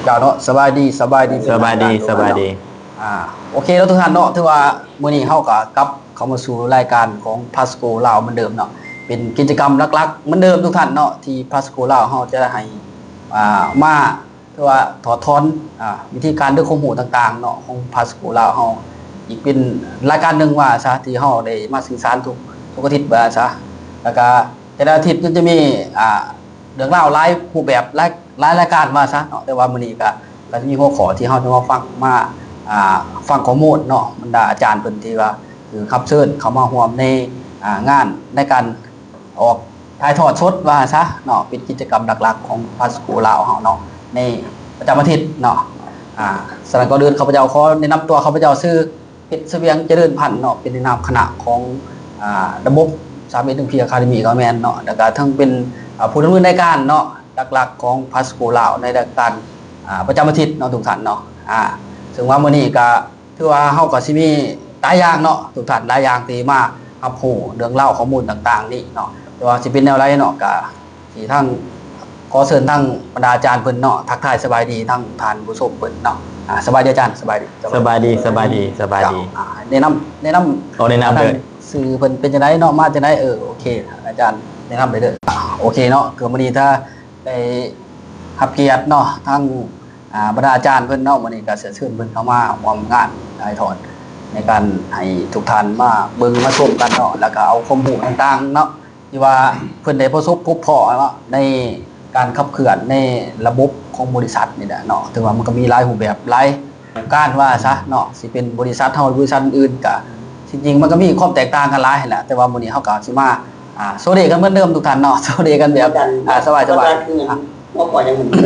ເຈົ້າເນາະ ສະບາຍດີ ສະບາຍດີ ສະບາຍດີ ສະບາຍດີ. ອ່າ ໂອເຄເນາະທຸກທ່ານເນາະ ຖືວ່າມື້ນີ້ເຮົາກໍກັບເຂົ້າມາສູ່ລາຍການຂອງພາສໂກລາວເໝືອນເດີມເນາະ ເປັນກິດຈະກຳຫຼັກໆເໝືອນເດີມທຸກທ່ານເນາະ ທີ່ພາສໂກລາວເຮົາຈະໃຫ້ ອ່າ ມາ ຄືວ່າຖອດຖອນ ອ່າ ວິທີການ ຫຼື ຄວາມຮູ້ຕ່າງໆເນາະ ຂອງພາສໂກລາວເຮົາ ອີກເປັນລາຍການໜຶ່ງວ່າຊະ ທີ່ເຮົາໄດ້ມາສື່ສານທຸກ ທຸກອາທິດວ່າຊະ ແລ້ວກະແຕ່ລະອາທິດມັນຈະມີ ອ່າ ເລື່ອງລາວຫຼາຍຮູບແບບ ຫຼາຍ ຫຼາຍລາຍການວ່າຊະເນາະ ແຕ່ວ່າມື້ນີ້ກະ ກະຈະມີຫົວຂໍ້ທີ່ເຮົາຈະມາຟັງ ມາ ອ່າ ຟັງຂໍ້ມູນເນາະ ບັນດາອາຈານເພິ່ນທີ່ວ່າຖືກຮັບເຊີນເຂົ້າມາຮ່ວມໃນ ອ່າ ງານໃນການ ອອກຖ່າຍທອດສົດວ່າຊະເນາະ ເປັນກິດຈະກຳຫຼັກໆຂອງພາສໂກລາວເຮົາເນາະ ໃນປະຈຳອາທິດເນາະ. ອ່າ ສະນັ້ນ ກ່ອນອື່ນ ຂ້າພະເຈົ້າຂໍແນະນຳຕົວ ຂ້າພະເຈົ້າຊື່ ເພັດ ສະຫວຽງ ຈະເລີນພັນເນາະ ເປັນໃນນາມຄະນະຂອງ ອ່າ ລະບົບ ສາມເອັດໜຶ່ງພີ ອາຄາເດມີ ກໍແມ່ນເນາະ ແລ້ວກະທັງເປັນ ອ່າ ຜູ້ດຳເນີນລາຍການເນາະ ຫຼັກໆຂອງພາສໂກລາວ ໃນລາຍການ ອ່າ ປະຈຳອາທິດເນາະ ທຸກທ່ານເນາະ. ອ່າ ເຊິ່ງວ່າມື້ນີ້ກະ ຖືວ່າເຮົາກໍຊິມີຫຼາຍຢ່າງເນາະ ທຸກທ່ານ ຫຼາຍຢ່າງທີ່ມາຮັບຮູ້ເລື່ອງລາວ ຂໍ້ມູນຕ່າງໆນີ້ເນາະ ແຕ່ວ່າຊິເປັນແນວໃດເນາະ ກະຊິທາງ ຂໍເຊີນທາງບັນດາອາຈານເພິ່ນເນາະ ທັກທາຍສະບາຍດີທາງທ່ານຜູ້ຊົມເພິ່ນເນາະ. ອ່າ ສະບາຍດີອາຈານ ສະບາຍດີ ສະບາຍດີ ສະບາຍດີ ສະບາຍດີ. ເຈົ້າ ອ່າ ແນະນຳ ແນະນຳ ຂໍແນະນຳເດີ ຊື່ເພິ່ນເປັນຈັ່ງໃດເນາະ ມາຈັ່ງໃດ? ເອີ ໂອເຄ ອາຈານແນະນຳໄປເດີ. ໂອເຄເນາະ ຄືມື້ນີ້ຖ້າໄດ້ຮັບກຽດເນາະ ທາງ ອ່າ ບັນດາອາຈານເພິ່ນເນາະ ມື້ນີ້ກໍເຊີນເພິ່ນເຂົ້າມາຮ່ວມງານຖ່າຍທອດ ໃນການໃຫ້ທຸກທ່ານມາເບິ່ງມາຊົມກັນເນາະ ແລ້ວກໍເອົາຄວາມຮູ້ຕ່າງໆເນາະ ທີ່ວ່າເພິ່ນໄດ້ປະສົບພົບພໍ້ເນາະ ໃນການຂັບເຄື່ອນໃນລະບົບຂອງບໍລິສັດນີ້ແຫຼະເນາະ. ຖືວ່າມັນກໍມີຫຼາຍຮູບແບບ ຫຼາຍການວ່າຊະເນາະ ຊິເປັນບໍລິສັດເຮົາ ບໍລິສັດອື່ນໆ ກະ ທີ່ຈິງມັນກໍມີຄວາມແຕກຕ່າງກັນຫຼາຍຫັ້ນແຫຼະ ແຕ່ວ່າມື້ນີ້ເຮົາກໍຊິມາ ອ່າ ໂຊເດກັນເໝືອນເດີມທຸກທ່ານເນາະ ໂຊເດກັນແບບ ອ່າ ສະບາຍໆ. ອ່າ ຫົວຂໍ້ຫຍັງມື້ນີ້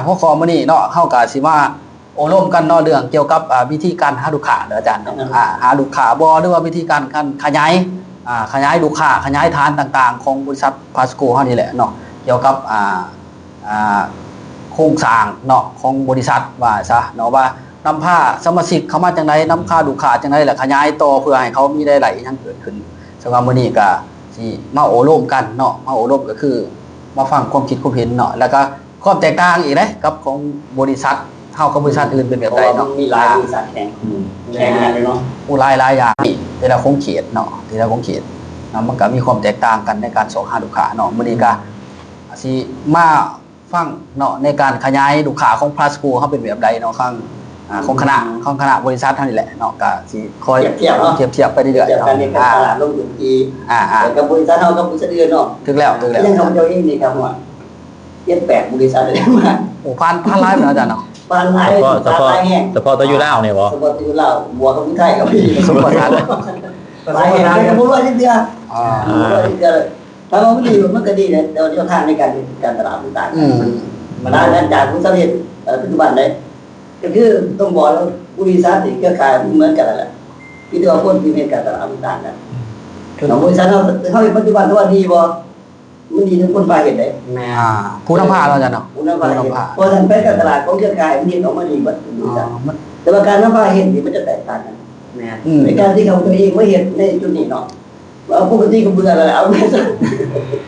ຫົວຂໍ້ມື້ນີ້ເນາະ ເຮົາກໍຊິມາໂອ້ລົມກັນເນາະ ເລື່ອງກ່ຽວກັບ ອ່າ ວິທີການຫາລູກຄ້າເນາະອາຈານເນາະ ອ່າ ຫາລູກຄ້າບໍ່ ຫຼືວ່າວິທີການ ການຂະຫຍາຍ ອ່າ ຂະຫຍາຍລູກຄ້າ ຂະຫຍາຍຖານຕ່າງໆຂອງບໍລິສັດພາສໂກເຮົານີ້ແຫຼະເນາະ ກ່ຽວກັບ ອ່າ ອ່າ ໂຄງສ້າງເນາະ ຂອງບໍລິສັດວ່າຊະເນາະ ວ່ານຳພາສະມາຊິກເຂົ້າມາຈັ່ງໃດ ນຳພາລູກຄ້າຈັ່ງໃດ ແລ້ວຂະຫຍາຍຕໍ່ເພື່ອໃຫ້ເຂົາມີລາຍໄດ້ຫຍັງເກີດຂຶ້ນ. ສຳລັບມື້ນີ້ກະຊິມາໂອ້ລົມກັນເນາະ ມາໂອ້ລົມກໍຄືມາຟັງຄວາມຄິດຄວາມເຫັນເນາະ ແລ້ວກະຄວາມແຕກຕ່າງອີກເດ້ ກັບຂອງບໍລິສັດເຮົາກັບບໍລິສັດອື່ນເປັນແບບໃດເນາະ ເພາະວ່າມັນມີຫຼາຍບໍລິສັດແຂ່ງ ອືມ ແຂ່ງກັນເນາະ ໂອ້ ຫຼາຍ ຫຼາຍຢ່າງ ແຕ່ລະຂົງເຂດເນາະ ແຕ່ລະຂົງເຂດເນາະ ມັນກະມີຄວາມແຕກຕ່າງກັນໃນການຊອກຫາລູກຄ້າເນາະ. ມື້ນີ້ກະ ຊິມາຟັງເນາະ ໃນການຂະຫຍາຍລູກຄ້າຂອງພາສໂກເຮົາເປັນແບບໃດເນາະ ຂອງ ອ່າ ຂອງຄະນະ ຂອງຄະນະບໍລິສັດເຮົານີ້ແຫຼະເນາະ ກະຊິຄອຍທຽບທຽບເນາະ ທຽບທຽບໄປເລື້ອຍໆ ທຽບກັນໃນການຕະຫຼາດລົງທຶນທີ່ ອ່າໆ ກັບບໍລິສັດເຮົາກັບບໍລິສັດອື່ນເນາະ. ຖືກແລ້ວ ຖືກແລ້ວ ຢ່າງຂ້າພະເຈົ້າເອງນີ້ກໍຮອດເຈັດແປດບໍລິສັດແລ້ວ ໂອ້ ຜ່ານ ຜ່ານຫຼາຍແລ້ວອາຈານເນາະ ຜ່ານຫຼາຍ ສະເພາະ ສະເພາະ ສະເພາະແຕ່ຢູ່ລາວນີ້ບໍ່? ສະເພາະແຕ່ຢູ່ລາວ ບວກກັບຜູ້ໄທກໍມີ ປະສົບປະສານ ຫຼາຍແຫ່ງ ບໍ່ຮູ້ວ່າຊິເທື່ອ ອ່າ ບໍ່ຮູ້ວ່າຊິເທື່ອ ຖ້າວ່າມັນດີ ມັນກໍດີແຫຼະ ແຕ່ວ່າແນວທາງໃນການເຮັດການຕະຫຼາດມັນຕ່າງກັນ ອືມ ມັນຕ່າງກັນຈາກບໍລິສັດເຮັດ ເອີ ປັດຈຸບັນເດ້ ກໍຄືຕ້ອງບອກວ່າບໍລິສັດນີ້ເຄືອຂ່າຍມັນເໝືອນກັນນັ້ນແຫຼະ ມີແຕ່ວ່າຄົນທີ່ເຮັດການຕະຫຼາດມັນຕ່າງກັນ ອືມ ເນາະ ບໍລິສັດເຮົາ ເຮົາເຮັດປັດຈຸບັນ ຖືວ່າດີບໍ່? ມັນດີນຳຄົນພາເຮັດເດ້ ແມ່ນ ອ່າ ຜູ້ນຳພາເນາະອາຈານເນາະ ຜູ້ນຳພາເຮັດ ຜູ້ນຳພາ ເພາະສະນັ້ນໄປການຕະຫຼາດຂອງເຄືອຂ່າຍມັນເຮັດອອກມາດີເບິດທຸກບໍລິສັດ ອໍ ມັນ ແຕ່ວ່າການນຳພາເຮັດນີ້ມັນຈະແຕກຕ່າງກັນ ແມ່ນ ອືມ ໃນການທີ່ເຂົາຕົວເອງມາເຮັດໃນຈຸດນີ້ເນາະ ວ່າປົກກະຕິກໍເບື່ອແລ້ວແຫຼະ ເອົາແມ່ນ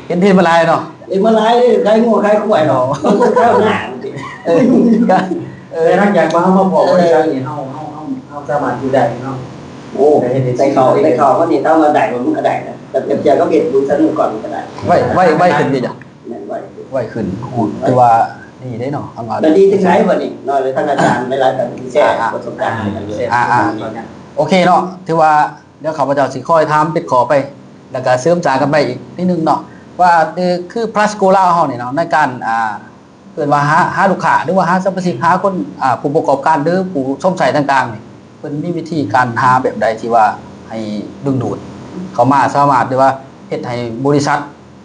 ເຫັນ ເຫັນມາຫຼາຍເນາະ ເຫັນມາຫຼາຍເດ້ ຂາຍງົວຂາຍຄວາຍເນາະ ເອີ ບາງຄົນຂາຍໜ້າ ເອີ ກໍ ເອີ ແຕ່ຫຼັງຈາກວ່າເຮົາມາພໍ້ບໍລິສັດນີ້ ເຮົາ ເຮົາ ເຮົາ ເຮົາສາມາດຢູ່ໄດ້ເນາະ ໂອ້ ໄດ້ເຮັດ ໄດ້ເຂົ້າ ໄດ້ເຂົ້າມານີ້ ຖາມວ່າໄດ້ບໍ່ ມັນກໍໄດ້ນະ ແຕ່ເປັນເຈົ້າກໍເຮັດບໍລິສັດມາກ່ອນມັນກໍໄດ້ ໄວ ໄວ ໄວຂຶ້ນເດ້ ໄດ້ ໄວຂຶ້ນ ໂອ້ ຖືວ່າດີເດ້ເນາະ ຄັນວ່າ ແລ້ວດີຈັ່ງໃດບັດນີ້ເນາະ ແລ້ວທາງອາຈານຫຼາຍໆທ່ານທີ່ແຊ ອ່າໆ ປະສົບການ ອ່າໆ ໂອເຄເນາະ ຖືວ່າ ດຽວຂ້າພະເຈົ້າຊິຄອຍຖາມເປັນຂໍ້ໄປ ແລ້ວກະເສີມສ້າງກັນໄປອີກນິດໜຶ່ງເນາະ ວ່າ ເອີ ຄືພາສໂກລາວເຮົານີ້ເນາະ ໃນການ ອ່າ ເອີ້ນວ່າຫາ ຫາລູກຄ້າ ຫຼືວ່າຫາສະມາຊິກ ຫາຄົນ ອ່າ ຜູ້ປະກອບການ ຫຼືຜູ້ຊົມໃຊ້ຕ່າງໆນີ້ ເພິ່ນມີວິທີການຫາແບບໃດທີ່ວ່າໃຫ້ດຶງດູດເຂົ້າມາ ສາມາດ ຫຼືວ່າເຮັດໃຫ້ບໍລິສັດ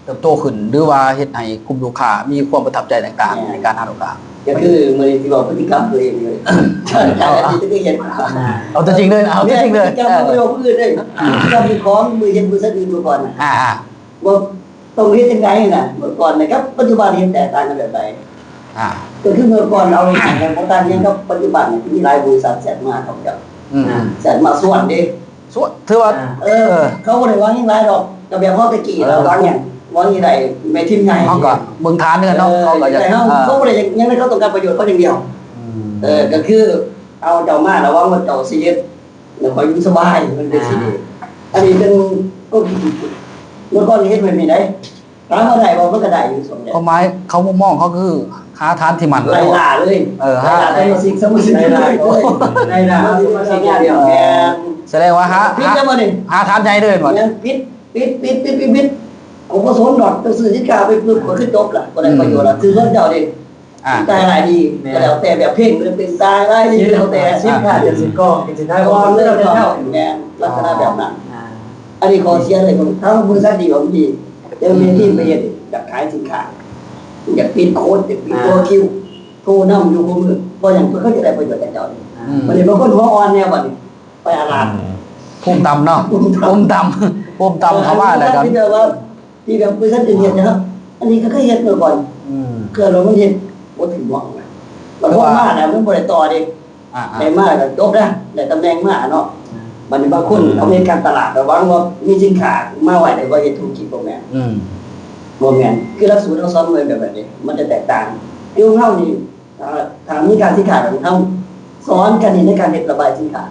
ເຕີບໂຕຂຶ້ນ ຫຼືວ່າເຮັດໃຫ້ກຸ່ມລູກຄ້າມີຄວາມປະທັບໃຈຕ່າງໆ ໃນການຫາລູກຄ້າ ກໍຄືມື້ນີ້ຊິເວົ້າພຶດຕິກຳຕົວເອງເລີຍ ເອົາ ເອົາຕົວຈິງເລີຍ ເອົາຕົວຈິງເລີຍ ເອີ ພະຕິກຳຂອງຜູ້ອື່ນເດ້ ພະຕິກຳຂອງມືເຮັດບໍລິສັດອື່ນມາກ່ອນນະ ອ່າໆ ວ່າຕ້ອງເຮັດຈັ່ງໃດນະ ເມື່ອກ່ອນນະກັບປັດຈຸບັນເຫັນແຕກຕ່າງກັນແບບໃດ? ອ່າ ກໍຄືເມື່ອກ່ອນເອົາງ່າຍໆ ບໍ່ຕ່າງຫຍັງກັບປັດຈຸບັນ ມີຫຼາຍບໍລິສັດແຊດມາເຂົາເຈົ້າ ອືມ ແຊດມາຊວນເດ້ ຊວນ ຖືວ່າ ອ່າ ເອີ ເອີ ເຂົາບໍ່ໄດ້ຫວັງຫຍັງຫຼາຍດອກ ກໍແບບເຮົາແຕ່ກີ້ ເອີ ລະຫວັງຫຍັງ ຫວັງຊິໄດ້ແມ່ທີມໃຫຍ່ ເຮົາກໍເບິ່ງຖານເຮືອນເນາະ ເອີ ເຂົາກໍຢາກ ເອີ ເຂົາບໍ່ໄດ້ຫຍັງໃນ ເຂົາຕ້ອງການປະໂຫຍດເຂົາຢ່າງດຽວ ເອີ ກໍຄືເອົາເຈົ້າມາ ລະວັງວ່າເຈົ້າຊິເຮັດ ແລ້ວຂ້ອຍຢູ່ສະບາຍ ມັນເປັນຊີ້ເດ້. ອ່າ ອັນນີ້ເປັນ ເມື່ອກ່ອນເຮັດແບບນີ້ໄດ໋ ຖາມວ່າໄດ້ບໍ່ ມັນກໍໄດ້ຢູ່ຊ່ວງແລກ. ຄວາມໝາຍເຂົາມຸມມອງເຂົາຄືຫາທານທີ່ໝັ້ນ ໄລ່ລ່າເລີຍ. ເອີ ໄລ່ລ່າສະມາຊິກ ສະມາຊິກ ໄລ່ລ່າສະມາຊິກຢ່າງດຽວ. ແມ່ນ ສະແດງວ່າຫາ ຜິດແລ້ວບໍ່ນີ້ ຫາ ຫາທານໃຫຍ່ເລີຍບໍ່? ແມ່ນ ຜິດ ປິດ ປິດ ປິດ ປິດ ປິດ ເຂົາບໍ່ສົນດອກ ເຈົ້າຊື້ສິນຄ້າໄປປຶບ ກໍຄືຈົບລະ ບໍ່ໄດ້ປະໂຫຍດລະ. ອືມ ຖືກເງິນເຈົ້າເດ້ ອ່າ ຈ່າຍຫຼາຍດີ ແມ່ນ ກໍແລ້ວແຕ່ແບບເພງ ຫຼືເປັນຕາຍຫຼາຍດີ ແລ້ວແຕ່ ສິນຄ້າຈະຊິກອງ ຈະຊິຂາຍອອນ ແລ້ວແຕ່ເຈົ້າ ແມ່ນ ລັກສະນະແບບນັ້ນ. ອ່າ ອັນນີ້ຂໍ້ເສຍເລີຍ ທາງບໍລິສັດດີຂອງດີ ແຕ່ແມ່ທີມໄປເຮັດ ຢາກຂາຍສິນຄ້າ ຢາກປິດໂຄດ ຢາກປິດ ອ່າ ໂຕຄິວ ໂທນຳຢູ່ຄູ່ມື້ ເພາະຫຍັງ? ເພາະເຂົາຈະໄດ້ປະໂຫຍດຈາກເຈົ້າ. ອ່າ ບັດນີ້ບາງຄົນຫົວອ່ອນແນວບັດນີ້ ໄປອາລາດ ອືມ ພູມຕ່ຳເນາະ ພູມຕ່ຳ ພູມຕ່ຳ ເອີ ເຂົ້າມາແລ້ວກໍ ທີ່ແບບວ່າ ທີ່ແບບບໍລິສັດອື່ນເຮັດນະ ອັນນີ້ກໍເຄີຍເຮັດມາກ່ອນ ອືມ ເກີດວ່າມັນເຮັດບໍ່ຖືກໝ່ອງນະ ແລ້ວພໍມາແລ້ວມັນບໍ່ໄດ້ຕໍ່ເດ້ ອ່າໆ ໄດ້ມາແລ້ວກໍຈົບນະ ໄດ້ຕຳແໜ່ງມາເນາະ. ອ່າ ບັດນີ້ບາງຄົນ ອືມ ເຂົາເຮັດການຕະຫຼາດ ລະຫວັງວ່າມີສິນຄ້າມາໄວ້ ແລ້ວກໍເຮັດທຸລະກິດ ບໍ່ແມ່ນ ອືມ ບໍ່ແມ່ນ ຄືຫຼັກສູດເຮົາສອນໄວ້ແບບນັ້ນເດ້ ມັນຈະແຕກຕ່າງ ຄືຂອງເຮົານີ້ ຖ້າ ຖ້າມີການສິນຄ້າ ເຮົາສອນກັນໃນການເຮັດລະບາຍສິນຄ້າ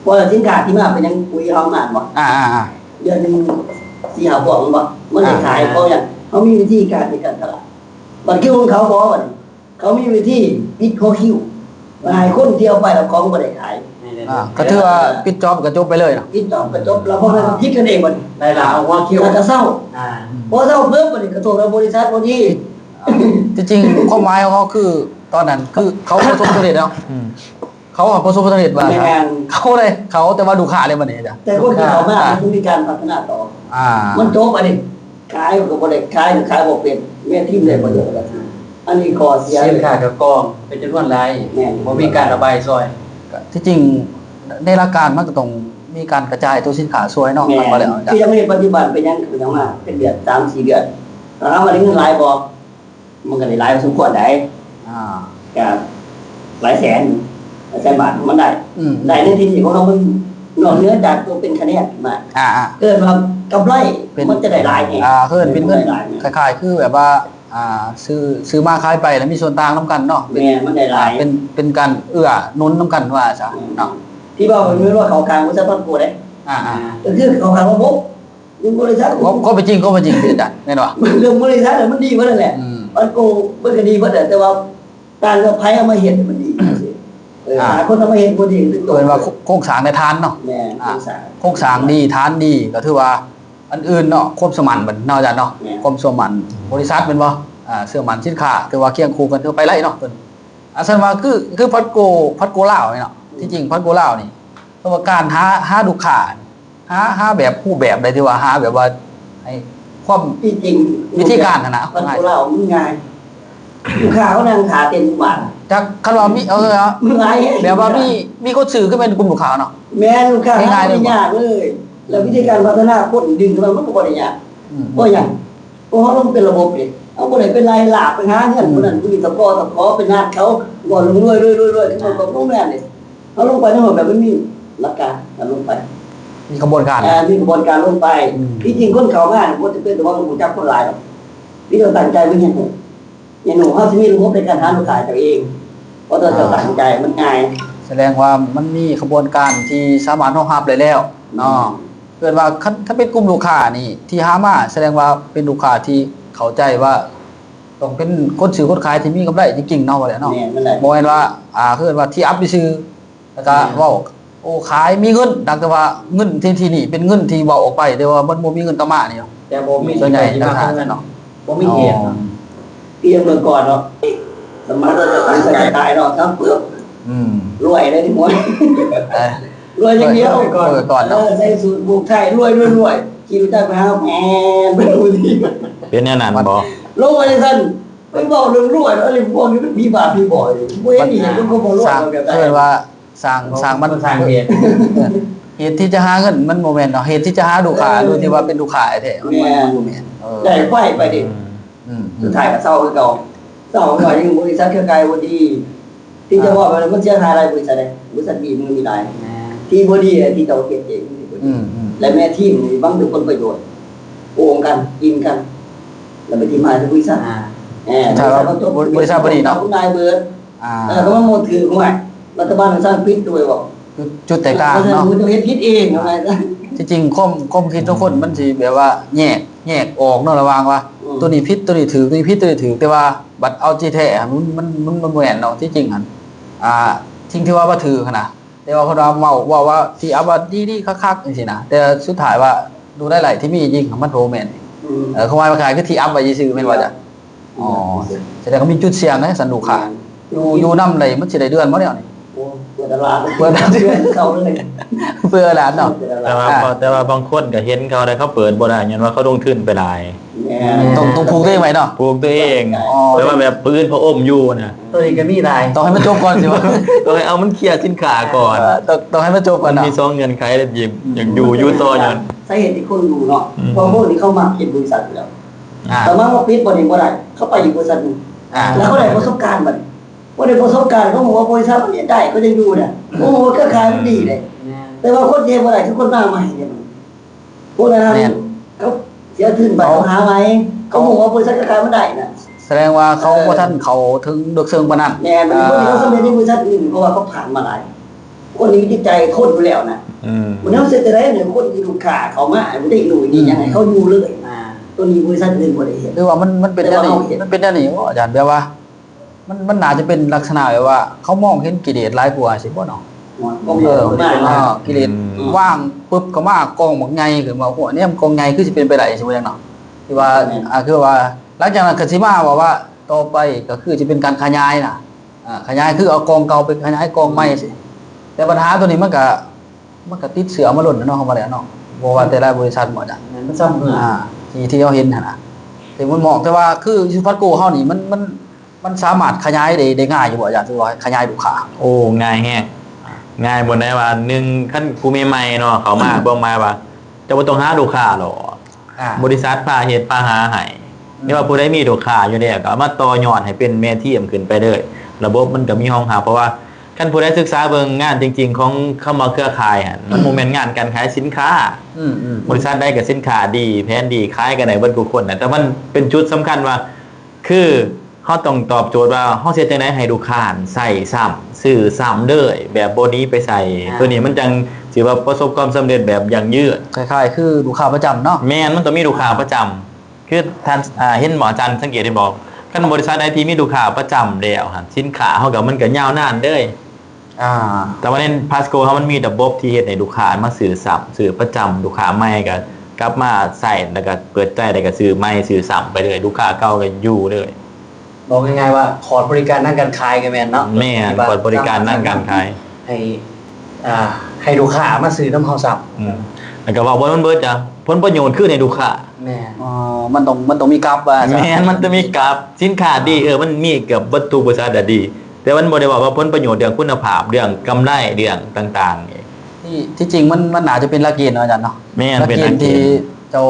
ເພາະວ່າສິນຄ້າທີ່ມາເປັນຫຍັງ ປຸ໋ຍເຮົາມາບໍ່ ອ່າໆໆ ເດືອນໜຶ່ງສີ່ຫ້າພວງແມ່ນບໍ່ ມັນໄດ້ຂາຍ ອ່າ ເພາະຫຍັງ? ເຮົາມີວິທີການເຮັດການຕະຫຼາດ. ບັດຄິວຂອງເຂົາບໍ່ ບັດນີ້ ເຂົາມີວິທີປິດຫົວຄິວ ຫຼາຍຄົນທີ່ເອົາໄປແລ້ວຂອງບໍ່ໄດ້ຂາຍ ອ່າ ກໍຖືວ່າ ເອີ ປິດຈອບກໍຈົບໄປເລີຍເນາະ ປິດຈອບກໍຈົບ ແລ້ວພວກນັ້ນກໍຜິດກັນເອງບັດນີ້ ໄລ່ລ່າເອົາຫົວຄິວ ແລ້ວກໍເຊົາ ອ່າ ພໍເຊົາປຶບ ບັດນີ້ກະທົບກັບບໍລິສັດພໍດີ. ທີ່ຈິງຄວາມໝາຍຂອງເຂົາຄື ຕອນນັ້ນຄືເຂົາປະສົບສຳເລັດເນາະ ອືມ ເຂົາປະສົບສຳເລັດວ່າ ແມ່ນ ເຂົາໄດ້ ເຂົາແຕ່ວ່າລູກຄ້າເດ້ບັດນີ້ ແຕ່ຄົນທີ່ເຂົ້າມາ ອ່າ ມັນມີການພັດທະນາຕໍ່ ອ່າ ມັນຈົບອັນນີ້ ຂາຍກໍບໍ່ໄດ້ ຂາຍກໍຂາຍບໍ່ເປັນ ແມ່ທີມໄດ້ປະໂຫຍດ ອັນນີ້ຂໍ້ເສຍ ສິນຄ້າກໍກອງເປັນຈຳນວນຫຼາຍ ແມ່ນ ບໍ່ມີການລະບາຍຊ່ອຍ. ທີ່ຈິງໃນຫຼັກການມັນກໍຕ້ອງມີການກະຈາຍຕົວສິນຄ້າຊ່ວຍເນາະ ແມ່ນ ແມ່ນບໍ່ແລ້ວ ຄືຍັງເຮັດປັດຈຸບັນເປັນຫຍັງ ຄືຍັງມາເປັນເດືອນ ສາມສີ່ເດືອນ ຖາມວ່າໄດ້ເງິນຫຼາຍບໍ່? ມັນກໍໄດ້ຫຼາຍພໍສົມຄວນໄດ໋ ອ່າ ກໍຫຼາຍແສນ ຫຼາຍແສນບາດ ມັນໄດ້ ອືມ ໄດ້ໃນທີ່ນີ້ຂອງເຮົາ ມັນນອກເໜືອຈາກຕົວເປັນຄະແນນມາ ອ່າໆ ເອີ້ນວ່າກຳໄລ ເປັນ ມັນຈະໄດ້ຫຼາຍແຮງ ອ່າ ເອີ້ນເປັນເງິນ ໄດ້ຫຼາຍແຮງ ຄ້າຍໆ ຄືແບບວ່າ ອ່າ ຊື້ ຊື້ມາຂາຍໄປ ແລ້ວມີສ່ວນຕ່າງນຳກັນເນາະ ແມ່ນ ມັນໄດ້ຫຼາຍ ອ່າ ເປັນ ເປັນການເອື້ອໜູນນຳກັນວ່າຊະ ແມ່ນ ເນາະ ທີ່ເວົ້າກໍແມ່ນວ່າເຂົ້າຂ້າງບໍລິສັດພັດໂກເດ້ ອ່າໆ ກໍຄືເຂົ້າຂ້າງລະບົບ ຢູ່ບໍລິສັດ ຄວາມ ຄວາມເປັນຈິງ ຄວາມເປັນຈິງ ອາຈານ ແມ່ນບໍ່? ເລື່ອງບໍລິສັດມັນດີເບິດນັ້ນແຫຼະ ອືມ ມັນກໍ ມັນກໍດີເບິດແຫຼະ ແຕ່ວ່າຕ່າງກັບໃຜເອົາມາເຮັດມັນດີ ເອີ ອ່າ ຫາຄົນເອົາມາເຮັດບໍ່ດີຄືໂຕ ເອີ້ນວ່າໂຄງ ໂຄງສ້າງໃນຖານເນາະ ແມ່ນ ອ່າ ໂຄງສ້າງ ໂຄງສ້າງດີ ຖານດີ ກໍຖືວ່າອັນອື່ນເນາະ ຄວາມເຊື່ອໝັ້ນເນາະ ອາຈານເນາະ ແມ່ນ ຄວາມເຊື່ອໝັ້ນບໍລິສັດແມ່ນບໍ່? ອ່າ ເຊື່ອໝັ້ນສິນຄ້າ ຖືວ່າຄຽງຄູ່ກັນທົ່ວໄປໄດ້ເນາະ ເພິ່ນ ອ່າ ຊັ້ນວ່າຄື ຄືພັດໂກ ພັດໂກລາວນີ້ເນາະ ອືມ ທີ່ຈິງພັດໂກລາວນີ້ ເພາະວ່າການຫາ ຫາລູກຄ້າ ຫາ ຫາແບບ ຮູບແບບໃດທີ່ວ່າຫາແບບວ່າໃຫ້ຄວາມ ທີ່ຈິງ ວິທີການຫັ້ນນະ ມັນ ເອົາງ່າຍ ຂອງລາວມັນງ່າຍ ລູກຄ້າເຂົານັ່ງຖ້າເຕັມບ້ານ ຈັກ ຄັນວ່າມີ ເອີ ມັນຫຼາຍແຮງ ແບບວ່າມີ ມີຄົນຊື້ຄືແມ່ນກຸ່ມລູກຄ້າເນາະ ແມ່ນ ລູກຄ້າ ງ່າຍໆເລີຍ ບໍ່ຍາກເລີຍ ແລ້ວວິທີການພັດທະນາຄົນດຶງເຂົ້າມາມັນກໍບໍ່ໄດ້ຍາກ ອືມ ເພາະຫຍັງ? ເພາະເຮົາລົງເປັນລະບົບເດ້ ເຮົາບໍ່ໄດ້ໄປໄລ່ລ່າໄປຫາເງິນ ອືມ ຜູ້ນັ້ນຜູ້ນີ້ ຕະຂໍຕະຂໍໄປນັດເຂົາ ເວົ້າເລື່ອງລວຍໆໆ ຄືເຂົາກໍບໍ່ແມ່ນເດ້ ເຮົາລົງໄປໃນຮູບແບບມັນມີຫຼັກການ ການລົງໄປ ມີຂະບວນການ ເອີ ມີຂະບວນການລົງໄປ ອືມ ທີ່ຈິງຄົນເຂົ້າມາບໍ່ຈຳເປັນຕ້ອງຮູ້ຈັກຄົນຫຼາຍດອກ ມີແຕ່ຕັ້ງໃຈມາຮຽນຮູ້ ຮຽນຮູ້ ເຮົາຊິມີລະບົບໃນການຫາລູກຄ້າເຈົ້າເອງ ເພາະຖ້າເຈົ້າ ອ່າ ຕັ້ງໃຈມັນງ່າຍ ສະແດງວ່າມັນມີຂະບວນການທີ່ສາມາດຮອງຮັບໄດ້ແລ້ວເນາະ ອືມ ເອີ້ນວ່າຄັນ ຄັນເປັນກຸ່ມລູກຄ້ານີ້ທີ່ຫາມາ ສະແດງວ່າເປັນລູກຄ້າທີ່ເຂົ້າໃຈວ່າ ຕ້ອງເປັນຄົນຊື້ຄົນຂາຍທີ່ມີກຳໄລຈິງໆເນາະ ວ່າແຫຼະເນາະ ແມ່ນ ມັນໄດ້ ບໍ່ແມ່ນວ່າ ອ່າ ເອີ້ນວ່າທີ່ອັບຊື່ໆ ແລ້ວກໍ ແມ່ນ ເວົ້າ ໂອ້ ຂາຍມີເງິນ ດັກແຕ່ວ່າເງິນທີ່ ທີ່ນີ້ເປັນເງິນທີ່ເວົ້າອອກໄປ ແຕ່ວ່າມັນບໍ່ມີເງິນກັບມານີ້ ແຕ່ບໍ່ມີ ສ່ວນໃຫຍ່ ທີ່ ທີ່ ທີ່ ເນາະ ບໍ່ມີເກນ ອໍ ເນາະ ທີ່ເມື່ອກ່ອນເນາະ ສະໄໝເຮົາຈະຕັ້ງໃຈຂາຍເນາະ ທຳປຶບ ອືມ ລວຍເລີຍ ເອີ ລວຍຢ່າງດຽວ ເປີດກ່ອນເນາະ ເອີ ໃສ່ສູດຜູກໄທ ລວຍ ລວຍ ລວຍ ຂີ່ລົດຈັກໄປຫາ ແມ່ນ ເປັນແນວນັ້ນບໍ່? ລົງໄປຈັ່ງຊັ້ນ ໄປເວົ້າເລື່ອງລວຍ ອັນນີ້ພວກນີ້ມັນຜີບ້າຜີບອຍ ບໍ່ເຫັນດີ ມັນກໍບໍ່ລວຍ ເຂົາກໍໄດ້ ເອີ້ນວ່າສ້າງ ສ້າງມັນ ສ້າງເຫດ ເຫດທີ່ຈະຫາເງິນມັນບໍ່ແມ່ນເນາະ ເຫດທີ່ຈະຫາລູກຄ້າ ເອີ ໂດຍທີ່ວ່າເປັນລູກຄ້າແທ້ໆ ມັນ ແມ່ນ ມັນບໍ່ແມ່ນ ເອີ ໄດ້ໄຟໄປເດ້ ອືມ ອືມ ສຸດທ້າຍກໍເຊົາຄືເກົ່າ ເຊົາຄືເກົ່າ ຍັງບໍລິສັດເຄືອຂ່າຍບໍ່ດີ ທີ່ຈະ ອ່າ ເວົ້າໄປແລ້ວມັນເສຍຫາຍຫຼາຍບໍລິສັດເດ້ ບໍລິສັດດີມັນມີຫຼາຍ ແມ່ນ ທີ່ບໍ່ດີທີ່ເຈົ້າເຮັດເອງ ອືມໆ ແລະແມ່ທີມນີ້ຫວັງແຕ່ຜົນປະໂຫຍດ ໂກງກັນ ກິນກັນ ແລ້ວໄປຖິ້ມຫາຍໃສ່ບໍລິສັດ ອ່າ ເອີ ຖ້າວ່າບໍລິສັດບໍ່ດີເນາະ ນາຍເບີດ ອ່າ ເອີ ກໍມາໝູນຖືກ ຫ້ວຍ ລັດຖະບານສັ່ງປິດໂດຍບໍ່ ຈຸດ ຈຸດແຕກຕ່າງເນາະ ເຮັດຜິດເອງ. ທີ່ຈິງຄວາມ ຄວາມຄິດຂອງຄົນມັນຊິແບບວ່າແຍກ ແຍກອອກເນາະ ລະຫວ່າງວ່າ ອືມ ໂຕນີ້ຜິດ ໂຕນີ້ຖືກ ໂຕນີ້ຜິດ ໂຕນີ້ຖືກ ແຕ່ວ່າບັດເອົາຈິແທ້ ມັນ ມັນ ມັນບໍ່ແມ່ນເນາະ. ທີ່ຈິງຫັ້ນ ອ່າ ສິ່ງທີ່ວ່າບໍ່ຖືກຫັ້ນນະ ແຕ່ວ່າເພິ່ນວ່າເວົ້າ ເວົ້າວ່າທີ່ອັບວ່າດີໆ ຄັກໆ ຈັ່ງຊີ້ນະ ແຕ່ສຸດທ້າຍວ່າດູໄດ້ຫຼາຍທີ່ມີຈິງ ມັນບໍ່ແມ່ນ. ອືມ ເອີ ຄວາມໝາຍວ່າຂາຍຄືທີ່ອັບໄວ້ຊື່ໆ ແມ່ນບໍ່ຈະ? ອໍ ສະແດງວ່າມີຈຸດສ່ຽງໃນສັນລູກຄ້າ ຢູ່ ຢູ່ນຳໄດ້ ມັນຊິໄດ້ເດືອນບໍ່ແນວນີ້? ໂອ້ ເປີດຕະຫຼາດ ເປີດເດືອນເຂົາເລີຍ ເປີດຕະຫຼາດເນາະ. ແຕ່ວ່າ ອ່າ ແຕ່ວ່າບາງຄົນກໍເຫັນເຂົາໄດ້ ເຂົາເປີດບໍ່ໄດ້ ຍ້ອນວ່າເຂົາລົງທຶນໄປຫຼາຍ. ແມ່ນ ຕ້ອງ ຕ້ອງຜູກຕົວເອງໄວ້ເນາະ ຜູກຕົວເອງ. ອໍ ແປວ່າແບບຜືນຜະອົມຢູ່ນະ ຕົວເອງກໍມີຫຼາຍ ຕ້ອງໃຫ້ມັນຈົບກ່ອນຊິວ່າ ຕ້ອງໃຫ້ເອົາມັນເຄລຍສິນຄ້າກ່ອນ. ເອີ ຕ້ອງ ຕ້ອງໃຫ້ມັນຈົບກ່ອນເນາະ ມັນມີສອງເງື່ອນໄຂ ຢາກ ຢາກຢູ່ ຢູ່ຕໍ່ຍ້ອນ ສາເຫດທີ່ຄົນຢູ່ເນາະ ອືມ ເພາະພວກນີ້ເຂົາມັກເຮັດບໍລິສັດຢູ່ແລ້ວ. ອ່າ ແຕ່ມາ ມາປິດບ່ອນນີ້ບໍ່ໄດ້ ເຂົາໄປອີກບໍລິສັດໜຶ່ງ ອ່າ ແລ້ວເຂົາໄດ້ປະສົບການບັດນີ້ ພໍໄດ້ປະສົບການ ເຂົາຮູ້ວ່າບໍລິສັດມັນເຮັດໄດ້ ເຂົາຍັງຢູ່ນະ ອືມ ຮູ້ວ່າເຄືອຂ່າຍມັນດີເດ້. ແມ່ນ ແຕ່ວ່າຄົນທີ່ເຮັດບໍ່ໄດ້ຄືຄົນມາໃໝ່ນີ້ ພວກນັ້ນ ແມ່ນ ເຂົາເສຍທຶນໄປ ເຂົາ ເຂົາຫາໃໝ່ ເຂົາ ເຂົາຮູ້ວ່າບໍລິສັດເຄືອຂ່າຍມັນໄດ້ນະ ສະແດງວ່າເຂົາ ເອີ ບໍ່ທັນເຂົ້າເຖິງເລິກເຊິ່ງປານນັ້ນ. ແມ່ນ ອ່າ ຄົນທີ່ເຂົາສຳເລັດໃນບໍລິສັດອື່ນ ເພາະວ່າເຂົາຜ່ານມາຫຼາຍ ຄົນນີ້ມີຈິດໃຈທົນຢູ່ແລ້ວນະ. ອືມ ມັນເຮົາເຮັດຈັ່ງໃດໃຫ້ຄົນທີ່ລູກຄ້າເຂົ້າມາ ບໍ່ໄດ້ໜ້ອຍນີ້ ອືມ ຍັງໃຫ້ເຂົາຢູ່ເລີຍ. ອ່າ ຕົວນີ້ບໍລິສັດອື່ນບໍ່ໄດ້ເຮັດ ຫຼືວ່າມັນ ມັນເປັນແນວນີ້ ແຕ່ວ່າເຮົາເຮັດ ມັນເປັນແນວນີ້ບໍ່ອາຈານ ແບບວ່າ ມັນ ມັນໜ້າຈະເປັນລັກສະນະແບບວ່າ ເຂົາມອງເຫັນກິເລດຫຼາຍກວ່າຊີ້ບໍ່ເນາະ? ເອີ ກິເລດ ອືມ ວາງປຶບເຂົ້າມາ ກອງບັກໃຫຍ່ຂຶ້ນມາ ໂອ້ ແນມກອງໃຫຍ່ຄືຊິເປັນໄປໄດ້ຊີ້ບໍ່ຈັກເນາະ ທີ່ວ່າ ແມ່ນ ອ່າ ຄືວ່າ ຫຼັງຈາກນັ້ນກໍຊິມາເວົ້າວ່າ ຕໍ່ໄປກໍຄືຈະເປັນການຂະຫຍາຍນະ ອ່າ ຂະຫຍາຍຄືເອົາກອງເກົ່າໄປຂະຫຍາຍກອງໃໝ່ຊີ້. ແຕ່ບັນຫາຕົວນີ້ມັນກະ ມັນກະຕິດເຊື້ອມາລົ້ນແລ້ວເນາະ ເຮົາວ່າແລ້ວເນາະ ບໍ່ວ່າແຕ່ລະບໍລິສັດບໍ່ອາຈານ. ແມ່ນ ມັນຊ້ຳເພື່ອ ອ່າ ທີ່ ທີ່ເຮົາເຫັນຫັ້ນນະ ທີ່ມັນມອງ ແຕ່ວ່າຄືຢູ່ພັດໂກເຮົານີ້ ມັນ ມັນ ມັນສາມາດຂະຫຍາຍໄດ້ ໄດ້ງ່າຍຢູ່ບໍ່ອາຈານ ຫຼືວ່າຂະຫຍາຍລູກຄ້າ? ໂອ້ ງ່າຍແຮງ ງ່າຍບ່ອນໃດວ່າ ໜຶ່ງ ຄັນຜູ້ໃໝ່ໆເນາະ ເຂົ້າມາ ເບິ່ງມາວ່າ ເຈົ້າບໍ່ຕ້ອງຫາລູກຄ້າດອກ ອ່າ ບໍລິສັດພາເຮັດພາຫາໃຫ້. ອືມ ແຕ່ວ່າຜູ້ໃດມີລູກຄ້າຢູ່ແລ້ວ ກໍເອົາມາຕໍ່ຍອດໃຫ້ເປັນແມ່ທີມຂຶ້ນໄປເລີຍ ລະບົບມັນກໍມີຮອງຮັບ. ເພາະວ່າຄັນຜູ້ໃດສຶກສາເບິ່ງງານຈິງໆຂອງຄຳວ່າເຄືອຂ່າຍຫັ້ນ ມັນ ອືມ ບໍ່ແມ່ນງານການຂາຍສິນຄ້າ. ອືມໆໆ ບໍລິສັດໃດກໍສິນຄ້າດີ ແຜນດີ ຂາຍກັນໄດ້ເບິດທຸກຄົນນະ ແຕ່ມັນເປັນຈຸດສຳຄັນວ່າ ຄືເຮົາຕ້ອງຕອບໂຈດວ່າ ເຮົາຊິເຮັດຈັ່ງໃດໃຫ້ລູກຄ້າໃຊ້ຊ້ຳ ຊື້ຊ້ຳເລີຍ ແບບບໍ່ໜີໄປໃສ. ອ່າ ໂຕນີ້ມັນຈັ່ງຊິວ່າປະສົບຄວາມສຳເລັດແບບຢັ້ງຢືນ. ຄ້າຍໆຄືລູກຄ້າປະຈຳເນາະ. ແມ່ນ ມັນຕ້ອງມີລູກຄ້າປະຈຳ. ຄືທ່ານ ອ່າ ເຫັນບໍ່ ອາຈານສັງເກດເຫັນບໍ່? ຄັນບໍລິສັດໃດທີ່ມີລູກຄ້າປະຈຳແລ້ວຫັ້ນ ສິນຄ້າເຮົາກໍ ມັນກໍຍາວນານເລີຍ. ອ່າ ແຕ່ວ່າໃນພາສໂກເຮົາມັນມີລະບົບທີ່ເຮັດໃຫ້ລູກຄ້າມາຊື້ຊ້ຳ ຊື້ປະຈຳ ລູກຄ້າໃໝ່ກໍກັບມາໃຊ້ ແລ້ວກໍເປີດໃຈ ແລ້ວກໍຊື້ໃໝ່ ຊື້ຊ້ຳໄປເລື້ອຍ ລູກຄ້າເກົ່າກໍຢູ່ເລື້ອຍ. ບອກງ່າຍໆວ່າຂອດບໍລິການທາງການຂາຍກໍແມ່ນເນາະ. ແມ່ນ ຂອດບໍລິການທາງການຂາຍ ໃຫ້ ອ່າ ໃຫ້ລູກຄ້າມາຊື້ນຳເຮົາຊ້ຳ. ອືມ ແລ້ວກໍເວົ້າບໍ່ມັນເບິດຈ້ະ ຜົນປະໂຫຍດຄືໃນລູກຄ້າ. ແມ່ນ ອໍ ມັນຕ້ອງ ມັນຕ້ອງມີກັບວ່າ. ແມ່ນ ມັນຕ້ອງມີກັບ ສິນຄ້າດີ ເອີ ມັນມີເກືອບເບິດທຸກບໍລິສັດອະດີ ແຕ່ມັນບໍ່ໄດ້ເວົ້າວ່າຜົນປະໂຫຍດເລື່ອງຄຸນນະພາບ ເລື່ອງກຳໄລ ເລື່ອງຕ່າງໆ. ທີ່ ທີ່ຈິງມັນ ມັນໜ້າຈະເປັນຫຼັກເກນເນາະອາຈານເນາະ. ແມ່ນ ຫຼັກເກນທີ່ເຈົ້າ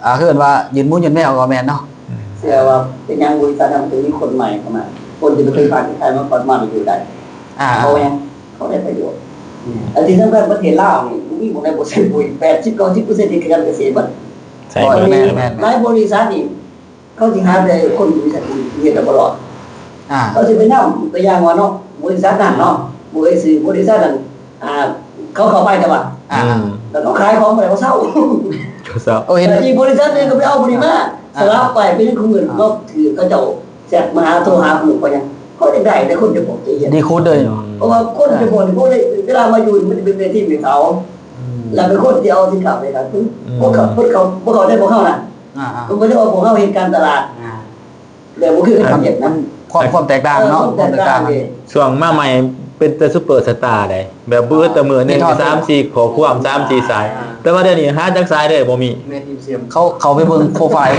ອ່າ ເອີ້ນວ່າຢືນໝູຢືນແມວກໍແມ່ນເນາະ. ອືມ ເຊື່ອວ່າເປັນຫຍັງບໍລິສັດນັ້ນເປັນມີຄົນໃໝ່ເຂົ້າມາ ຄົນທີ່ບໍ່ເຄີຍຜ່ານການຂາຍມາກ່ອນ ມາຢູ່ໄດ້. ອ່າ ເພາະວ່າຫຍັງ? ເຂົາໄດ້ປະໂຫຍດ. ອືມ ອັນທີ່ສຳຄັນປະເທດລາວນີ້ ບໍ່ມີໝ່ອງໃດບໍ່ໃຊ້ປຸ໋ຍ ແປດສິບ ເກົ້າສິບເປີເຊັນ ທີ່ເຂົາເຈົ້າເກສດເບິດ. ແມ່ນ ແມ່ນ ແມ່ນ ຫຼາຍບໍລິສັດນີ້ ເຂົາຊິຫາແຕ່ຄົນບໍລິສັດອື່ນເຮັດແລ້ວບໍ່ລອດ. ອ່າ ເຂົາຊິໄປນຳ ຕົວຢ່າງວ່າເນາະ ບໍລິສັດນັ້ນເນາະ ບໍ່ເອີ່ຍຊື່ ບໍລິສັດນັ້ນ ອ່າ ເຂົາເຂົ້າໄປແຕ່ວ່າ ອ່າ ອືມ ແລ້ວເຂົາຂາຍຂອງບໍ່ໄດ້ ເຂົາເຊົາ ເຂົາເຊົາ. ໂອ້ ເຫັນ ແລ້ວອີກບໍລິສັດໜຶ່ງກໍໄປເອົາຜູ້ນີ້ມາ ອ່າ ສະຫຼັບໄປ ເປັນຫຍັງຄືເພິ່ນ ອ່າ ເນາະ ຄືເຂົາເຈົ້າແຊັດມາຫາ ໂທຫາຜູ້ເຂົາຫຍັງ ເຂົາຢາກໄດ້ແຕ່ຄົນຈະບອກຈະຮຽນ ດີຄູດເລີຍ. ອືມ ເພາະວ່າຄົນຈະບອກນີ້ ພວກເວລາມາຢູ່ນີ້ ມັນຈະເປັນເວທີໃຫ້ເຂົາ ອືມ ແລ້ວເປັນຄົນທີ່ເອົາສິນຄ້າໄປຂາຍ. ອືມ ພວກເຂົາ ພວກເຂົາ ພວກເຂົາໃຈພວກເຮົານະ. ອ່າໆ ເພິ່ນບໍ່ໄດ້ວ່າພວກເຮົາເຮັດການຕະຫຼາດ ອ່າ ແລ້ວບໍ່ຄືກັນເຮັດນະ. ຄວາມ ຄວາມແຕກຕ່າງເນາະ ເອີ ຄວາມແຕກຕ່າງນີ້ ຊ່ວງມາໃໝ່ເປັນແຕ່ຊຸບເປີສະຕາເດ້ ແບບເບີດແຕ່ມື້ໜຶ່ງ ສາມສີ່ຂໍ້ຄວາມ ສາມສີ່ສາຍ ອ່າ ແຕ່ວ່າດຽວນີ້ຫາຈັກສາຍເລີຍບໍ່ມີ. ແມ່ນອີ່ມຊຽມ ເຂົາ ເຂົາໄປເບິ່ງໂປຣໄຟລ໌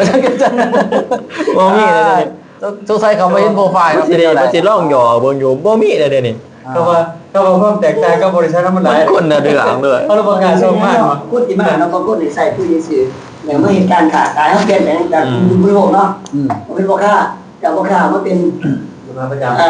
ບໍ່ມີແລ້ວດຽວນີ້. ອ່າ ສົງ ສົງໄສເຂົາບໍ່ເຫັນໂປຣໄຟລ໌ ມັນຊິໄດ້ ມັນຊິລອງຫຍໍ້ເບິ່ງຢູ່ ບໍ່ມີແລ້ວດຽວນີ້. ອ່າ ເພາະວ່າ ເພາະວ່າຄວາມແຕກຕ່າງກັບບໍລິສັດເຮົາມັນຫຼາຍ ຄົນລະເລື່ອງເລີຍ ເຮົາລະບໍ່ກ້າສົ່ງມາເນາະ. ຄົນທີ່ມາເນາະ ບາງຄົນນີ້ໃຊ້ປຸ໋ຍຊື່ໆ ແລ້ວມາເຮັດການຄ້າຂາຍ ເຮົາປ່ຽນແປງຈາກ ອືມ ຜູ້ບໍລິໂພກເນາະ ອືມ ມາເປັນພໍ່ຄ້າ ຈາກພໍ່ຄ້າມາເປັນ ລູກຄ້າປະຈຳ ເອີ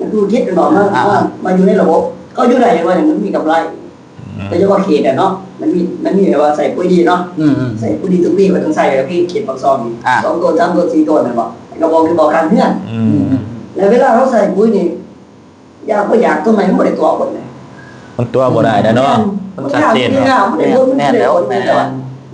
ນັກທຸລະກິດເນາະ ມາ ອ່າ ມາ ມາຢູ່ໃນລະບົບ ເຂົາຢູ່ໄດ້ວ່າຫຍັງ ມັນມີກຳໄລ. ອືມ ໂດຍສະເພາະເຂດນະເນາະ ມັນມີ ມັນມີແບບວ່າໃສ່ປຸ໋ຍດີເນາະ ອືມໆ ໃສ່ປຸ໋ຍດີທຸກປີ ກໍຕ້ອງໃສ່ແບບເຂດປາກຊ່ອງນີ້ ອ່າ ສອງໂຕນ ສາມໂຕນ ສີ່ໂຕນ ແມ່ນບໍ່ ກະບອກ ກະບອກຂ້າງເຮືອນ ອືມ ແລ້ວເວລາເຮົາໃສ່ປຸ໋ຍນີ້ ຢາກບໍ່ຢາກ ຕົວໃໝ່ມັນບໍ່ໄດ້ຕົວະຄົນເດ້ ມັນຕົວະບໍ່ໄດ້ແລ້ວເນາະ ມັນຊັດເຈນເນາະ ແມ່ນແລ້ວ ແມ່ນແລ້ວ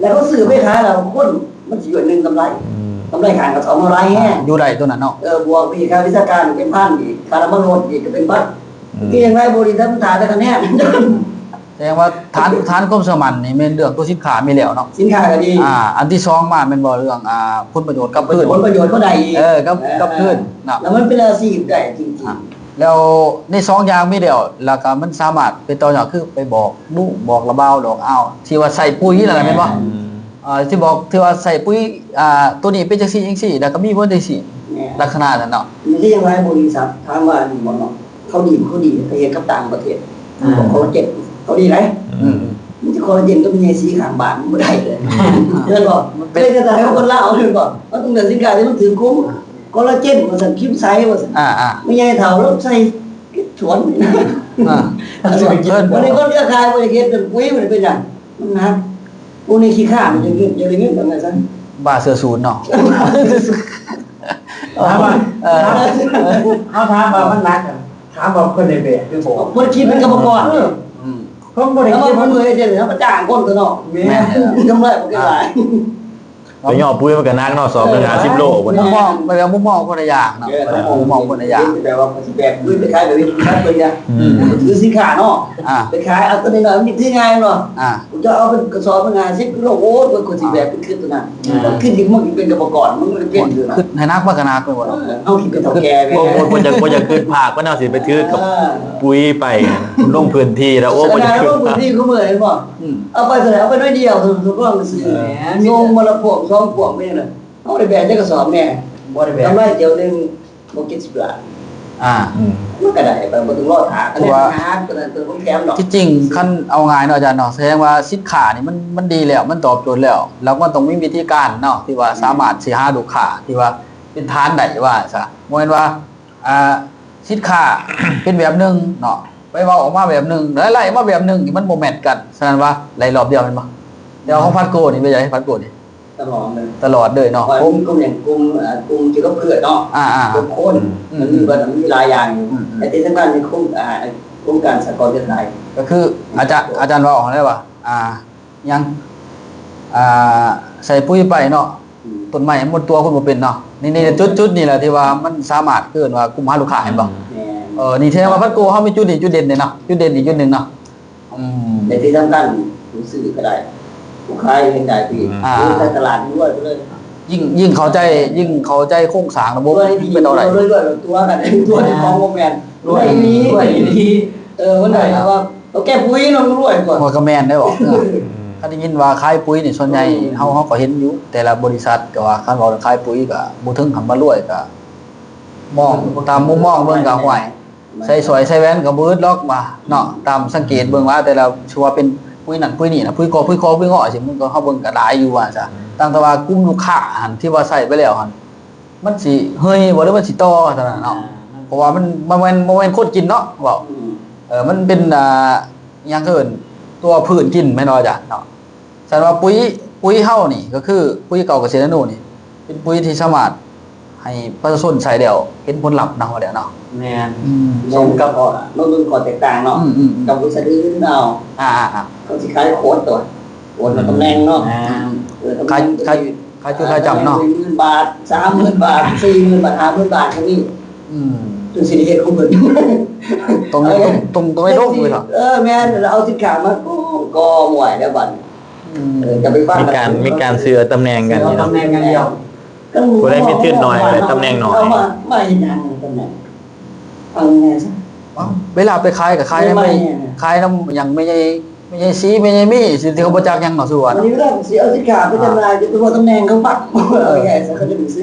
ແລ້ວເຂົາຊື້ໄປຂາຍແລ້ວ ຄົນມັນຊິຍ້ອນໜຶ່ງກຳໄລ ອືມ ກຳໄລຂ້າງກະສອງເຮົາຫຼາຍແຮງ ຢູ່ໄດ້ຕົວນັ້ນເນາະ ເອີ ບວກໄປອີກຄ່າວິຊາການເປັນພັນອີກ ຄ່ານ້ຳມັນລົດອີກກະເປັນພັນ ອືມ ຄືຫຍັງຫຼາຍບໍລິສັດມັນຖ້າແຕ່ຄະແນນ ແສດງວ່າຖານ ຖານຄວາມເຊື່ອໝັ້ນນີ້ແມ່ນເລື່ອງຕົວສິນຄ້າມີແລ້ວເນາະ ສິນຄ້າກະດີ ອ່າ ອັນທີສອງມາແມ່ນບໍ່ເລື່ອງ ອ່າ ຜົນປະໂຫຍດກັບຄືນ ຜົນປະໂຫຍດເຂົາໄດ້ອີກ ເອີ ກັບ ເອີ ກັບຄືນເນາະ ແລ້ວມັນເປັນອາຊີບໄດ້ຈິງໆ ອ່າ ແລ້ວໃນສອງຢ່າງມີແລ້ວ ແລ້ວກະມັນສາມາດໄປຕໍ່ຍອດ ຄືໄປບອກລຸບອກລະບ່າວດອກອາວ ທີ່ວ່າໃສ່ປຸຍນັ້ນແຫຼະແມ່ນບໍ່ ອືມ ອ່າ ທີ່ບອກ ທີ່ວ່າໃສ່ປຸຍ ອ່າ ໂຕນີ້ເປັນຈັ່ງຊີ້ຈັ່ງຊີ້ ແລ້ວກະມີຜົນຈັ່ງຊີ້ ແມ່ນ ລັກສະນະນັ້ນເນາະ ມີຫຼາຍບໍລິສັດ ຖາມວ່ານີ້ບໍ່ເນາະ ເຂົາດີ ເຂົາດີໄປເຮັດກັບຕ່າງປະເທດ ອືມ ຂອງຄອລລາເຈນ ເຂົາດີຫຼາຍ ອືມ ມີແຕ່ຄອລລາເຈນກັບແມ່ໃຫຍ່ສີຂ້າງບ້ານ ມັນບໍ່ໄດ້ເລີຍ ເຫັນບໍ່ ມັນເປັນ ເປັນກະໄດຂອງຄົນລາວ ເຫັນບໍ່ ເຮົາຕ້ອງເລືອກສິນຄ້າທີ່ມັນຖືກກົມ ຄອລລາເຈນວ່າຊັ້ນ ຄຣີມໃສວ່າຊັ້ນ ອ່າໆ ແມ່ໃຫຍ່ເຖົ້າລາວໃສ່ສວນ ອ່າ ເພິ່ນ ບາດນີ້ຄົນເລືອກຂາຍບໍ່ຢາກເຮັດ ເປັນປຸຍ ມັນເປັນຫຍັງ ມັນໜັກ ພວກນີ້ຂີ້ຄ້ານ ຢາກໄດ້ເງິນ ຢາກໄດ້ເງິນປານນັ້ນຊັ້ນ ບ້າເສື້ອສູນເນາະ ຖາມວ່າ ເອີ ເຮົາຖາມວ່າມັນໜັກ ຖາມວ່າເພິ່ນໄດ້ແບກຫຼືບໍ່ ເພິ່ນຄິດເປັນກຳມະກອນ ເອີ ອືມ ເພິ່ນບໍ່ໄດ້ ເອົາມາ ເພິ່ນເຮັດເດ້ ເຮົາກະຈ້າງຄົນຕົວະເນາະ ແມ່ນ ກຳໄລບໍ່ຫຼາຍ ໄປຍໍປຸຍມັນກະໜັກເນາະ ສອບໜຶ່ງຫ້າສິບໂລພຸ້ນ ມຸມມອງ ແບບມຸມມອງຄົນລະຢ່າງເນາະ ເອີ ມຸມມອງຄົນລະຢ່າງ ແບບວ່າຊິແບກປຸຍໄປຂາຍແບບນີ້ ບລິສັດເພິ່ນກະ ອືມ ຖືສິນຄ້າເນາະ ອ່າ ໄປຂາຍ ເອົາຕົວນ້ອຍໆ ມັນຖືງ່າຍເນາະ ອ່າ ເຈົ້າເອົາເປັນກະສອບໜຶ່ງຫ້າສິບໂລ ໂອ້ຍ ເພິ່ນກະຊິແບກຂຶ້ນຕົວນັ້ນ ອ່າ ມັນຂຶ້ນຢູ່ ມັນເປັນກຳມະກອນ ມັນເປັນ ຄຶດໃຫ້ໜັກມັນກະໜັກໄປໝົດ ເອີ ເຮົາຄິດເປັນເຖົ້າແກ່ ບໍ່ ບໍ່ ບໍ່ຢາກ ບໍ່ຢາກຂຶ້ນພາກ ມັນເອົາຊິໄປຖືກັບປຸຍໄປ ລົງພື້ນທີ່ແລ້ວ ໂອ້ ບໍ່ຢາກຂຶ້ນ ລົງພື້ນທີ່ຄືມື້ເຫັນບໍ່ ອືມ ເອົາໄປເທົ່າໃດ ເອົາໄປໜ້ອຍດຽວ ທົດລອງຊື່ ແມ່ນ ສົ່ງມື້ລະພວງສອງພວງໄປຈັ່ງໃດ ເຮົາໄດ້ແບກຈັກກະສອບແດ່ ບໍ່ໄດ້ແບກ ກຳໄລດຽວໜຶ່ງບໍ່ເຈັດສິບລ້ານ ອ່າ ອືມ ມັນກະໄດ້ໄປ ບໍ່ຕ້ອງລໍຖ້າ ເພາະວ່າ ອັນນັ້ນ ຕົວນັ້ນ ຕົວຂອງແຖມດອກ ທີ່ຈິງຄັນເອົາງ່າຍເນາະອາຈານເນາະ ແສດງວ່າສິນຄ້ານີ້ມັນ ມັນດີແລ້ວ ມັນຕອບໂຈດແລ້ວ ແລ້ວມັນຕ້ອງມີວິທີການເນາະ ທີ່ວ່າສາມາດ ອືມ ຊິຫາລູກຄ້າທີ່ວ່າເປັນຖານໄດ້ວ່າຊະ ບໍ່ແມ່ນວ່າ ອ່າ ສິນຄ້າເປັນແບບໜຶ່ງເນາະ ໄປເວົ້າອອກມາແບບໜຶ່ງ ແລ້ວໄລ່ມາແບບໜຶ່ງ ມັນບໍ່ແມັດກັນ ສະນັ້ນວ່າໄລ່ລອບດຽວແມ່ນບໍ່ ແຕ່ວ່າຂອງພັດໂກນີ້ເປັນໃດ ພັດໂກນີ້ ຕະຫຼອດເລີຍ ຕະຫຼອດເລີຍເນາະ ເພາະວ່າມີກຸ່ມຫຍັງ ກຸ່ມ ເອີ ກຸ່ມກ່ຽວກັບພືດເນາະ ອ່າໆ ກັບຄົນ ອືມ ມັນມີ ອືມ ມັນມີຫຼາຍຢ່າງຢູ່ ອືມໆ ແຕ່ທີ່ສຳຄັນໃນໂຄງ ອ່າ ໂຄງການສາກອນເຄືອຂ່າຍ ກະຄືອາຈານ ອາຈານເວົ້າຫັ້ນແຫຼະວ່າ ອ່າ ຫຍັງ ອ່າ ໃສ່ປຸຍໄປເນາະ ອືມ ຕົ້ນໄມ້ມັນຕົວະຄົນບໍ່ເປັນເນາະ ນີ້ ນີ້ ຈຸດ ຈຸດນີ້ແຫຼະທີ່ວ່າມັນສາມາດ ເອີ້ນວ່າກຸ່ມຫາລູກຄ້າ ເຫັນບໍ່ ອືມ ແມ່ນ ເອີ ນີ້ແສດງວ່າພັດໂກເຮົາມີຈຸດນີ້ ຈຸດເດັ່ນເດ້ເນາະ ຈຸດເດັ່ນອີກຈຸດໜຶ່ງເນາະ ອືມ ແຕ່ທີ່ສຳຄັນ ຜູ້ຊື້ກະໄດ້ ຜູ້ຂາຍເຫັນໄດ້ທີ່ ອືມ ຢູ່ໃນຕະຫຼາດລວຍໄປເລີຍ ຍິ່ງ ຍິ່ງເຂົ້າໃຈ ຍິ່ງເຂົ້າໃຈໂຄງສ້າງລະບົບ ໄປຕໍ່ໄດ້ ລວຍ ລວຍ ລວຍ ຕົວະກັນ ຕົວະເຈົ້າຂອງບໍ່ແມ່ນ ລວຍອີ່ຫຼີ ລວຍອີ່ຫຼີ ເອີ ມັນໄດ້ແບບວ່າ ເອົາແກ່ປຸຍເນາະ ລວຍກວ່າ ມັນກະແມ່ນໄດ້ບໍ ເອີ ອືມ ຄັນໄດ້ຍິນວ່າຂາຍປຸຍນີ້ ສ່ວນໃຫຍ່ ອືມ ເຮົາ ເຮົາກະເຫັນຢູ່ ແຕ່ລະບໍລິສັດ ກະວ່າຄັນເວົ້າເລື່ອງຂາຍປຸຍກະບໍ່ເຖິງຄຳວ່າລວຍ ກະມອງຕາມມຸມມອງເບິ່ງກະ ຫ້ວຍ ໃສ່ສ້ອຍໃສ່ແຫວນກະບໍ່ອຶດດອກວ່າເນາະ ຕາມສັງເກດເບິ່ງວ່າແຕ່ລະ ຖືວ່າເປັນປຸຍນັ້ນປຸຍນີ້ນະ ປຸຍກໍປຸຍກໍປຸຍເງາະ ຊີ້ ມັນກະ ເຮົາເບິ່ງກະຫຼາຍຢູ່ວ່າຊະ ອືມ ຕ່າງແຕ່ວ່າກຸ່ມລູກຄ້າຫັ້ນ ທີ່ວ່າໃຊ້ໄປແລ້ວຫັ້ນ ມັນຊິເຮີ້ຍບໍ່ ຫຼືມັນຊິຕໍ່ເທົ່ານັ້ນເນາະ ອ່າ ເພາະວ່າມັນ ມັນບໍ່ແມ່ນ ບໍ່ແມ່ນຄົນກິນເນາະ ເວົ້າ ອືມ ເອີ ມັນເປັນ ອ່າ ຫຍັງເອີ້ນ ຕົວພືດກິນແມ່ນບໍ່ອາຈານເນາະ ສະນັ້ນວ່າປຸຍ ປຸຍເຮົານີ້ ກະຄືປຸຍເກົ່າກະເສດນາໂນນີ້ ເປັນປຸຍທີ່ສາມາດໃຫ້ປະຊາຊົນໃຊ້ແລ້ວເຫັນຜົນລັບນຳແລ້ວເນາະ ແມ່ນ ອືມ ສົມກັບ ເຮົາເບິ່ງຂໍ້ແຕກຕ່າງເນາະ ອືມໆໆ ກັບບໍລິສັດອື່ນເຮົາ ອ່າໆໆ ເຂົາຊິຂາຍໂຄດຕົວະ ໂຄດ ອືມ ຕຳແໜ່ງເນາະ ອ່າ ເອີ ຕຳແໜ່ງ ຂາຍ ຂາຍ ຂາຍຈຸດຂາຍຈ້ຳເນາະ ໜຶ່ງໝື່ນບາດ ສາມໝື່ນບາດ ສີ່ໝື່ນບາດ ຫ້າໝື່ນບາດ ເທົ່ານີ້ ອືມ ຈຶ່ງຊິໄດ້ເຮັດຂອງເພິ່ນ ຕ້ອງ ຕ້ອງ ຕ້ອງ ຕ້ອງໄດ້ລົງເລີຍເນາະ ເອີ ແມ່ນ ແລ້ວເອົາສິນຄ້າມາກໍໝວຍແລ້ວບັດນີ້ ອືມ ເອີ ກະໄປຟັງ ມີການ ມີການຊື້ຕຳແໜ່ງກັນ ຊື້ຕຳແໜ່ງຢ່າງດຽວ ຜູ້ໃດມີທຶນໜ້ອຍ ຕຳແໜ່ງໜ້ອຍ ເອົາມາ ມາເຮັດຫຍັງຕຳແໜ່ງ ເອົາງ່າຍໆຊະ ເວລາໄປຂາຍກະຂາຍນຳ ຂາຍນຳຫຍັງ ແມ່ໃຫຍ່ ແມ່ໃຫຍ່ສີ ແມ່ໃຫຍ່ມີ ທີ່ເຂົາບໍ່ຈັກຫຍັງເນາະ ຄືວ່າ ອັນນີ້ເວລາຊິເອົາສິນຄ້າໄປຈຳໜ່າຍ ຈະໄປເວົ້າຕຳແໜ່ງເຂົາປັບ ເອີ ງ່າຍໆຊະ ເຂົາຈະໄດ້ຊື້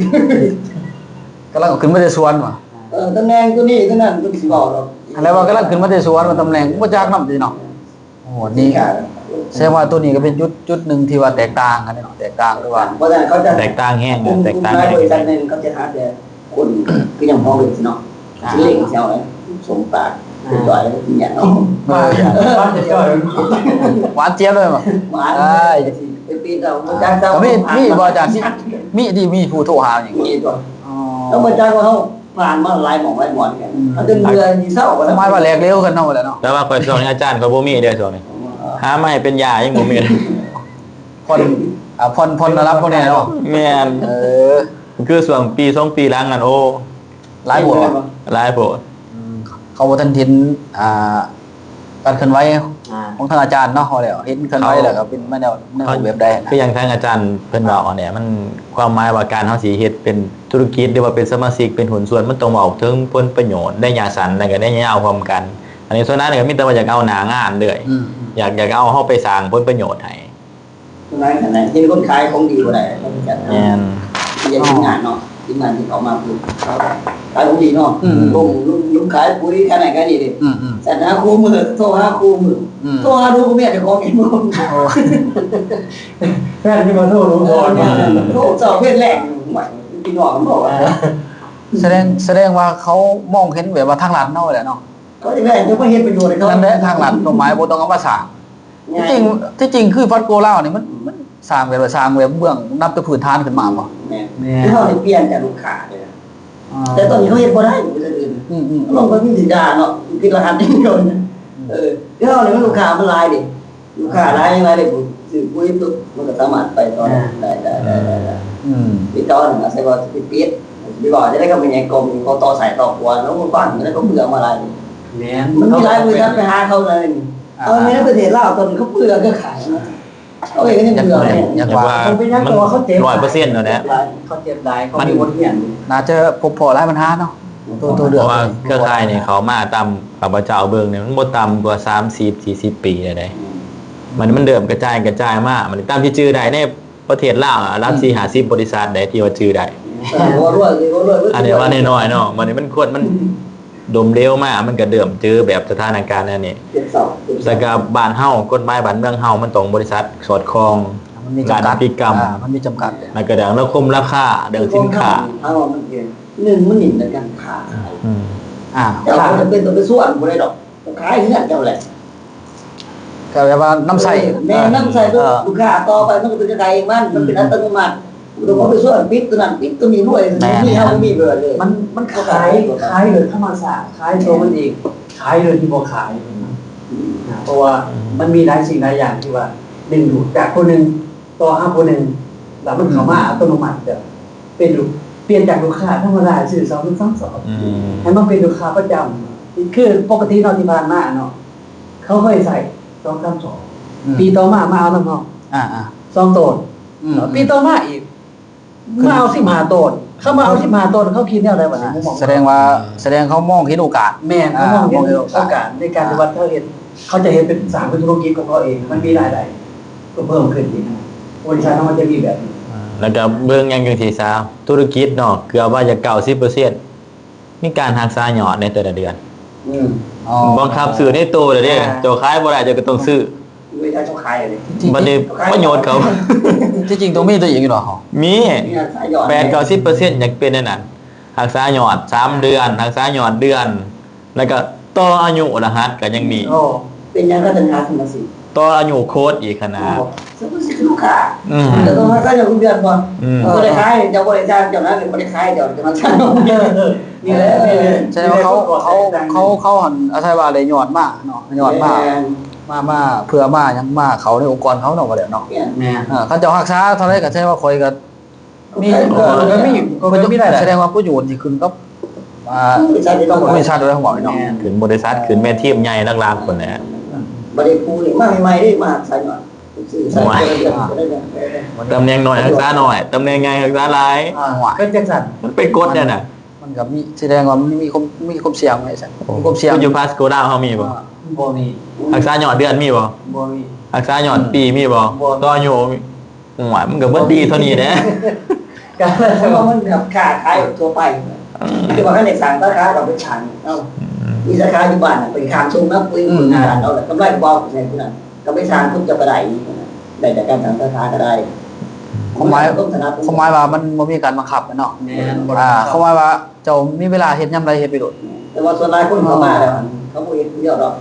ກຳລັງເອົາຂຶ້ນມາແຕ່ສວນວ່າ ເອີ ຕຳແໜ່ງໂຕນີ້ໂຕນັ້ນ ເພິ່ນຊິເວົ້າດອກ ອັນໃດວ່າກຳລັງຂຶ້ນມາແຕ່ສວນ ວ່າຕຳແໜ່ງບໍ່ຈັກນຳຕິເນາະ ໂອ້ ນີ້ ສິນຄ້າ ແສດງວ່າໂຕນີ້ກະເປັນຈຸດ ຈຸດໜຶ່ງທີ່ວ່າແຕກຕ່າງກັນເນາະ ແຕກຕ່າງ ຫຼືວ່າ ແຕກຕ່າງແຮງ ແຕກຕ່າງໃນບໍລິສັດໜຶ່ງ ເຂົາຈະຫາແຕ່ ຄົນຄືຍັງພໍເຫັນຊິເນາະ ອ່າ ຊິເລັ່ງຊິເອົາໄວ້ສົມປາກ ອ່າ ເປັນຈ່ອຍແລ້ວກິນຫຍັງເນາະ ເອີ ຫວານຈຽບເລີຍບໍ່ ຫວານ ເອີຍ ໄປປີນເອົາ ບໍ່ຈັກເຈົ້າ ມີ ມີບໍ່ອາຈານ ມີ ມີທີ່ມີຜູ້ໂທຫາຫຍັງ ມີຕົວະ ອໍ ເຮົາບໍ່ຈັກວ່າເຮົາຜ່ານມາຫຼາຍໝ່ອງຫຼາຍບ່ອນກັນ ອືມ ເຮົາຈົນເບື່ອຊິເຊົາ ປະມານວ່າແຫຼກເຫຼວກັນເນາະ ວ່າແລ້ວເນາະ. ແຕ່ວ່າຂ້ອຍຊ່ວງນີ້ອາຈານຂ້ອຍບໍ່ມີເດ້ ຊ່ວງນີ້ ເອີ ຫາມາໃຫ້ເປັນຢາຍັງບໍ່ມີ. ຜ່ອນ ອ່າ ຜ່ອນ ຜ່ອນລະດັບພວກນີ້ເນາະ. ແມ່ນ ເອີ ຄືຊ່ວງປີສອງປີຫຼັງນັ້ນ ໂອ້ ຫຼາຍໂພດ ຫຼາຍໂພດ. ອືມ ເຂົາບໍ່ທັນເຫັນ ອ່າ ການເຄື່ອນໄຫວ ອ່າ ຂອງທາງອາຈານເນາະ ເຮົາແລ້ວເຫັນເຄື່ອນໄຫວ ເຂົາ ແລ້ວກໍເປັນມາແນວ ແນວຮູບແບບໃດນະ? ຄືຢ່າງທາງອາຈານເພິ່ນເວົ້າຫັ້ນແຫຼະ ມັນ ຄວາມໝາຍວ່າການເຮົາຊິເຮັດເປັນທຸລະກິດ ຫຼືວ່າເປັນສະມາຊິກ ເປັນຫຸ້ນສ່ວນ ມັນຕ້ອງເວົ້າເຖິງຜົນປະໂຫຍດໄລຍະສັ້ນ ແລ້ວກໍໄລຍະຍາວພ້ອມກັນ. ອັນນີ້ສ່ວນຫຼາຍກໍມີແຕ່ວ່າຢາກເອົາໜ້າງານເລີຍ ອືມ ຢາກ ຢາກເອົາເຮົາໄປສ້າງຜົນປະໂຫຍດໃຫ້ ສ່ວນຫຼາຍຫັ້ນນະ ເຫັນຄົນຂາຍຂອງດີບໍ່ໄດ້ ເຂົາຈະຈັດ ແມ່ນ ເຮັດງານເນາະ ທີມງານທີ່ເຂົ້າມາພຸ້ນ ຂາຍຂອງດີເນາະ ອືມ ລົງ ລົງ ລົງຂາຍປຸ໋ຍ ຂາຍນັ້ນຂາຍນີ້ເດ້ ອືມໆ ສັນຫາຄູ່ມື້ ໂທຫາຄູ່ມື້ ອືມ ໂທຫາດູກເມຍເຈົ້າຂອງອີກມື້ ໂອ້ ແຟນຊິມາໂທດູ ເອີ ແມ່ນ ໂທເຊົ້າເວັນແລງ ໂອ້ຍ ພີ່ນ້ອງມັນບອກວ່າ ສະແດງ ສະແດງວ່າເຂົາມອງເຫັນແບບວ່າທາງລັດເຮົາແຫຼະເນາະ ເຂົາຈະໄດ້ ຈະມາເຮັດປະໂຫຍດໃຫ້ເຂົາ ນັ້ນແຫຼະ ທາງລັດ ກົດໝາຍບໍ່ຕ້ອງເອົາມາສ້າງ ງ່າຍ ທີ່ຈິງ ທີ່ຈິງຄືວັດໂກລາວນີ້ ມັນ ມັນສ້າງແບບວ່າ ສ້າງແບບເບື້ອງ ນັບແຕ່ພື້ນຖານຂຶ້ນມາບໍ່? ແມ່ນ ແມ່ນ ຄືເຮົາໄດ້ປ່ຽນຈາກລູກຄ້າເດ້ ອ່າ ແຕ່ຕອນນີ້ເຮົາເຮັດບໍ່ໄດ້ ບໍລິສັດອື່ນ ອືມໆ ລາວກໍມີແຕ່ດ່າເນາະ ຜິດລະຫັດຢ່າງດຽວ ອືມ ເອີ ຄືເຮົານີ້ມັນລູກຄ້າມັນຫຼາຍເດ້ ລູກຄ້າຫຼາຍ ຫຼາຍເດ້ ຊື້ປຸ໋ຍປຸບ ມັນກໍສາມາດໄປຕໍ່ໄດ້ ອ່າ ໄດ້ ໄດ້ ໄດ້ ໄດ້ ອືມ ຕິດຕໍ່ນີ້ອາໄສວ່າຊິໄປປິດ ຊິໄປເວົ້າຈັ່ງໃດກັບແມ່ໃຫຍ່ກົມ ເຂົາຕໍ່ຊ້າຍຕໍ່ຂວາ ແລ້ວບໍ່ຟັງ ແລ້ວກໍເບື່ອມາຫຼາຍ ແມ່ນ ມັນມີຫຼາຍບໍລິສັດໄປຫາເຂົາເລີຍ ອ່າ ເອົາໃນປະເທດລາວຕອນນີ້ເຂົາເບື່ອຄືຂາຍເນາະ ເຂົາເອງຍັງເບື່ອ ຢ່າງວ່າ ເຂົາເປັນຫຍັງ ເພາະວ່າເຂົາເຈັບຫຼາຍ ຮ້ອຍເປີເຊັນແລ້ວແຫຼະ ເຂົາເຈັບຫຼາຍ ເຂົາມີບົດຮຽນ ໜ້າຈະພົບພໍ້ຫຼາຍບັນຫາເນາະ ໂຕ ໂຕເລື່ອງ ເພາະວ່າເຄືອຂ່າຍນີ້ເຂົ້າມາຕາມຂ້າພະເຈົ້າເບິ່ງນີ້ ມັນບໍ່ຕ່ຳກວ່າສາມສິບ ສີ່ສິບປີແລ້ວເດ້ ອືມ ມັນ ມັນເລີ່ມກະຈາຍ ກະຈາຍມາ ມັນຕາມທີ່ຈື່ໄດ້ໃນ ປະເທດລາວລະດັບ ອືມ ສີ່ຫ້າສິບບໍລິສັດໃດທີ່ວ່າຈື່ໄດ້ ເອີ ອັນນີ້ວ່ານ້ອຍໆເນາະ ບັດນີ້ມັນຄວນ ມັນດົມເຫຼວມາ ມັນກະເລີ່ມເຈີແບບສະຖານະການແນວນີ້ ແລ້ວກະບ້ານເຮົາ ກົດໝາຍບ້ານເມືອງເຮົາ ມັນຕ້ອງບໍລິສັດສອດຄ່ອງ ມັນມີຈຳກັດ ການຕິດກຳ ອ່າ ມັນມີຈຳກັດ ແລ້ວກະເລື່ອງລະຄົມລາຄາ ເລື່ອງສິນຄ້າ ເຮົາວ່າມັນເປັນ ໜຶ່ງ ມັນນິນໃນການຄ້າ ອືມ ອ່າ ເຈົ້າບໍ່ຈຳເປັນຕ້ອງໄປຊວນຜູ້ໃດດອກ ຂາຍເຮືອນເຈົ້າແຫຼະ ກໍແບບວ່ານຳໃຊ້ ເອີ ແມ່ນ ເອີ ນຳໃຊ້ ເອີ ລູກຄ້າຕໍ່ໄປ ມັນກໍເປັນຂາຍເອງມັນ ມັນເປັນອັດຕະໂນມັດ ບໍ່ຕ້ອງໄປຊວນປິດຕົວນັ້ນ ປິດຕົວນີ້ ລວຍ ແມ່ນ ມີເຮົາມີເບີດເລີຍ ມັນ ມັນຂາຍ ຂາຍໂດຍທຳມະຊາດ ຂາຍຕົວມັນເອງ ຂາຍໂດຍທີ່ບໍ່ຂາຍ ອືມ ນະ ເພາະວ່າ ອືມ ມັນມີຫຼາຍສິ່ງຫຼາຍຢ່າງທີ່ວ່າດຶງດູດຈາກຄົນໜຶ່ງ ຕໍ່ຫາຜູ້ໜຶ່ງ ແລ້ວມັນເຂົ້າມາ ອືມ ອັດຕະໂນມັດ ຈະເປັນລູກ ປ່ຽນຈາກລູກຄ້າທຳມະດາ ຊື້ສອງ ສອງ ສອງ ອືມ ໃຫ້ມາເປັນລູກຄ້າປະຈຳ ຄືປົກກະຕິເນາະ ທີ່ຜ່ານມາເນາະ ເຂົາເຄີຍໃຊ້ ສອງ ສາມ ສອງ ອືມ ປີຕໍ່ມາ ມາເອົານຳເຮົາ ອ່າໆ ສອງໂຕນ ອືມ ເນາະ ອືມ ປີຕໍ່ມາອີກ ມາເອົາສິບຫ້າໂຕນ ເຂົາມາເອົາສິບຫ້າໂຕນ ເຂົາຄິດແນວໃດບັດນີ້? ອ່າ ມຸມມອງ ສະແດງວ່າ ສະແດງເຂົາມອງເຫັນໂອກາດ ແມ່ນ ເຂົາມອງເຫັນໂອກາດ ອ່າ ໃນການທີ່ວ່າເຂົາເຮັດ ເຂົາຈະເຮັດເປັນ ສ້າງເປັນທຸລະກິດຂອງເຂົາເອງ ມັນມີລາຍໄດ້ເພີ່ມຂຶ້ນອີກ ບໍລິສັດເຮົາມັນຈະມີແບບນີ້ ອ່າ ແລ້ວກໍເບິ່ງຫຍັງຈັ່ງຊີ້ຊະ ທຸລະກິດເນາະ ເກືອບວ່າຈະເກົ້າສິບເປີເຊັນ ມີການຮັກສາຍອດໃນແຕ່ລະເດືອນ ອືມ ອໍ ບັງຄັບຊື້ໃນໂຕເລີຍເດ້ ອ່າ ເຈົ້າຂາຍບໍ່ໄດ້ ເຈົ້າກໍຕ້ອງຊື້ ເວລາເຈົ້າຂາຍເລີຍ ບັດນີ້ປະໂຫຍດເຂົາ ທີ່ຈິງຕ້ອງມີຕົວອີກຢູ່ເນາະ ມີ ມີຮັກສາຍອດ ແປດເກົ້າສິບເປີເຊັນ ຢາກເປັນແນວນັ້ນ ຮັກສາຍອດສາມເດືອນ ຮັກສາຍອດເດືອນ ແລ້ວກໍຕໍ່ອາຍຸລະຫັດກໍຍັງມີ ໂອ້ ເປັນຫຍັງເຂົາຈຶ່ງຫາສະມາຊິກ ຕໍ່ອາຍຸໂຄດອີກຫັ້ນນະ ໂອ້ ສະມາຊິກຄືລູກຄ້າ ອືມ ເຈົ້າຕ້ອງຮັກສາຍອດທຸກເດືອນບໍ່ ອືມ ບໍ່ໄດ້ຂາຍ ເຈົ້າບໍ່ໄດ້ຈ່າຍ ເຈົ້ານັ້ນບໍ່ໄດ້ຂາຍ ເຈົ້າຈະມາສ້າງ ນີ້ແຫຼະ ນີ້ແຫຼະ ສະແດງວ່າເຂົາ ເຂົາ ເຂົາ ເຂົາຫັ້ນອາໄສວ່າໄດ້ຍອດມາເນາະ ຍອດມາ ແມ່ນ ມາ ມາເພື່ອມາຫຍັງ ມາເຂົ້າໃນອົງກອນເຂົາເນາະ ວ່າແລ້ວເນາະ ແມ່ນ ເອີ ຄັນເຈົ້າຮັກສາເທົ່າໃດກໍແສດງວ່າຂ້ອຍກໍ ມີ ເອີ ກໍມີ ກໍມີລາຍໄດ້ ສະແດງວ່າປະໂຫຍດທີ່ຂຶ້ນກັບ ອ່າ ບໍລິສັດ ບໍລິສັດໂດຍທັງໝົດເນາະ ແມ່ນ ຂຶ້ນບໍລິສັດ ຂຶ້ນແມ່ນທີມໃຫຍ່ຫຼັກໆພຸ້ນແຫຼະ ອືມ ບັດນີ້ຜູ້ນີ້ມາໃໝ່ໆເດ້ ມາສາຍຍອດ ຕຳແໜ່ງນ້ອຍຮັກສານ້ອຍ ຕຳແໜ່ງໃຫຍ່ຮັກສາຫຼາຍ ອ່າ ເປັນຈັ່ງຊັ້ນ ມັນໄປກົດແນວນັ້ນ ມັນກໍມີ ສະແດງວ່າມັນມີຄວາມ ມີຄວາມສ່ຽງໄວ້ຊັ້ນ ໂອ້ ມີຄວາມສ່ຽງ ຢູ່ພາສໂກດາວເຮົາມີບໍ່? ອ່າ ບໍ່ມີ ຮັກສາຍອດເດືອນມີບໍ່? ບໍ່ມີ ຮັກສາຍອດປີມີບໍ່? ບໍ່ມີ ຕໍ່ອາຍຸ ໂອ້ຍ ມັນກໍເບິດດີເທົ່ານີ້ແຫຼະ ກໍ ເພາະວ່າມັນແບບຄ້າຂາຍທົ່ວໄປ ອືມ ຄືວ່າຄັນໄດ້ສ້າງສາຂາກໍໄປສ້າງເອົາ ອືມ ມີສາຂາຢູ່ບ້ານນະ ໄປຂ້າງສົ່ງນຳ ອືມ ຄົນງານເອົາ ແລ້ວກຳໄລກໍບໍ່ເອົາໃຫ້ຜູ້ນັ້ນ ກໍໄປສ້າງຄົນເຈົ້າກໍໄດ້ ໄດ້ຈາກການສ້າງສາຂາກໍໄດ້ ຄວາມໝາຍ ຄວາມໝາຍວ່າມັນບໍ່ມີການບັງຄັບເນາະ ແມ່ນ ອ່າ ຄວາມໝາຍວ່າ ເຈົ້າມີເວລາເຮັດຍາມໃດເຮັດໄປໂລດ ແຕ່ວ່າສ່ວນຫຼາຍຄົນເຂົ້າມາແລ້ວ ເຂົາບໍ່ເຮັດຜູ້ດຽວດອກ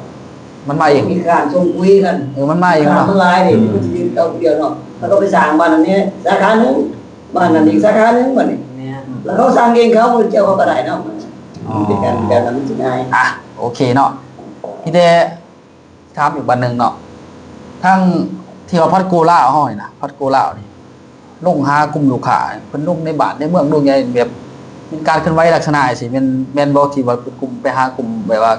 ມັນມາເອງ ມີການສົ່ງຄຸຍກັນ ເອີ ມັນມາເອງເນາະ ມັນຫຼາຍເດ້ ອືມ ມັນຊິເຮັດເຈົ້າຜູ້ດຽວເນາະ ແລ້ວກໍໄປສ້າງບ້ານນັ້ນແດ່ສາຂາໜຶ່ງ ບ້ານນັ້ນອີກສາຂາໜຶ່ງ ບັດນີ້ ແມ່ນ ເຂົາສັ່ງເອງ ເຂົາບໍ່ກ່ຽວເຂົາກໍໄດ້ເນາະ. ອໍ ເປັນການແບບນັ້ນມັນຊິງ່າຍ. ອ່ະ ໂອເຄເນາະ. ມີແຕ່ຖາມອີກບັດໜຶ່ງເນາະ ທາງທີ່ວ່າພັດໂກລາວເຮົານີ້ນະ ພັດໂກລາວນີ້ ລົງຫາກຸ່ມລູກຄ້າ ເພິ່ນລົງໃນບ້ານໃນເມືອງ ລົງໃຫຍ່ ແບບມີການເຄື່ອນໄຫວລັກສະນະຈັ່ງຊີ້ ແມ່ນ ແມ່ນບໍ່? ທີ່ວ່າເປັນກຸ່ມ ໄປຫາກຸ່ມແບບວ່າ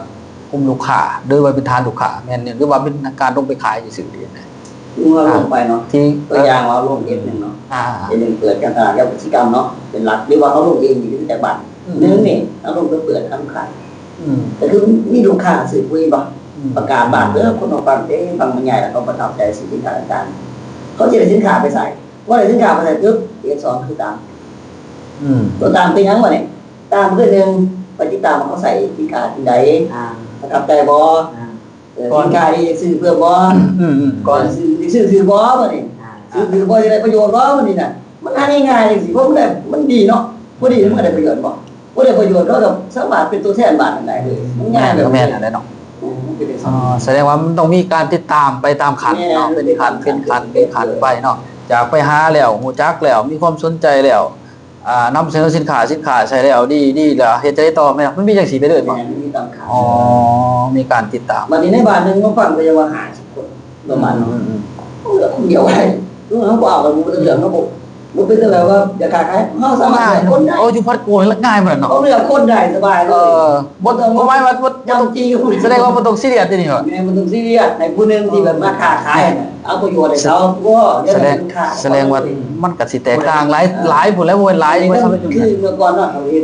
ກຸ່ມລູກຄ້າ ຫຼືວ່າເປັນຖານລູກຄ້າ ແມ່ນ ຫຼືວ່າເປັນການລົງໄປຂາຍຊື່ໆ ຫຼືຈັ່ງໃດ? ຄືວ່າລົງໄປເນາະ ທີ່ ຕົວຢ່າງວ່າລົງເອັດໜຶ່ງເນາະ ອ່າ ເອັດໜຶ່ງເປີດການຕະຫຼາດກັບກິດຈະກຳເນາະ ເປັນຫຼັກ ຫຼືວ່າເຮົາລົງເອງນີ້ ຈາກບ້ານ ອືມ ໜຶ່ງນີ້ ເຮົາລົງໄປເປີດທາງຂາຍ ອືມ ກໍຄືມີລູກຄ້າຊື້ປຸ໋ຍບໍ່? ອືມ ປະກາດບ້ານ ເອີ ຄົນເຮົາຟັງເດ້ ຟັງມັນໃຫຍ່ ແລ້ວກໍປະທັບໃຈ ສິ່ງທີ່ທ່ານອາຈານ ເຂົາຊິໄດ້ສິນຄ້າໄປໃຊ້ ພໍໄດ້ສິນຄ້າໄປໃຊ້ປຶບ ເອັດສອງຄືຕາມ ອືມ ຕົວຕາມຄືຫຍັງບາດນີ້? ຕາມຄື ໜຶ່ງ ໄປຕິດຕາມວ່າເຂົາໃຊ້ສິນຄ້າຈັ່ງໃດ ອ່າ ປະທັບໃຈບໍ່? ອ່າ ເອີ ສິນຄ້ານີ້ຊື້ເພີ່ມບໍ່? ອືມໆ ກ່ອນຊື້ ຊື້ ຊື້ບໍ່ບາດນີ້? ອ່າ ຊື້ ຊື້ບໍ່ ຊິໄດ້ປະໂຫຍດບໍ່ບາດນີ້ນະ? ມັນຫາງ່າຍໆ ຈັ່ງຊີ້ ເພາະມັນໄດ້ ມັນດີເນາະ ພໍດີມັນກໍໄດ້ປະໂຫຍດບໍ່? ບໍ່ໄດ້ປະໂຫຍດ ເຮົາກໍສາມາດເປັນຕົວແທນບ້ານນັ້ນໄດ້ເລີຍ ມັນງ່າຍແບບ ແມ່ນ ແມ່ນແລ້ວເນາະ. ອືມ ແມ່ນ ສະແດງວ່າມັນຕ້ອງມີການຕິດຕາມໄປຕາມຂັ້ນເນາະ ແມ່ນ ເປັນຂັ້ນ ເປັນຂັ້ນ ເປັນຂັ້ນໄປເນາະ ຈາກໄປຫາແລ້ວ ຮູ້ຈັກແລ້ວ ມີຄວາມສົນໃຈແລ້ວ ອ່າ ນຳສະເໜີສິນຄ້າ ສິນຄ້າໃຊ້ແລ້ວ ດີ ດີແລ້ວ ເຮັດຈັ່ງໃດຕໍ່? ແມ່ນ ມັນມີຈັ່ງຊີ້ໄປເລີຍບໍ່? ແມ່ນ ມີຕາມຂັ້ນ ອໍ ມີການຕິດຕາມ. ບັດນີ້ໃນບ້ານໜຶ່ງມາຟັງກໍຢ່າວ່າຫ້າສິບຄົນ ປະມານນັ້ນ ອືມໆ ເຮົາເລືອກຄົນດຽວໄດ້ ເຮົາບໍ່ເອົາກັນ ບໍ່ເປັນເລື່ອງ ເຮົາບໍ່ ບໍ່ເປັນເລື່ອງແບບວ່າຢາກຄ້າຂາຍ ເຮົາສາມາດເລືອກຄົນໄດ້ ເອົາຢູ່ພັດໂກລາວງ່າຍໝົດເນາະ ເຮົາເລືອກຄົນໄດ້ສະບາຍເລີຍ ເອີ ບໍ່ ບໍ່ໝາຍວ່າ ບໍ່ ບໍ່ຕ້ອງ ຈຳຈີກັບຜູ້ ສະແດງວ່າບໍ່ຕ້ອງຊີຣຽສເດນີ້ ແມ່ນ ບໍ່ຕ້ອງຊີຣຽສ ໃຫ້ຜູ້ໜຶ່ງທີ່ແບບມາຄ້າຂາຍຫັ້ນນະ ເອົາປະໂຫຍດໃຫ້ເຂົາ ສະແດງ ສະແດງວ່າມັນກໍຊິແຕກຕ່າງຫຼາຍ ຫຼາຍພຸ້ນແຫຼະ ບໍ່ແມ່ນຫຼາຍ ບໍ່ແມ່ນ ຄືເມື່ອກ່ອນເນາະ ເຮົາເຫັນ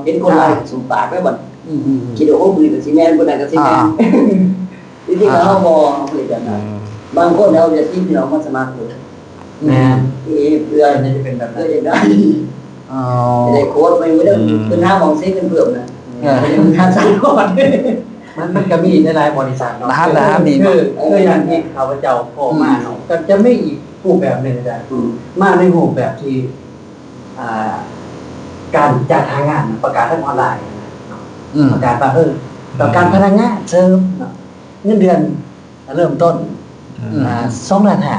ເຫັນຄົນລາວ ອ່າ ສົມປາກໄວ້ບັດ ອືມໆໆ ຄິດວ່າ ໂອ້ ຜູ້ນີ້ກໍຊິແມ່ນ ຜູ້ນັ້ນກໍຊິແມ່ນ ອ່າ ທີ່ຈິງແລ້ວເຮົາບໍ່ ເຮົາບໍ່ເຮັດແບບນັ້ນ ອືມ ບາງຄົນເຮົາຢາກທີ່ພີ່ນ້ອງມາສະໝັກເລີຍ ແມ່ນ ເອີ ເພື່ອ ເພື່ອຈະໄດ້ ອໍ ຈະໄດ້ໂຄດໄປເດີ ອືມ ເພິ່ນຫາໝ່ອງເສຍເງິນເພີ່ມນະ ເອີ ເພິ່ນຫາສາຍກ່ອນ ມັນ ມັນກໍມີຫຼາຍໆບໍລິສັດເນາະ ລະຫັດ ລະຫັດນີ້ ຄື ຄືຢ່າງທີ່ຂ້າພະເຈົ້າພໍ້ມາເນາະ ອືມ ກໍຈະມີອີກຮູບແບບໜຶ່ງອາຈານ ອືມ ມາໃນຮູບແບບທີ່ ອ່າ ການຈັດຫາງານ ປະກາດທາງອອນລາຍເນາະ ອືມ ປະກາດວ່າ ເອີ ຕ້ອງການພະນັກງານເສີມເນາະ ເງິນເດືອນເລີ່ມຕົ້ນ ອືມ ອ່າ ສອງລ້ານຫ້າ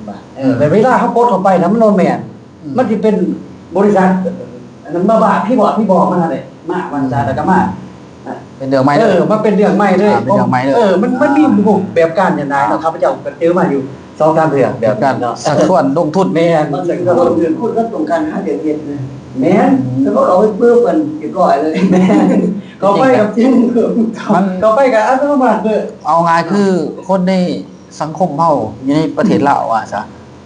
ບາດ ເອີ ອືມ ແຕ່ເວລາເຮົາກົດເຂົ້າໄປນະ ມັນບໍ່ແມ່ນ ອືມ ມັນຊິເປັນບໍລິສັດ ອັນນັ້ນມາບາດ ພີ່ບອກ ພີ່ບອກມັນຫັ້ນແຫຼະ ມາ ວ່າຊັ້ນ ອືມ ແລ້ວກໍມາ ເປັນເລື່ອງໃໝ່ເລີຍ ເອີ ມັນເປັນເລື່ອງໃໝ່ເລີຍ ອ່າ ເປັນເລື່ອງໃໝ່ເລີຍ ເອີ ມັນ ອ່າ ມັນມີຮູບແບບການຈັ່ງໃດເນາະ ອ່າ ຂ້າພະເຈົ້າກໍເຈີມາຢູ່ສອງສາມເລື່ອງແບບນັ້ນເນາະ ຊັກຊວນລົງທຶນ ແມ່ນ ມັນຊັກຊວນລົງທຶນ ຄົນກໍຕ້ອງການຫາວຽກເຮັດນະ ແມ່ນ ອືມ ແຕ່ວ່າເອົາໄປປຶບມັນຮຽບຮ້ອຍເລີຍ ແມ່ນ ເຂົ້າໄປກໍຈິງ ມັນ ເຂົ້າໄປກໍອັດຕະໂນມັດເລີຍ ເອົາງ່າຍຄືຄົນໃນສັງຄົມເຮົາຢູ່ໃນປະເທດລາວວ່າຊະ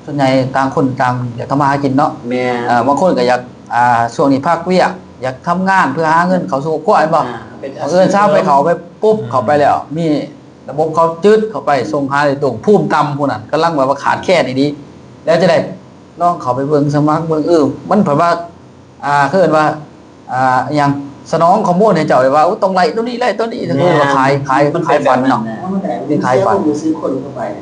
ສ່ວນໃຫຍ່ຕ່າງຄົນຕ່າງຢາກທຳມາຫາກິນເນາະ ແມ່ນ ເອີ ບາງຄົນກໍຢາກ ອ່າ ຊ່ວງນີ້ພັກວຽກ ຢາກທຳງານເພື່ອຫາເງິນເຂົ້າສູ່ຄອບຄົວ ແມ່ນບໍ່? ອ່າ ບັງເອີນຊາວໄປເຂົ້າໄປປຸບ ອືມ ເຂົ້າໄປແລ້ວ ມີລະບົບເຂົາຈຶດເຂົ້າໄປ ສົ່ງຫາໂດຍຕົງ ພູມຕ່ຳຜູ້ນັ້ນ ກຳລັງແບບວ່າຂາດແຄນອີ່ຫຼີ ແລ້ວຈັ່ງໃດ ລອງເຂົ້າໄປເບິ່ງ ສະໝັກເບິ່ງ ເອີ ມັນເພິ່ນວ່າ ອ່າ ເຂົາເອີ້ນວ່າ ອ່າ ອີ່ຫຍັງ ສະໜອງຂໍ້ມູນໃຫ້ເຈົ້າ ແບບວ່າ ໂອ້ ຕ້ອງໄລ່ໂຕນີ້ ໄລ່ໂຕນີ້ ແມ່ນ ຂາຍ ຂາຍ ມັນເປັນ ຂາຍຝັນເນາະ ແບບນັ້ນນະ ຂາຍຝັນ ເຮົາບໍ່ຊື້ຄົນເຂົ້າໄປນະ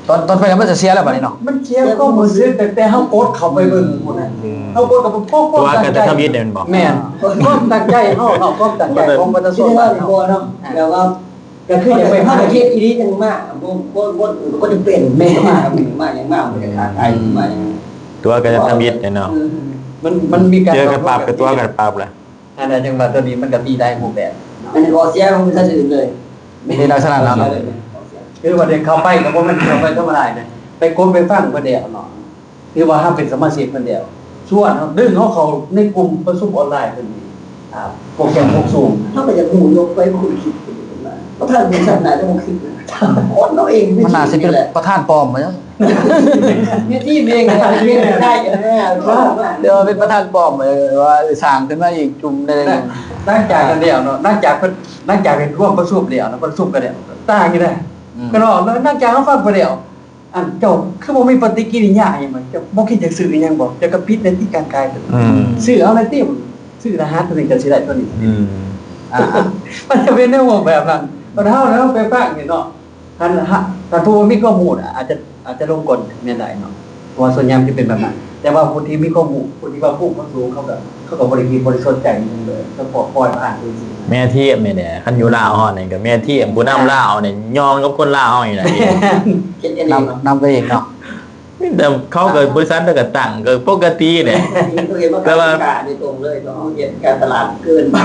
ຕອນ ຕອນໄປແລ້ວມັນຈະເສຍແລ້ວບັດນີ້ເນາະ ມັນເສຍຄວາມຮູ້ສຶກ ແຕ່ ແຕ່ເຮົາກົດເຂົ້າໄປເບິ່ງພຸ້ນນະ ອືມ ເຮົາກົດເຂົ້າໄປ ພວກຄວາມຕັ້ງໃຈ ຕົວະກໍຈະທຳອິດແມ່ນບໍ່? ແມ່ນ ຄວາມຕັ້ງໃຈເຮົາເນາະ ຄວາມຕັ້ງໃຈຂອງປະຊາຊົນ ຄືວ່າເຮົາເນາະ ອ່າ ແບບວ່າ ກໍຄືຢາກໄປຫາເຮັດອີ່ຫຼີຈັ່ງມາ ບໍ່ ບໍ່ ບໍ່ ບໍ່ຈຳເປັນ ແມ່ນ ມາ ມາຫຍັງມາ ບໍ່ໄດ້ຄ້າຂາຍ ອືມ ມາຫຍັງ ຕົວະກໍຈະທຳອິດແຫຼະເນາະ ເອີ ມັນ ມັນມີການ ເຈີກັນປັບ ກໍຕົວະກັນປັບລະ ອັນນັ້ນຈັ່ງວ່າຕົວນີ້ມັນກໍມີຫຼາຍຮູບແບບເນາະ ອັນນີ້ຂໍ້ເສຍຂອງປະຊາຊົນເລີຍ ເປັນລັກສະນະນັ້ນເນາະ ຄືວ່າໄດ້ເຂົ້າໄປກໍບໍ່ແມ່ນເຂົ້າໄປທຳມະດາເດ້ ໄປກົດໄປຟັງເພິ່ນແລ້ວເນາະ ຖືວ່າເຮົາເປັນສະມາຊິກເພິ່ນແລ້ວ ຊວນເຮົາ ດຶງເຮົາເຂົ້າໃນກຸ່ມປະຊຸມອອນລາຍເພິ່ນນີ້ ອ່າ ໂປຣແກຣມຫົກສູນ ເຮົາກໍຢາກຮູ້ຢູ່ ໄປຄຸນຄິດເພິ່ນມາ ປະທານບໍລິສັດໜ້າຈະບໍ່ຄິດນະ ຄົນເຮົາເອງ ມັນໜ້າຊິເປັນປະທານປອມບໍ? ເຮັດທີມເອງກໍໄດ້ ເອີ ເປັນປະທານປ້ອມ ເອີ ວ່າສ້າງຂຶ້ນມາອີກກຸ່ມໜຶ່ງ ຫຼັງຈາກນັ້ນແລ້ວເນາະ ຫຼັງຈາກເພິ່ນ ຫຼັງຈາກເຮັດຮ່ວມປະຊຸມແລ້ວເນາະ ປະຊຸມກັນແລ້ວ ຕ່າງຢູ່ເດ້ ອືມ ກໍເນາະ ຫຼັງຈາກເຮົາຟັງໄປແລ້ວ ອັນ ເຈົ້າຄືບໍ່ມີປະຕິກິລິຍາຫຍັງ ເຈົ້າບໍ່ຄິດຈະຊື້ອີ່ຫຍັງບໍ? ເຈົ້າກໍປິດແນວຕິ ການຂາຍ ອືມ ຊື້ເອົາແນວຕິ ຊື້ລະຫັດຕົວນີ້ ເຈົ້າຊິໄດ້ຕົວນີ້ ອືມ ອ່າ ມັນຈະເປັນແນວແບບນັ້ນ ບັດເຮົາ ເຮົາໄປຟັງນີ້ເນາະ ຄັນ ຄັນຜູ້ບໍ່ມີຄວາມຮູ້ນະ ອາດຈະ ອາດຈະລົງກົນແມ່ນໄດ້ເນາະ ເພາະວ່າສ່ວນໃຫຍ່ມັນຈະເປັນແບບນັ້ນ ແຕ່ວ່າຜູ້ທີ່ມີຄວາມຮູ້ ຜູ້ທີ່ວ່າຮູ້ຄວາມສູງ ເຂົາກໍ ເຂົາກໍບໍ່ໄດ້ຄິດ ບໍ່ໄດ້ສົນໃຈຫຍັງເລີຍ ກໍປ່ອຍຜ່ານໄປຊີ້ນະ ແມ່ນທຽບນີ້ແຫຼະ ຄັນຢູ່ລາວເຮົານີ້ກໍແມ່ນທຽບ ຜູ້ນຳລາວນີ້ຍ້ອງກັບຄົນລາວເຮົານີ້ແຫຼະ ນຳ ນຳໄປເອງເນາະ. ມີແຕ່ເຂົາກໍ ອ່າ ບໍລິສັດເຂົາກໍຕັ້ງກໍປົກກະຕິແຫຼະ ແຕ່ວ່າ ໂດຍຕຣົງເລີຍ ເຂົາເຮັດການຕະຫຼາດເກີນໄປ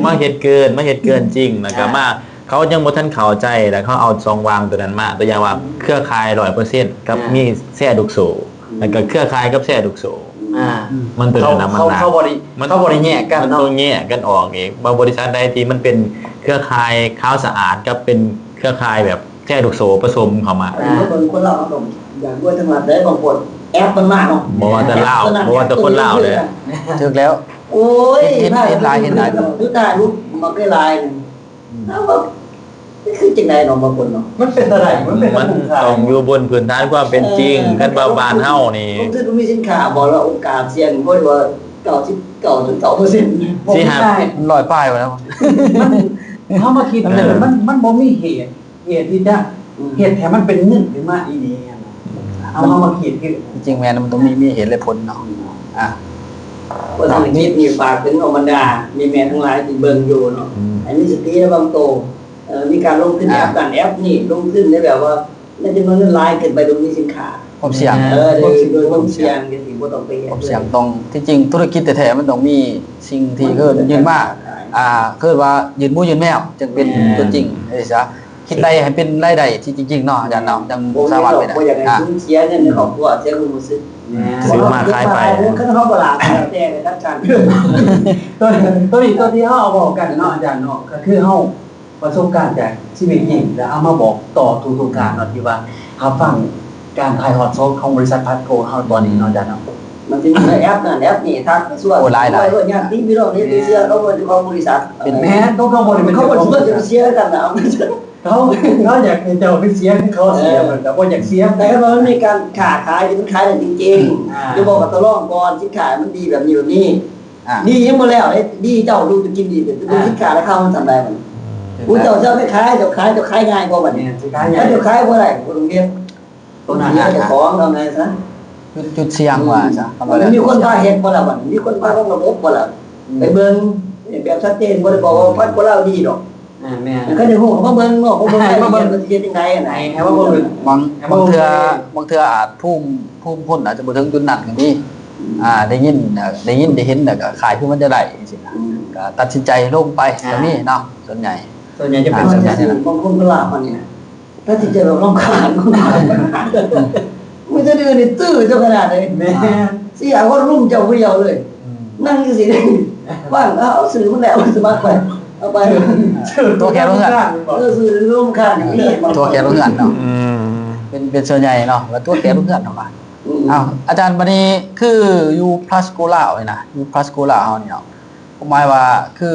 ມາເຮັດເກີນ ມາເຮັດເກີນຈິງ ແລ້ວກໍ ອ່າ ມາ ເຂົາຍັງບໍ່ທັນເຂົ້າໃຈ ແລ້ວເຂົາເອົາຊ່ອງວ່າງໂຕນັ້ນມາ ຕົວຢ່າງວ່າ ອືມ ເຄືອຂ່າຍຮ້ອຍເປີເຊັນກັບ ອ່າ ມີແຊລູກໂສ້ ອືມ ແລ້ວກໍເຄືອຂ່າຍກັບແຊລູກໂສ້ ອ່າ ມັນຕົວນັ້ນນະ ມັນໜັກ ເຂົາ ເຂົາ ເຂົາບໍ່ໄດ້ ມັນ ເຂົາບໍ່ໄດ້ແຍກກັນເນາະ ມັນຕ້ອງແຍກກັນອອກອີກ ວ່າບໍລິສັດໃດທີ່ມັນເປັນເຄືອຂ່າຍຂາວສະອາດກັບເປັນເຄືອຂ່າຍແບບ ແຊລູກໂສ້ປະສົມເຂົ້າມາ ອ່າ ເບິ່ງຄົນລາວເຮົາກໍຢາກລວຍທັງລັດເດ້ ບາງຄົນແອັບມັນມາເນາະ ບໍ່ວ່າແຕ່ລາວ ບໍ່ວ່າແຕ່ຄົນລາວເດ້ ຖືກແລ້ວ ໂອ້ຍ ເຫັນ ເຫັນຫຼາຍ ເຫັນຫຼາຍ ສຸດທ້າຍລູກມັກໄດ້ຫຼາຍ ອືມ ຖາມວ່າມັນຄືຈັ່ງໃດເນາະ ບາງຄົນເນາະ ມັນເປັນຕາໃດ ມັນເປັນ ມັນຕ້ອງຢູ່ບົນພື້ນຖານຄວາມເປັນຈິງ ເອີ ຄັນວ່າບ້ານເຮົານີ້ ລົງທຶນບໍ່ມີສິນຄ້າບໍ່ ແລ້ວໂອກາດສ່ຽງບໍ່ ຫຼືວ່າເກົ້າສິບເກົ້າຈຸດເກົ້າເປີເຊັນ ສີ່ຫ້າ ມັນຮ້ອຍປາຍໄປແລ້ວ ມັນ ເຮົາມາຄິດ ເອີ ມັນ ມັນບໍ່ມີເຫດ ເຫດທີ່ຈະ ອືມ ເຮັດໃຫ້ມັນເປັນເງິນຂຶ້ນມາອີ່ຫຼີຫັ້ນນະ ເຮົາ ເຮົາມາຄິດຄື ທີ່ຈິງແມ່ນມັນຕ້ອງມີ ມີເຫດແລະຜົນເນາະ ອືມ ອ່າ ເພາະສະນັ້ນຄລິບນີ້ຝາກເຖິງເອົາບັນດາແມ່ໆທັງຫຼາຍທີ່ເບິ່ງຢູ່ເນາະ ອືມ ໃຫ້ມີສະຕິລະວັງໂຕ ເອີ ມີການລົງທຶນ ອ່າ ແອັບນັ້ນແອັບນີ້ ລົງທຶນໃນແບບວ່າໃນຈຳນວນເງິນຫຼາຍເກີນໄປ ໂດຍມີສິນຄ້າ ຄວາມສ່ຽງ ເອີ ໂດຍ ໂດຍຄວາມສ່ຽງ ຈັ່ງຊີ້ບໍ່ຕ້ອງໄປເຮັດ ຄວາມສ່ຽງຕ້ອງ ທີ່ຈິງທຸລະກິດແທ້ໆ ມັນຕ້ອງມີສິ່ງທີ່ ມັນ ເອີ້ນ ຍື່ນມາ ອ່າ ເອີ້ນວ່າຍື່ນໝູຍື່ນແມວ ຈຶ່ງເປັນ ແມ່ນ ຕົວຈິງ ເອີ ຊະ ຄິດໄລ່ໃຫ້ເປັນລາຍໄດ້ທີ່ຈິງໆເນາະ ອາຈານເນາະ ຈັ່ງ ບໍ່ ສາມາດເປັນໄດ້ ບໍ່ຢາກໃຫ້ ອ່າ ສູນເສຍເງິນໃນຄອບຄົວ ເສຍຄວາມຮູ້ສຶກ ແມ່ນ ຊື້ມາຂາຍໄປ ຄັນເຮົາບໍ່ຫຼາກແຕ່ກັນຊັ້ນ ຕົວ ຕົວນີ້ ຕົວທີ່ເຮົາເວົ້າກັນເນາະ ອາຈານເນາະ ກໍຄືເຮົາປະສົບການຈາກຊີວິດຈິງ ແລ້ວເອົາມາບອກຕໍ່ທຸກໆທ່ານເນາະ ທີ່ວ່າຮັບຟັງການຖ່າຍທອດສົດຂອງບໍລິສັດພາສໂກເຮົາຕອນນີ້ເນາະ ອາຈານເນາະ ມັນຊິມີແອັບນັ້ນແອັບນີ້ ທັກຊວນ ໂອ້ ຫຼາຍໆ ຍາດຕິພີ່ນ້ອງນີ້ໄປເຊື່ອເຂົາເບິ່ງເຈົ້າຂອງບໍລິສັດ ເປັນ ແມ່ນ ເຂົາບໍ່ໄດ້ເປັນ ເຂົາບໍ່ໄດ້ເຊື່ອກັນນະ ເຂົາ ເຂົາຢາກໃຫ້ເຈົ້າໄປເສຍຄືເຂົາເສຍ ເອີ ມັນກໍບໍ່ຢາກເສຍ ແຕ່ວ່າມັນມີການຄ້າຂາຍທີ່ມັນຂາຍໄດ້ຈິງໆ ອ່າ ຈະບອກວ່າທະດລອງກ່ອນ ສິນຄ້າມັນດີແບບນີ້ແບບນີ້ ອ່າ ດີຍັງບໍ່ແລ້ວເດ້ ດີເຈົ້າລູກຈະກິນດີ ແຕ່ ອ່າ ສິນຄ້າລາຄາມັນສ່ຳໃດມັນ ຜູ້ເຈົ້າຈະເອົາໄປຂາຍ ເຈົ້າຂາຍ ເຈົ້າຂາຍງ່າຍບໍ່ບັດນີ້ ແມ່ນ ຊິຂາຍງ່າຍ ເຈົ້າຂາຍບໍ່ໄດ້ ບໍ່ຕ້ອງເຮັດ ຕົວນັ້ນ ເຈົ້າຂອງເອົາໄງຊະ ຈຸດ ຈຸດສ່ຽງວ່າຊະ ອືມ ມັນມີຄົນພາເຮັດບໍ່ລະບັດນີ້ ມີຄົນພາລົງລະບົບບໍ່ລະ ອືມ ໄປເບິ່ງແບບຊັດເຈນ ບໍ່ໄດ້ບອກວ່າພັນກວ່າລາວດີດອກ ອ່າ ແມ່ນ ຄັນຢາກຮູ້ກໍມາເບິ່ງເນາະ ມາເບິ່ງ ມາເບິ່ງ ວ່າຊິເຮັດຈັ່ງໃດຫັ້ນນະ ໃຫ້ ໃຫ້ມາເບິ່ງ ບາງ ບາງເທື່ອ ບາງເທື່ອອາດພູມ ພູມຄົນອາດຈະບໍ່ເຖິງຈຸດນັ້ນກໍມີ ອືມ ອ່າ ໄດ້ຍິນ ໄດ້ຍິນໄດ້ເຫັນ ແລ້ວກໍຄ້າຍຄືມັນຈະໄດ້ຈັ່ງຊີ້ນະ ອືມ ກໍຕັດສິນໃຈລົງໄປ ອ່າ ກໍມີເນາະ ສ່ວນໃຫຍ່ ສ່ວນໃຫຍ່ຈະເປັນ ອ່າ ແບບນັ້ນ ບາງຄົນກໍລາບມານີ້ນະ ຕັດສິນໃຈແບບລຳຄານ ມີແຕ່ອື່ນນີ້ຕື້ເຈົ້າຂະໜາດໃດ ແມ່ນ ຊິເອົາຄົນລຸມເຈົ້າຜູ້ດຽວເລີຍ ອືມ ນັ່ງຢູ່ຊີ້ ວ່າງ ເອົາ ເອົາຊື່ມັນແຫຼະ ສະໝັກໄປ ເອົາໄປ ຕົວະແຂກລົງເຮືອນ ເອີ ຊື່ລົງຂ້າງນີ້ ຕົວະແຂກລົງເຮືອນເນາະ ອືມ ເປັນ ເປັນສ່ວນໃຫຍ່ເນາະ ວ່າຕົວະແຂກລົງເຮືອນເນາະ ອືມ ເອົາ ອາຈານ ບັດນີ້ຄືຢູ່ພລັສໂກລາວນີ້ນະ ຢູ່ພລັສໂກລາວເຮົານີ້ເນາະ ຄວາມໝາຍວ່າຄື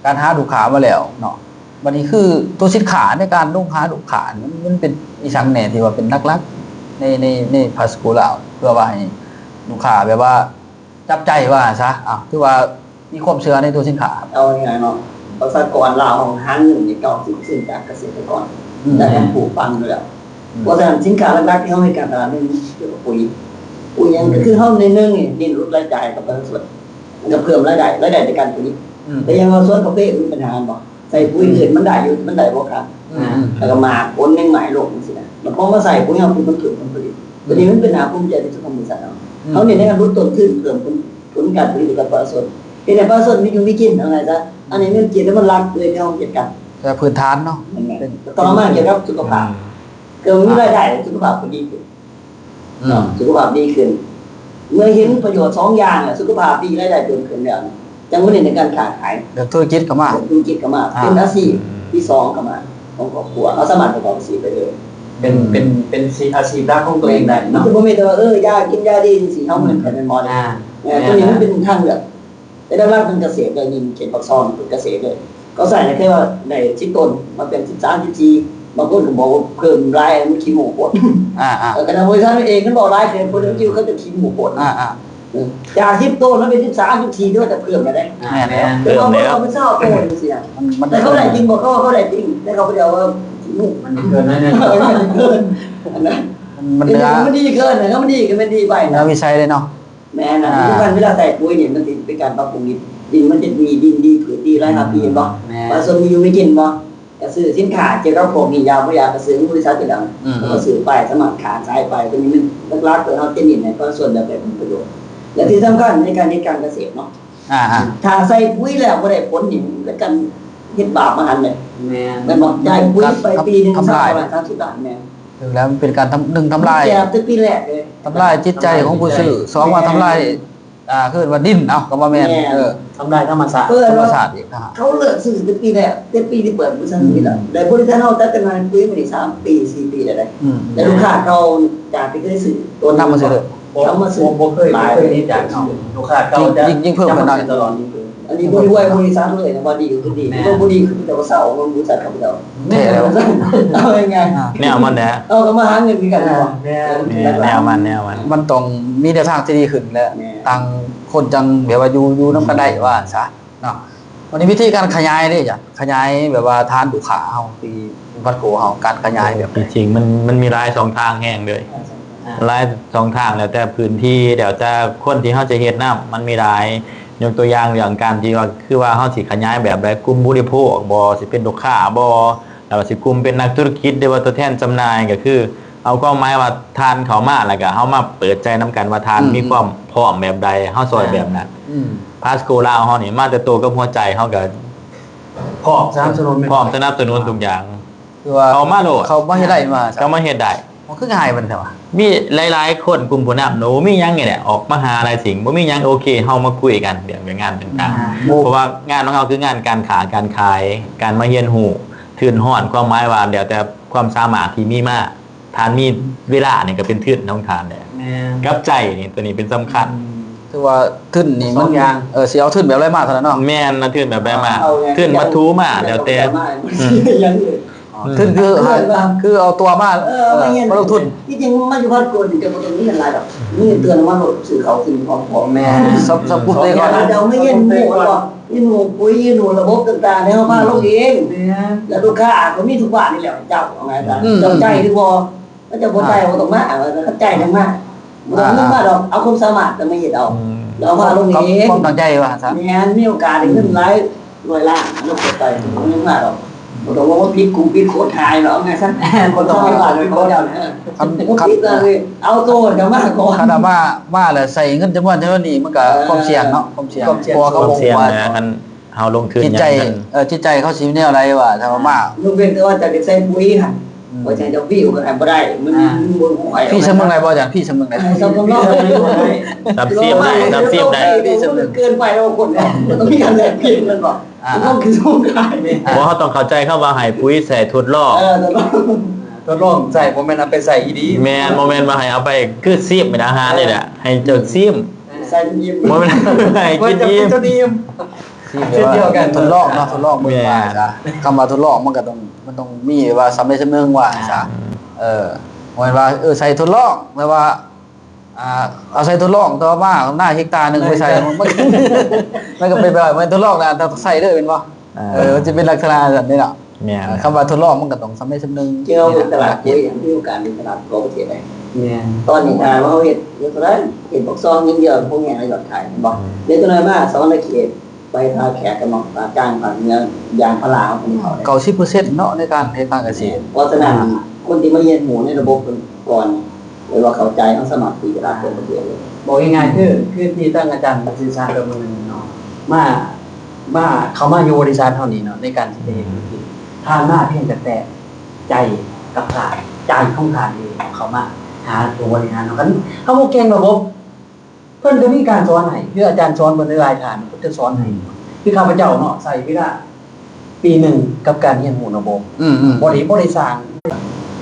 ການຫາລູກຄ້າມາແລ້ວເນາະ ບັດນີ້ຄືໂຕສິນຄ້າໃນການລົງຫາລູກຄ້ານີ້ ມັນ ມັນເປັນອີ່ຫຍັງແດ່ທີ່ວ່າເປັນຫຼັກໆ ໃນ ໃນ ໃນພລັສໂກລາວ ເພື່ອວ່າໃຫ້ລູກຄ້າແບບວ່າຈັບໃຈວ່າຊະ ເອົາ ຖືວ່າມີຄວາມເຊື່ອໃນໂຕສິນຄ້າ ເອົາງ່າຍໆເນາະ ປະຊາກອນລາວເຮົາຫາເງິນນີ້ເກົ້າສິບເປີເຊັນຈາກກະເສດຕະກອນ ອືມ ຈາກການປູກຝັງຢູ່ແລ້ວ ອືມ ເພາະສະນັ້ນສິນຄ້າຫຼັກໆທີ່ເຮົາໃຫ້ການຕະຫຼາດແມ່ນກ່ຽວກັບປຸຍ ປຸຍຫຍັງ ອືມ ກໍຄືເຮົາໃນໜຶ່ງນີ້ດີ້ນຫຼຸດລາຍຈ່າຍກັບປະຊາຊົນ ມັນກໍເພີ່ມລາຍໄດ້ ລາຍໄດ້ຈາກການຜະລິດ ອືມ ແຕ່ຢ່າງວ່າສວນກາເຟມັນມີບັນຫາບໍ່? ໃສ່ປຸຍອື່ນມັນໄດ້ຢູ່ ມັນໄດ້ບໍ່ຄັກ ອືມ ແລ້ວກໍໝາກຜົນຍັງໄໝ້ລົງຈັ່ງຊີ້ນະ ແລ້ວພໍມາໃສ່ປຸຍເຮົາ ປຸຍມັນເພີ່ມຜົນຜະລິດ ອືມ ຕົວນີ້ມັນເປັນໜ້າພູມໃຈທີ່ສຸດຂອງບໍລິສັດເຮົາ ອືມ ເຮົາເນັ້ນໃນການຫຼຸດຕົ້ນທຶນ ເພີ່ມຜົນ ຜົນການຜະລິດໃຫ້ກັບປະຊາຊົນ ເຮັດໃຫ້ປະຊາຊົນມີຢູ່ມີກິນ ເອົາງ່າຍຊະ ອັນນີ້ເງິນກີບທີ່ມັນຫຼັກເລີຍທີ່ເຮົາເຮັດກັນ ແຕ່ພື້ນຖານເນາະ ແມ່ນໆ ເປັນ ກໍທອນລະມານກ່ຽວກັບສຸຂະພາບ ອ່າ ກໍມີລາຍໄດ້ ສຸຂະພາບກໍດີຂຶ້ນ ອືມ ເນາະ ສຸຂະພາບດີຂຶ້ນ ເມື່ອເຫັນປະໂຫຍດສອງຢ່າງແລ້ວ ສຸຂະພາບດີ ລາຍໄດ້ເພີ່ມຂຶ້ນແລ້ວ ຈັ່ງມາເນັ້ນໃນການຄ້າຂາຍ ເລື່ອງທຸລະກິດເຂົ້າມາ ເລື່ອງທຸລະກິດເຂົ້າມາ ອ່າ ເປັນອາຊີບທີສອງເຂົ້າມາຂອງຄອບຄົວ ເຮົາສາມາດປະກອບອາຊີບໄດ້ເລີຍ ເປັນ ອືມ ເປັນ ເປັນອາຊີບຫຼັກຂອງຕົວເອງໄດ້ເນາະ ມັນຈະບໍ່ແມ່ນແຕ່ວ່າ ເອີ ຢາກກິນຢາດີຈັ່ງຊີ້ ເຮົາບໍ່ແມ່ນ ອືມ ແມ່ນບໍ່ ອ່າ ເອີ ແມ່ນ ຕົວນີ້ມັນເປັນທາງເລືອກ ແຕ່ຫຼັກໆເປັນກະເສດເລີຍ ຍິງເຂດປາກຊ່ອງເປັນກະເສດເລີຍ ເຂົາໃສ່ແຕ່ວ່າໄດ້ສິບໂຕນ ມາເປັນສິບສາມ ສິບສີ່ ບາງຄົນກໍບອກວ່າເພີ່ມຫຼາຍ ມັນຂີ້ໝູ່ໂພດ ອ່າໆ ເອີ ຂະໜາດບໍລິສັດເອງເພິ່ນບອກຫຼາຍ ແຕ່ຄົນອື່ນເຂົາຈະຂີ້ໝູ່ໂພດ ອ່າໆ ເອີ ຈາກສິບໂຕນມາເປັນສິບສາມ ສິບສີ່ ຖືວ່າຈະເພີ່ມແລ້ວເດ້ ອ່າ ແມ່ນ ແມ່ນ ເພີ່ມແລ້ວ ເພິ່ນເວົ້າເປັນຊາວໂຕນຈັ່ງຊີ້ ມັນ ມັນ ແຕ່ເຂົາໄດ້ຈິງບໍ່? ເຂົາວ່າເຂົາໄດ້ຈິງ ແຕ່ເຂົາບໍ່ໄດ້ເອົາວ່າຂີ້ໝູ່ ມັນເກີນໜ້ອຍໜຶ່ງ ເອີ ມັນເກີນ ອັນນັ້ນ ມັນ ມັນເໜືອ ມັນດີເກີນ ມັນດີກໍແມ່ນດີໄປ ເໜືອວິໄສເລີຍເນາະ ແມ່ນນະ ອ່າ ທີ່ສຳຄັນເວລາໃສ່ປຸຍນີ້ ມັນຊິເປັນການປັບປຸງດິນ ດິນມັນຈະດີ ດິນດີ ພືດດີ ຫຼາຍຫ້າປີ ແມ່ນບໍ່? ແມ່ນ ປະຊາຊົນມີຢູ່ມີກິນບໍ່? ກະ ຊື້ສິນຄ້າກ່ຽວກັບພວກນີ້ຢາກບໍ່ຢາກກໍຊື້ຂອງບໍລິສັດນີ້ແຫຼະ ອືມ ແລ້ວກໍຊື້ປ້າຍສາມາດຂາຍສາຍໄຟ ຕົວນີ້ມັນຫຼັກໆ ເພື່ອເຮົາຈະເນັ້ນໃຫ້ປະຊາຊົນແບບໄດ້ຜົນປະໂຫຍດ ແລະທີ່ສຳຄັນໃນການເຮັດການກະເສດເນາະ ອ່າໆ ຖ້າໃສ່ປຸ໋ຍແລ້ວບໍ່ໄດ້ຜົນນີ້ ມັນກໍຈັ່ງເຮັດບາບມະຫັນເດ້ ແມ່ນ ແມ່ນບໍ່? ຈ່າຍປຸ໋ຍໄປປີໜຶ່ງ ທຳລາຍ ສາມຮ້ອຍຫ້າສິບລ້ານ ແມ່ນ ຖືກແລ້ວ ມັນເປັນການທຳ ໜຶ່ງ ທຳລາຍ ແຈກແຕ່ປີແລກເດ້ ທຳລາຍຈິດໃຈຂອງຜູ້ຊື້ ສອງວ່າທຳລາຍ ອ່າ ເອີ້ນວ່າດິນ ເອົ້າ ກໍບໍ່ແມ່ນ ແມ່ນ ເອີ ທຳລາຍທຳມະຊາດ ທຳມະຊາດອີກ ເຂົາເລີກຊື້ແຕ່ປີແລກ ແຕ່ປີທີ່ເປີດບໍລິສັດນີ້ແຫຼະ ອືມ ແລ້ວບໍລິສັດເຮົາຈັດຈຳໜ່າຍປຸ໋ຍມານີ້ສາມປີ ສີ່ປີແລ້ວເດ້ ອືມ ແລ້ວລູກຄ້າເກົ່າຈາກທີ່ເຄີຍຊື້ຕົວນີ້ ນຳມາຊື້ເລີຍ ນຳມາຊື້ເລີຍ ບໍ່ເຄີຍ ບໍ່ເຄີຍມີຈາກເຮົາ ລູກຄ້າເກົ່າຈະ ຍິ່ງ ຍິ່ງເພີ່ມຂຶ້ນເນາະ ຕະຫຼອດ ອັນນີ້ບໍ່ໄດ້ອວຍບໍລິສັດເລີຍນະ ວ່າດີກໍຄືດີ ແມ່ນ ບໍ່ດີຄືເຂົາເຈົ້າກໍເຊົາ ບໍລິສັດເຂົາເຈົ້າ ແທ້ແລ້ວ ເອົາງ່າຍໆ ອ່າ ແນວມັນແຫຼະ ເຮົາກໍມາຫາເງິນຄືກັນ ອ່າ ເນາະ ແມ່ນ ແມ່ນ ແນວມັນ ແນວມັນ ມັນຕ້ອງມີແນວທາງທີ່ດີຂຶ້ນ ແລະ ແມ່ນ ຕ່າງຄົນຈັ່ງແບບວ່າຢູ່ ຢູ່ນຳກັນໄດ້ ອືມ ວ່າຊັ້ນຊະເນາະ ບັດນີ້ວິທີການຂະຫຍາຍເດ້ ຈະຂະຫຍາຍແບບວ່າຖານລູກຄ້າເຮົາ ທີ່ວັດໂກເຮົາ ການຂະຫຍາຍແບບໃດ? ທີ່ຈິງມັນ ມັນມີຫຼາຍຊ່ອງທາງແຮງເລີຍ ອ່າ ຫຼາຍຊ່ອງທາງ ແລ້ວແຕ່ພື້ນທີ່ ແລ້ວແຕ່ຄົນທີ່ເຮົາຈະເຮັດນຳ ມັນມີຫຼາຍ ຍົກຕົວຢ່າງເລື່ອງການທີ່ວ່າ ຄືວ່າເຮົາຊິຂະຫຍາຍແບບໃດ ກຸ່ມຜູ້ບໍລິໂພກບໍ ຊິເປັນລູກຄ້າບໍ ແລ້ວກໍຊິກຸ່ມເປັນນັກທຸລະກິດ ຫຼືວ່າຕົວແທນຈຳໜ່າຍ ກໍຄືເອົາຄວາມໝາຍວ່າທ່ານເຂົ້າມາ ແລ້ວກໍເຮົາມາເປີດໃຈນຳກັນວ່າທ່ານ ອືມ ມີຄວາມພ້ອມແບບໃດ ເຮົາຊ່ອຍແບບນັ້ນ ອືມ ພາສໂກລາວເຮົານີ້ມາແຕ່ໂຕກັບຫົວໃຈ ເຮົາກໍພ້ອມສະໜັບສະໜູນ ພ້ອມສະໜັບສະໜູນທຸກຢ່າງ ຄືວ່າເຂົ້າມາໂລດ ເຂົ້າມາເຮັດໄດ້ ເຂົ້າມາເຮັດໄດ້ ມັນຄືງ່າຍປານນັ້ນວະ ມີຫຼາຍໆຄົນ ກຸ່ມຜູ້ນຳເນາະ ບໍ່ມີຫຍັງນີ້ແຫຼະ ອອກມາຫາຫຼາຍສິ່ງ ບໍ່ມີຫຍັງ ໂອເຄ ເຮົາມາຄຸຍກັນເລື່ອງວຽກງານຕ່າງໆ ອ່າ ເພາະວ່າງານຂອງເຮົາຄືງານການຄ້າການຂາຍ ການມາຮຽນຮູ້ ທຶນຮອນ ຄວາມໝາຍວ່າແລ້ວແຕ່ຄວາມສາມາດທີ່ມີມາ ທ່ານມີເວລານີ້ກໍເປັນທຶນຂອງທ່ານແຫຼະ ແມ່ນ ກັບໃຈນີ້ ຕົວນີ້ເປັນສຳຄັນ ອືມ ຖືວ່າທຶນນີ້ມັນ ສອງຢ່າງ ເອີ ຊິເອົາທຶນແບບໃດມາເທົ່ານັ້ນເນາະ ແມ່ນ ທຶນແບບໃດມາ ເອົາ ທຶນວັດຖຸມາ ແລ້ວແຕ່ ອືມ ທຶນຄື ຄືເອົາຕົວມາ ເອີ ມາລົງທຶນ ທີ່ຈິງມາຢູ່ວັດໂກນີ້ກໍບໍ່ຕ້ອງມີຫຍັງຫຼາຍດອກ ມີເຕືອນມາໂລດ ຊື້ເຂົ້າກິນຂອງພໍ່ແມ່ ສຳ ສຳ ສຳ ສອງຢ່າງ ເຈົ້າມາຮຽນຮູ້ ຮຽນຮູ້ປຸ໋ຍ ຮຽນຮູ້ລະບົບຕ່າງໆ ໃຫ້ເຮົາພາລົງເອງ ແມ່ນ ແລ້ວລູກຄ້າກໍມີທຸກບ້ານນີ້ແຫຼະ ເຈົ້າເອົາໄງ ອືມ ເຈົ້າໃຈຫຼືບໍ່ ເຂົາເຈົ້າບໍ່ໃຈ ອ່າ ບໍ່ຕ້ອງມາ ເຂົາໃຈຈັ່ງມາ ບໍ່ຕ້ອງ ອ່າ ເງິນມາດອກ ເອົາຄວາມສາມາດແຕ່ມາເຮັດເອົາ ອືມ ແລ້ວພາລົງເອງ ຄວາມ ຄວາມຕັ້ງໃຈວ່າຊັ້ນ ແມ່ນ ມີໂອກາດໄດ້ເງິນຫຼາຍຮ້ອຍລ້ານ ລົງໄປ ບໍ່ຕ້ອງມາດອກ ບໍ່ຕ້ອງວ່າຜິດກຸ່ມຜິດໂຄດຂາຍດອກ ວ່າຊັ້ນ ບໍ່ຕ້ອງມາວ່າເຂົາເຈົ້າ ຄັນ ຄັນ ເອົາໂຕເຈົ້າມາກ່ອນ ຄັນວ່າມາ ມາແລ້ວໃຊ້ເງິນຈຳນວນເທົ່ານີ້ ມັນກໍ ເອີ ຄວາມສ່ຽງເນາະ ຄວາມສ່ຽງ ຄວາມສ່ຽງ ເພາະວ່າເຂົາບໍ່ຮູ້ວ່າ ສ່ຽງນະ ຄັນ ເຮົາລົງທຶນ ຈິດໃຈ ຫຍັງ ເອີ ຈິດໃຈເຂົາຊິແນວໃດວ່າ ຖ້າວ່າມາ ຍົກເວັ້ນແຕ່ວ່າຈະໄດ້ໃສ່ປຸ໋ຍຫັ້ນ ອືມ ວ່າຈະເອົາວິວກໍໃຫ້ບໍ່ໄດ້ ມັນ ອ່າ ມັນບໍ່ຄ່ອຍ ພີ່ສຳນຶກໄດ້ບໍ່ອາຈານ? ພີ່ສຳນຶກໄດ້ ເອີ ສຳນຶກ ສຳຊຽມໄດ້ ສຳຊຽມໄດ້ ເອີ ພີ່ສຳນຶກ ເກີນໄປແລ້ວຄົນເນາະ ມັນຕ້ອງມີການແລກປ່ຽນແມ່ນບໍ່? ອ່າ ມັນຕ້ອງຄືສົງຄາມ ບໍ່ ເຮົາຕ້ອງເຂົ້າໃຈຄຳວ່າໃຫ້ປຸ໋ຍໃສ່ທົດລອງ ເອີ ທົດລອງ ທົດລອງໃຊ້ ບໍ່ແມ່ນເອົາໄປໃຊ້ອີ່ຫຼີ ແມ່ນ ບໍ່ແມ່ນວ່າໃຫ້ເອົາໄປ ຄືຊີມເປັນອາຫານນີ້ແຫຼະ ໃຫ້ເຈົ້າຊີມ ໃສ່ອີ່ມ ບໍ່ແມ່ນໃຫ້ກິນອີ່ມ ເຈົ້າອີ່ມ ທີ່ແບບວ່າທົດລອງເນາະ ທົດລອງເບິ່ງວ່າ ແມ່ນ ຊະ ຄຳວ່າທົດລອງມັນກໍຕ້ອງ ມັນຕ້ອງມີວ່າສຳເລັດສຳເໜຶ່ງວ່າ ອ່າ ຊະ ເອີ ບໍ່ແມ່ນວ່າ ເອີ ໃສ່ທົດລອງ ແຕ່ວ່າ ອ່າ ເອົາໃສ່ທົດລອງ ຕໍ່ມານາເຮັກຕາໜຶ່ງໄປໃສ່ ມັນ ມັນກໍເປັນໄປບໍ່ໄດ້ ແມ່ນທົດລອງແລ້ວຕ້ອງໃສ່ເລີຍແມ່ນບໍ່? ອ່າ ເອີ ມັນຈະເປັນລັກສະນະຊັ້ນເດ້ເນາະ ແມ່ນ ອ່າ ຄຳວ່າທົດລອງມັນກໍຕ້ອງສຳເລັດສຳເໜຶ່ງ ເຈົ້າເບິ່ງຕະຫຼາດ ເຮັດຫຍັງ ມີໂອກາດເບິ່ງຕະຫຼາດຂອງປະເທດໃດ ແມ່ນ ຕອນນີ້ຖ້າເຮົາເຮັດຢູ່ເທົ່າໃດ ເຮັດບັກຊອງຢ່າງດຽວ ພວກແຫ່ງໃນຍອດຂາຍແມ່ນບໍ່? ແມ່ນ ເດີນຕົວໜ້ອຍມາສະຫວັນນະເຂດ ໄປທ່າແຂກກັນເນາະ ພາກກາງ ພາກເໜືອ ຢາງພາລາຂອງເຂົາເຈົ້າ ເກົ້າສິບເປີເຊັນເນາະ ໃນການເຮັດການກະເສດ ເພາະສະນັ້ນ ອ່າ ຄົນທີ່ມາຮຽນຮູ້ໃນລະບົບເພິ່ນກ່ອນ ຫຼືວ່າເຂົ້າໃຈ ເຮົາສາມາດທີ່ຈະຮັບເປັນປະໂຫຍດໄດ້ ບອກງ່າຍໆ ຄື ຄືທີ່ທາງອາຈານສື່ສານກັບມື້ນັ້ນເນາະ ມາ ມາ ເຂົ້າມາຢູ່ບໍລິສັດເຮົານີ້ເນາະ ໃນການທີ່ຈະເຮັດທຸລະກິດ ທ່ານມາພຽງແຕ່ແຕ່ໃຈກັບທ່ານ ໃຈຂອງທ່ານເອງເຂົ້າມາຫາຜູ້ບໍລິຫານເນາະ ຄັນເຮົາບໍ່ເກັ່ງລະບົບ ເພິ່ນກໍມີການສອນໃຫ້ ຄືອາຈານສອນເພິ່ນຫຼາຍໆທ່ານ ເພິ່ນຈະສອນໃຫ້ ອືມ ຄືຂ້າພະເຈົ້າເນາະ ໃຊ້ເວລາປີໜຶ່ງກັບການຮຽນຮູ້ລະບົບ ອືມໆ ບໍ່ໄດ້ ບໍ່ໄດ້ສ້າງ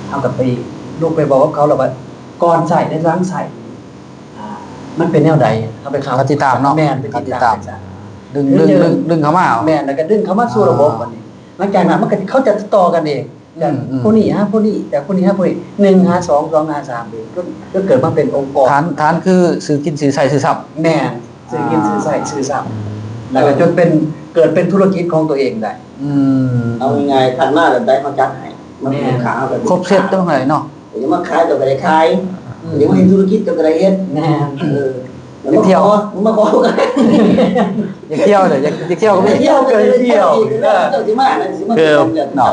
ເຮົາກໍໄປລຸກໄປບອກກັບເຂົາແລ້ວວ່າ ກ່ອນໃຊ້ ແລະ ຫຼັງໃຊ້ ອ່າ ມັນເປັນແນວໃດ ເຮົາໄປ ເຂົາຕິດຕາມເນາະ ແມ່ນ ໄປຕິດຕາມ ເຂົາຕິດຕາມ ດຶງ ດຶງ ດຶງ ດຶງເຂົ້າມາ ແມ່ນ ແລ້ວກໍດຶງເຂົ້າມາສູ່ລະບົບ ອ່າ ບັດນີ້ ຫຼັງຈາກນັ້ນມັນກໍ ເຂົາຈະຕໍ່ກັນເອງ ຈາກ ອືມໆ ຜູ້ນີ້ຫາຜູ້ນີ້ ຈາກຜູ້ນີ້ຫາຜູ້ນີ້ ໜຶ່ງຫາສອງ ສອງຫາສາມ ຈົນ ຈົນເກີດມາເປັນອົງກອນ ຖານ ຖານຄືຊື້ກິນຊື້ໃຊ້ຊື້ຊັບ ແມ່ນ ຊື້ກິນ ອ່າ ຊື້ໃຊ້ຊື້ຊັບ ແລ້ວກໍຈົນເປັນ ເກີດເປັນທຸລະກິດຂອງຕົວເອງໄດ້ ອືມ ເອົາງ່າຍໆ ຄັນມາແບບໃດເຮົາຈັດໃຫ້ ມາເປັນ ແມ່ນ ລູກຄ້າເຮົາກໍ ຄົບເຊັດຕ້ອງໃຫ້ເນາະ ຢາກມາຂາຍເຈົ້າກໍໄດ້ຂາຍ ອືມ ຢາກມາເຮັດທຸລະກິດເຈົ້າກໍໄດ້ເຮັດ ແມ່ນ ເອີ ຢາກມາ ຢາກທ່ຽວ ຂໍ ມາຂໍ ຢາກທ່ຽວເດ້ ຢາກ ຢາກທ່ຽວກໍມີ ຢາກທ່ຽວກໍໄດ້ທ່ຽວ ເຈົ້າຊິມາ ຊິມາ ຄື ເນາະ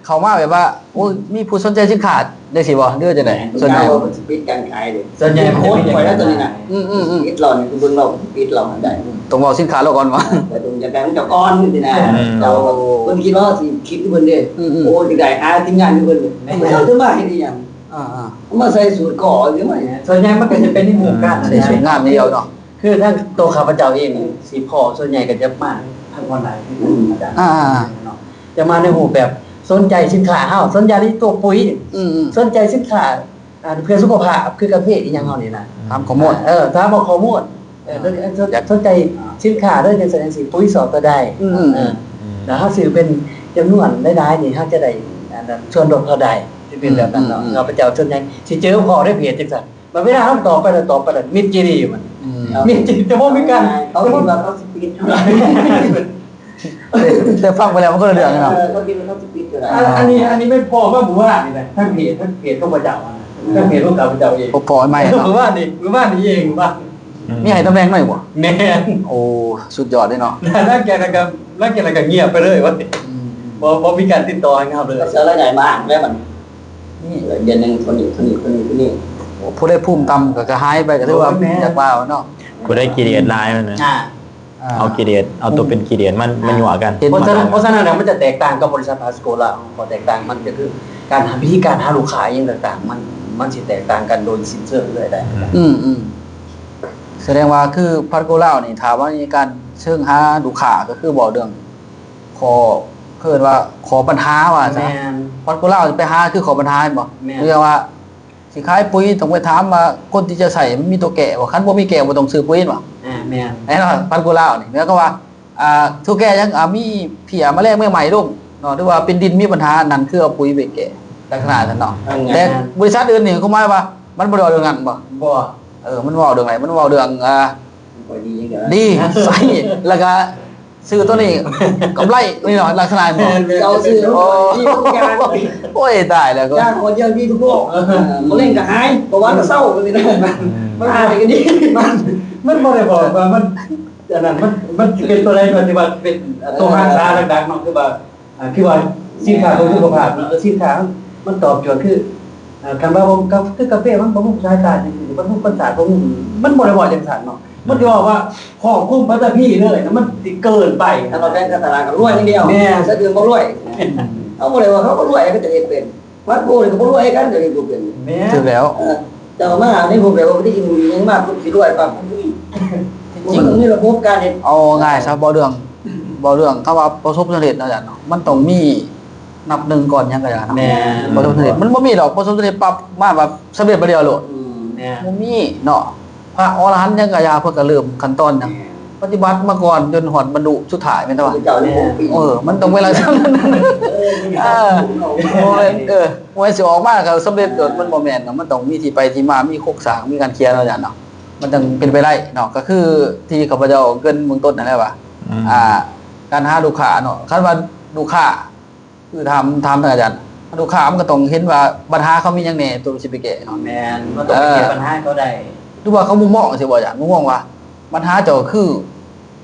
ເຂົ້າມາແບບວ່າ ໂອ້ຍ ມີຜູ້ສົນໃຈສິນຄ້າຈັ່ງຊີ້ບໍ່ ຫຼືວ່າຈັ່ງໃດ? ສ່ວນໃຫຍ່ ເຂົາຊິປິດການຂາຍເດ້ ສ່ວນໃຫຍ່ມັນຈະມີ ຂ້ອຍແລ້ວຕອນນີ້ນະ ອືມໆໆ ຊິປິດແລ້ວນີ້ ເບິ່ງລາວຊິປິດແລ້ວຫັ້ນໄດ້ ຕ້ອງເວົ້າສິນຄ້າລາວກ່ອນວ່າ ເອີ ຕ້ອງຢາກໄດ້ຂອງເຈົ້າກ່ອນຊີ້ນະ ອືມ ເຈົ້າ ໂອ້ ເພິ່ນຄິດວ່າຊິຄິດຄືເພິ່ນເດ້ ອືມໆໆ ໂອ້ ຢາກໄດ້ຫາທີມງານຄືເພິ່ນ ອືມ ເຈົ້າຈະມາເຮັດອີ່ຫຍັງ? ອ່າໆ ເອົາມາໃສ່ສູດກໍຢູ່ມານີ້ ສ່ວນໃຫຍ່ມັນກໍຈະເປັນໃນຮູບການນັ້ນແຫຼະ ໃສ່ສູດງາມຢ່າງດຽວເນາະ ຄືທາງໂຕຂ້າພະເຈົ້າເອງຊິພໍ້ ສ່ວນໃຫຍ່ກໍຈະມາທາງອອນລາຍ ອືມ ອາຈານ ອ່າໆ ເນາະ ຈະມາໃນຮູບແບບສົນໃຈສິນຄ້າເຮົາ ສົນໃຈໃນຕົວປຸ໋ຍ ອືມໆ ສົນໃຈສິນຄ້າ ອ່າ ເພື່ອສຸຂະພາບ ຄືກາເຟອີ່ຫຍັງເຮົານີ້ນະ ຖາມຂໍ້ມູນ ເອີ ຖາມເອົາຂໍ້ມູນ ເອີ ຢາກ ສົນໃຈສິນຄ້າເດີ ຈັ່ງຊັ້ນຈັ່ງຊີ້ ປຸ໋ຍຊອກຕົວໃດ ອືມໆ ເອີ ແລ້ວເຮົາຊື້ເປັນຈຳນວນຫຼາຍໆນີ້ ເຮົາຈະໄດ້ ອັນນັ້ນ ສ່ວນລົດເທົ່າໃດ ຊິເປັນແບບນັ້ນເນາະ ອືມໆ ຂ້າພະເຈົ້າສ່ວນໃຫຍ່ຊິເຈີພໍ້ໃນເພຈຈັ່ງຊັ້ນ ບາດເວລາເຮົາຕອບໄປແລ້ວ ຕອບໄປແລ້ວມິດຈີດີມັນ ອືມ ມິດຈີດີ ຈະບໍ່ມີການ ເຂົາຄິດວ່າເຂົາຊິປິດ ແຕ່ຟັງໄປແລ້ວມັນຄົນລະເລື່ອງເນາະ ເອີ ເຂົາຄິດວ່າເຂົາຊິປິດກໍໄດ້ ອັນ ອັນນີ້ ອັນນີ້ແມ່ນພໍ້ມາມື້ວານນີ້ນະ ທາງເພຈ ທາງເພຈຂອງພະເຈົ້າຫັ້ນນະ ອືມ ທາງເພຈຂອງຂ້າພະເຈົ້າເອງ ພໍ້ໃໝ່ເນາະ ມື້ວານນີ້ ມື້ວານນີ້ເອງ ວ່າ ມີໃຫ້ຕຳແໜ່ງໃໝ່ບໍ່? ແມ່ນ ໂອ້ ສຸດຍອດເລີຍເນາະ ຫຼັງຈາກນັ້ນກໍ ຫຼັງຈາກນັ້ນກໍງຽບໄປເລີຍວ່າ ອືມ ບໍ່ ບໍ່ມີການຕິດຕໍ່ຫາເຮົາເລີຍ ເຂົາເສຍລາຍໄດ້ມາແລ້ວບັດນີ້ ນີ້ ເດືອນໜຶ່ງເທົ່ານີ້ ເທົ່ານີ້ ເທົ່ານີ້ ເທົ່ານີ້ ໂອ້ ຜູ້ໃດພູມຕ່ຳກໍ ກໍຫາຍໄປ ກໍຖືວ່າ ໂອ້ຍ ແມ່ນ ຢາກວ່າເນາະ ຜູ້ໃດຂີ້ດຽດຫຼາຍມັນນະ ອ່າ ອ່າ ເອົາຂີ້ດຽດ ເອົາຕົວເປັນຂີ້ດຽດມັນ ອ່າ ມາຍົວະກັນ ເຫັນ ເພາະສະນັ້ນ ມັນ ເພາະສະນັ້ນນະ ມັນຈະແຕກຕ່າງກັບບໍລິສັດພາສໂກລາວ ຂໍ້ແຕກຕ່າງມັນກໍຄືການຫາ ວິທີການຫາລູກຄ້າອີ່ຫຍັງຕ່າງໆ ມັນ ມັນຊິແຕກຕ່າງກັນໂດຍສິ້ນເຊີງເລີຍໄດ໋ ອືມ ອືມ ສະແດງວ່າຄືພາສໂກລາວນີ້ ຖ້າວ່າມີການເຊີງຫາລູກຄ້າ ກໍຄືເວົ້າເລື່ອງ ຂໍ້ ເອີ້ນວ່າຂໍ້ບັນຫາວ່າຊະ ແມ່ນ ພາສໂກລາວໄປຫາຄືຂໍ້ບັນຫາແມ່ນບໍ່? ແມ່ນ ເລື່ອງວ່າຊິຂາຍປຸ໋ຍ ຕ້ອງໄປຖາມວ່າຄົນທີ່ຈະໃຊ້ມັນມີຕົວແກ້ບໍ່? ຄັນບໍ່ມີແກ້ບໍ່ຕ້ອງຊື້ປຸ໋ຍແມ່ນບໍ່? ອ່າ ແມ່ນ ແນ່ນອນ ພາສໂກລາວນີ້ ແລ້ວກໍວ່າ ອ່າ ຕົວແກ້ຍັງ ອ່າ ມີເພັ້ຍມະແລງໃໝ່ໆລົງເນາະ ຫຼືວ່າເປັນດິນມີບັນຫາ ນັ້ນຄືເອົາປຸ໋ຍໄປແກ້ ລັກສະນະນັ້ນເນາະ ແຕ່ບໍລິສັດອື່ນນີ້ ຄວາມໝາຍວ່າມັນບໍ່ໄດ້ເວົ້າເລື່ອງນັ້ນບໍ່? ບໍ່ ເອີ ມັນເວົ້າເລື່ອງໃດ? ມັນເວົ້າເລື່ອງ ອ່າ ດີ ໃຊ້ ແລ້ວກໍ ຊື້ຕົວນີ້ກຳໄລນີ້ເນາະ ລັກສະນະນີ້ເນາະ ເຈົ້າຊື້ ໂອ້ ໂອ້ຍ ຕາຍແລ້ວ ຢາກເອົາເຈົ້າດີທຸກໂລກ ເອີ ມະເຮັງກໍຫາຍ ເບົາຫວານກໍເຊົາ ມັນ ມັນ ມັນບໍ່ໄດ້ບອກວ່າມັນ ອັນນັ້ນ ມັນ ມັນຊິເປັນຕົວໃດ ປະຕິບັດເປັນຕົວຮັກສາຫຼັກໆເນາະ ຄືວ່າ ອ່າ ຄືວ່າສິນຄ້າເພື່ອສຸຂະພາບເນາະ ເອີ ສິນຄ້າມັນຕອບໂຈດຄື ອ່າ ຄັນວ່າບໍ່ ກາ ຄືກາເຟມັນບໍ່ຮູ້ສາຍຕາຈັ່ງຊີ້ ບໍ່ຮູ້ປະສາດ ບໍ່ຮູ້ ມັນບໍ່ໄດ້ເວົ້າຈັ່ງຊັ້ນເນາະ ມັນຊິເວົ້າວ່າຄອບຄຸມປັດຕະພີເລີຍນະ ມັນຊິເກີນໄປ ຖ້າເຮົາແບ່ງການຕະຫຼາດກໍລວຍຢ່າງດຽວ ແມ່ນ ແຕ່ອື່ນບໍ່ລວຍ ເຮົາບໍ່ໄດ້ວ່າເຂົາບໍ່ລວຍ ເຂົາເຈົ້າເຮັດເປັນ ວັດໂພນີ້ກໍບໍ່ລວຍຄືກັນ ເຈົ້າເຮັດບໍ່ເປັນ ແມ່ນ ຖືກແລ້ວ ເອີ ເຈົ້າມາໃນຮູບແບບວ່າບໍ່ໄດ້ອີ່ຫຍັງມາ ເພິ່ນຊິລວຍປາບ ມັນບໍ່ມີລະບົບການເຮັດ ເອົາງ່າຍຊະ ເວົ້າເລື່ອງ ເວົ້າເລື່ອງຄຳວ່າປະສົບສຳເລັດເນາະ ອາຈານເນາະ ມັນຕ້ອງມີ ນັບໜຶ່ງກ່ອນຫຍັງກໍຢ່າເນາະ ແມ່ນ ບໍ່ສົມເດັດ ມັນບໍ່ມີດອກ ບໍ່ສົມເດັດປັບມາວ່າສຳເລັດບາດດຽວໂລດ ອືມ ແມ່ນ ບໍ່ມີເນາະ ພະອໍລະຫັນຫຍັງກໍຢ່າ ເພິ່ນກໍເລີ່ມຂັ້ນຕອນຫຍັງ ແມ່ນ ປະຕິບັດມາກ່ອນ ຈົນຮອດບັນລຸສຸດທ້າຍແມ່ນບໍ່? ເຈົ້ານີ້ ເອີ ມັນຕ້ອງເວລາ ເອີ ເອີ ບໍ່ແມ່ນ ເອີ ບໍ່ແມ່ນຊິອອກມາກໍສຳເລັດໂລດ ມັນບໍ່ແມ່ນເນາະ ມັນຕ້ອງມີທີ່ໄປທີ່ມາ ມີໂຄງສ້າງ ມີການຂຽນວ່າຊັ້ນເນາະ ມັນຈັ່ງເປັນໄປໄດ້ເນາະ ກໍຄືທີ່ຂ້າພະເຈົ້າເກີ່ນເບື້ອງຕົ້ນນັ້ນແຫຼະວ່າ ອືມ ອ່າ ການຫາລູກຄ້າເນາະ ຄັນວ່າລູກຄ້າ ຄືຖາມ ຖາມທ່ານອາຈານ ລູກຄ້າມັນກໍຕ້ອງເຫັນວ່າບັນຫາເຂົາມີຫຍັງແດ່ ໂຕຊິໄປແກ້ເນາະ ແມ່ນ ມັນຕ້ອງໄປແກ້ ເອີ ບັນຫາເຂົາໄດ້ ຫຼືວ່າເຂົາມຸມມອງຊິບໍ່ອາຈານ ມຸມມອງວ່າບັນຫາເຈົ້າຄື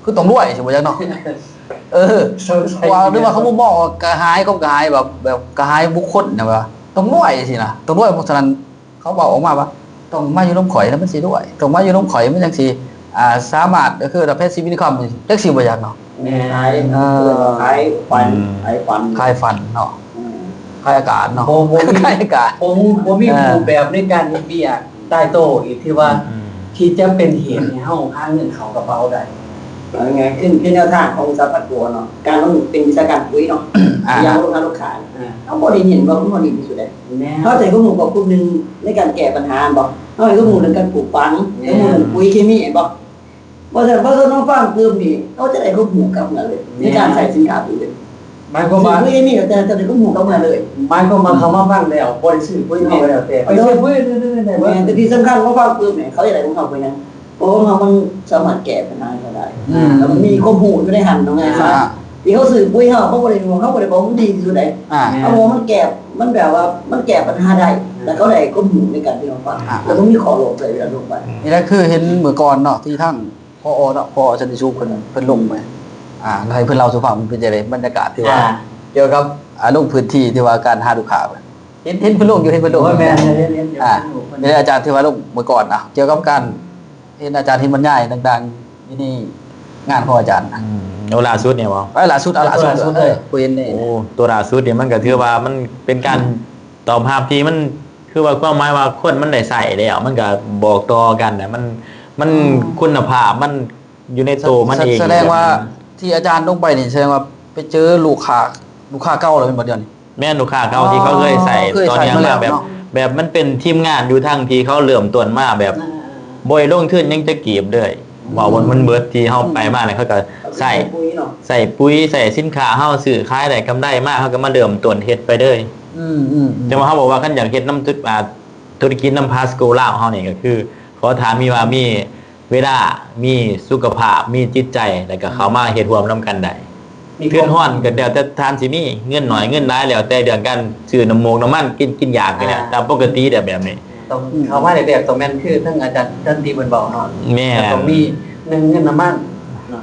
ຄືຕ້ອງລວຍຊິບໍ່ຈັກເນາະ ເອີ ສງໄສ ວ່າ ຫຼືວ່າເຂົາມຸມມອງວ່າກະຫາຍ ຄວາມກະຫາຍແບບ ແບບກະຫາຍບຸກຄົນນະ ແບບວ່າຕ້ອງລວຍຊີ້ນະ ຕ້ອງລວຍ ເພາະສະນັ້ນ ເຂົາເວົ້າອອກມາວ່າ ຕ້ອງມາຢູ່ນຳຂ້ອຍແລ້ວມັນຊິລວຍ ຕ້ອງມາຢູ່ນຳຂ້ອຍມັນຈັ່ງຊິ ອ່າ ສາມາດ ກໍຄື passive income ຈັກຊິບໍ່ຈັກເນາະ ແມ່ນ ຂາຍ ເອີ ຂາຍຝັນ ອືມ ຂາຍຝັນ ຂາຍຝັນເນາະ ອືມ ຂາຍອາກາດເນາະ ບໍ່ ບໍ່ມີ ຂາຍອາກາດ ບໍ່ ບໍ່ມີ ເອີ ຮູບແບບໃນການເຮັດວຽກຕາຍໂຕອີກ ທີ່ວ່າ ອືມ ທີ່ຈະເປັນເຫດໃຫ້ເຮົາຫາເງິນເຂົ້າກະເປົາໄດ້ ເອົາງ່າຍໆ ຄື ຄືແນວທາງຂອງສາພັນໂກເນາະ ການລົງເປັນວິຊາການປຸ໋ຍເນາະ ອ່າ ຢ່າງລົງຫາລູກຄ້າ ອ່າ ເຮົາບໍ່ໄດ້ເນັ້ນວ່າຄວາມຮູ້ດີທີ່ສຸດເດ້ ແມ່ນ ເຮົາໃຊ້ຄວາມຮູ້ຄອບຄຸມໜຶ່ງໃນການແກ້ບັນຫາແມ່ນບໍ່? ເຮົາໃຫ້ຄວາມຮູ້ເລື່ອງການປູກຝັງ ແມ່ນ ຄວາມຮູ້ເລື່ອງປຸ໋ຍເຄມີແມ່ນບໍ່? ບໍ່ຊັ້ນ ບໍ່ຊັ້ນມາຟັງປຶບນີ້ ເຮົາຈະໄດ້ຄວາມຮູ້ກັບເມືອເລີຍ ແມ່ນ ໃນການໃຊ້ສິນຄ້າປຸ໋ຍເລີຍ ໝາຍຄວາມວ່າ ຊິປຸ໋ຍເຄມີ ເຮົາຈະ ຈະໄດ້ຄວາມຮູ້ກັບເມືອເລີຍ ໝາຍຄວາມວ່າ ອືມ ເຂົາມາຟັງແລ້ວ ບໍ່ໄດ້ຊື້ປຸ�ຍເຮົາກໍແລ້ວແຕ່ ໄປຊື້ປຸ໋ຍ ແມ່ນ ແຕ່ທີ່ສຳຄັນມາຟັງປຶບນີ້ ເຂົາຈະໄດ້ຄວາມຮູ້ຫຍັງ? ເພາະວ່າເຮົາມັນສາມາດແກ້ບັນຫາໃຫ້ເຂົາໄດ້ ອືມ ແລ້ວມັນມີຄວາມຮູ້ຢູ່ໃນຫັ້ນເນາະ ອ່າ ທີ່ເຮົາຊື້ປຸ໋ຍເຮົາ ເຮົາບໍ່ໄດ້ ເຮົາບໍ່ໄດ້ບອກວ່າມັນດີທີ່ສຸດໃດ ອ່າ ເຮົາບອກວ່າມັນແກ້ ມັນແບບວ່າມັນແກ້ບັນຫາໄດ້ ອ່າ ແລ້ວເຂົາໄດ້ຄວາມຮູ້ໃນການທີ່ເຮົາຟັງ ອ່າ ແລ້ວມັນມີຂໍ້ໂລມໃສ່ເວລາລົງໄປ ນີ້ແຫຼະ ຄືເຫັນມື້ກ່ອນເນາະ ທີ່ທາງ ຜອ ເນາະ ຜອ ສັນຕິສຸກ ເພິ່ນ ເພິ່ນລົງໄປ ອ່າ ໃຫ້ເພິ່ນເລົ່າສູ່ຟັງ ມັນເປັນຈັ່ງໃດ ບັນຍາກາດທີ່ວ່າ ອ່າ ກ່ຽວກັບ ອາ ລົງພື້ນທີ່ທີ່ວ່າການຫາລູກຄ້າ ເຫັນ ເຫັນເພິ່ນລົງຢູ່ ເຫັນເພິ່ນລົງ ໂອ້ຍ ແມ່ນ ເຫັນ ເຫັນ ເຫັນ ອ່າ ເຫັນຢູ່ ເຫັນຢູ່ ເຫັນອາຈານທີ່ວ່າລົງມື້ກ່ອນນະ ກ່ຽວກັບການເຫັນອາຈານເຫັນບັນຍາຍຕ່າງໆ ຢູ່ໃນງານຂອງອາຈານນະ ອືມ ໂອ້ ລ່າສຸດນີ້ບໍ? ເອີ ລ່າສຸດ ເອົາ ເອີ ໂຕລ່າສຸດ ລ່າສຸດເລີຍ ເອີ ຜູ້ເຫັນນີ້ ໂອ້ ໂຕລ່າສຸດນີ້ມັນກໍຖືວ່າມັນເປັນການ ອືມ ຕອບຮັບທີ່ມັນ ຄືວ່າຄວາມໝາຍວ່າຄົນມັນໄດ້ໃຊ້ແລ້ວ ມັນກໍບອກຕໍ່ກັນນະ ມັນ ມັນ ອໍ ຄຸນນະພາບມັນ ຢູ່ໃນໂຕມັນເອງ ສະແດງວ່າທີ່ອາຈານລົງໄປນີ້ ສະແດງວ່າໄປເຈີລູກຄ້າ ລູກຄ້າເກົ່າແລ້ວແມ່ນບໍ່ດຽວນີ້? ແມ່ນ ລູກຄ້າເກົ່າທີ່ເຂົາເຄີຍໃຊ້ ເຄີຍໃຊ້ ຕໍ່ເນື່ອງມາແບບ ມາແລ້ວເນາະ ແບບມັນເປັນທີມງານຢູ່ທາງທີ່ເຂົາເລີ່ມຕົ້ນມາແບບ ອ່າ ບໍ່ໄດ້ລົງທຶນຫຍັງຈັກກີບເລີຍ ອືມ ເວົ້າວ່າມັນເບິດທີ່ເຮົາ ອືມ ໄປມາແລ້ວ ເຂົາກໍໃຊ້ ໃຊ້ປຸ໋ຍເນາະ ໃຊ້ປຸ໋ຍ ໃຊ້ສິນຄ້າເຮົາ ຊື້ຂາຍໄດ້ກຳໄລມາ ເຂົາກໍມາເລີ່ມຕົ້ນເຮັດໄປເລີຍ ອືມໆໆ ແຕ່ວ່າເຮົາບອກວ່າຄັນຢາກເຮັດນຳ ອ່າ ທຸລະກິດນຳພາສໂກລາວເຮົານີ້ ກໍຄືຂໍທ່ານມີວ່າມີ ເວລາ ມີສຸຂະພາບ ມີຈິດໃຈ ແລ້ວກໍເຂົ້າມາເຮັດຮ່ວມນຳກັນໄດ້ ມີຄວາມ ເດືອດຮ້ອນກໍແລ້ວແຕ່ທ່ານຊິມີ ເງິນໜ້ອຍເງິນຫຼາຍ ແລ້ວແຕ່ເລື່ອງການຊື້ນ້ຳໝົກນ້ຳມັນ ກິນ ກິນຢາກນີ້ແຫຼະ ອ່າ ຕາມປົກກະຕິແບບນີ້ ຕ້ອງເຂົ້າມາແລກໆ ຕ້ອງແມ່ນຄືທາງອາຈານທັນທີ່ເພິ່ນເວົ້າເນາະ ແມ່ນ ຕ້ອງມີ ໜຶ່ງ ເງິນນ້ຳມັນ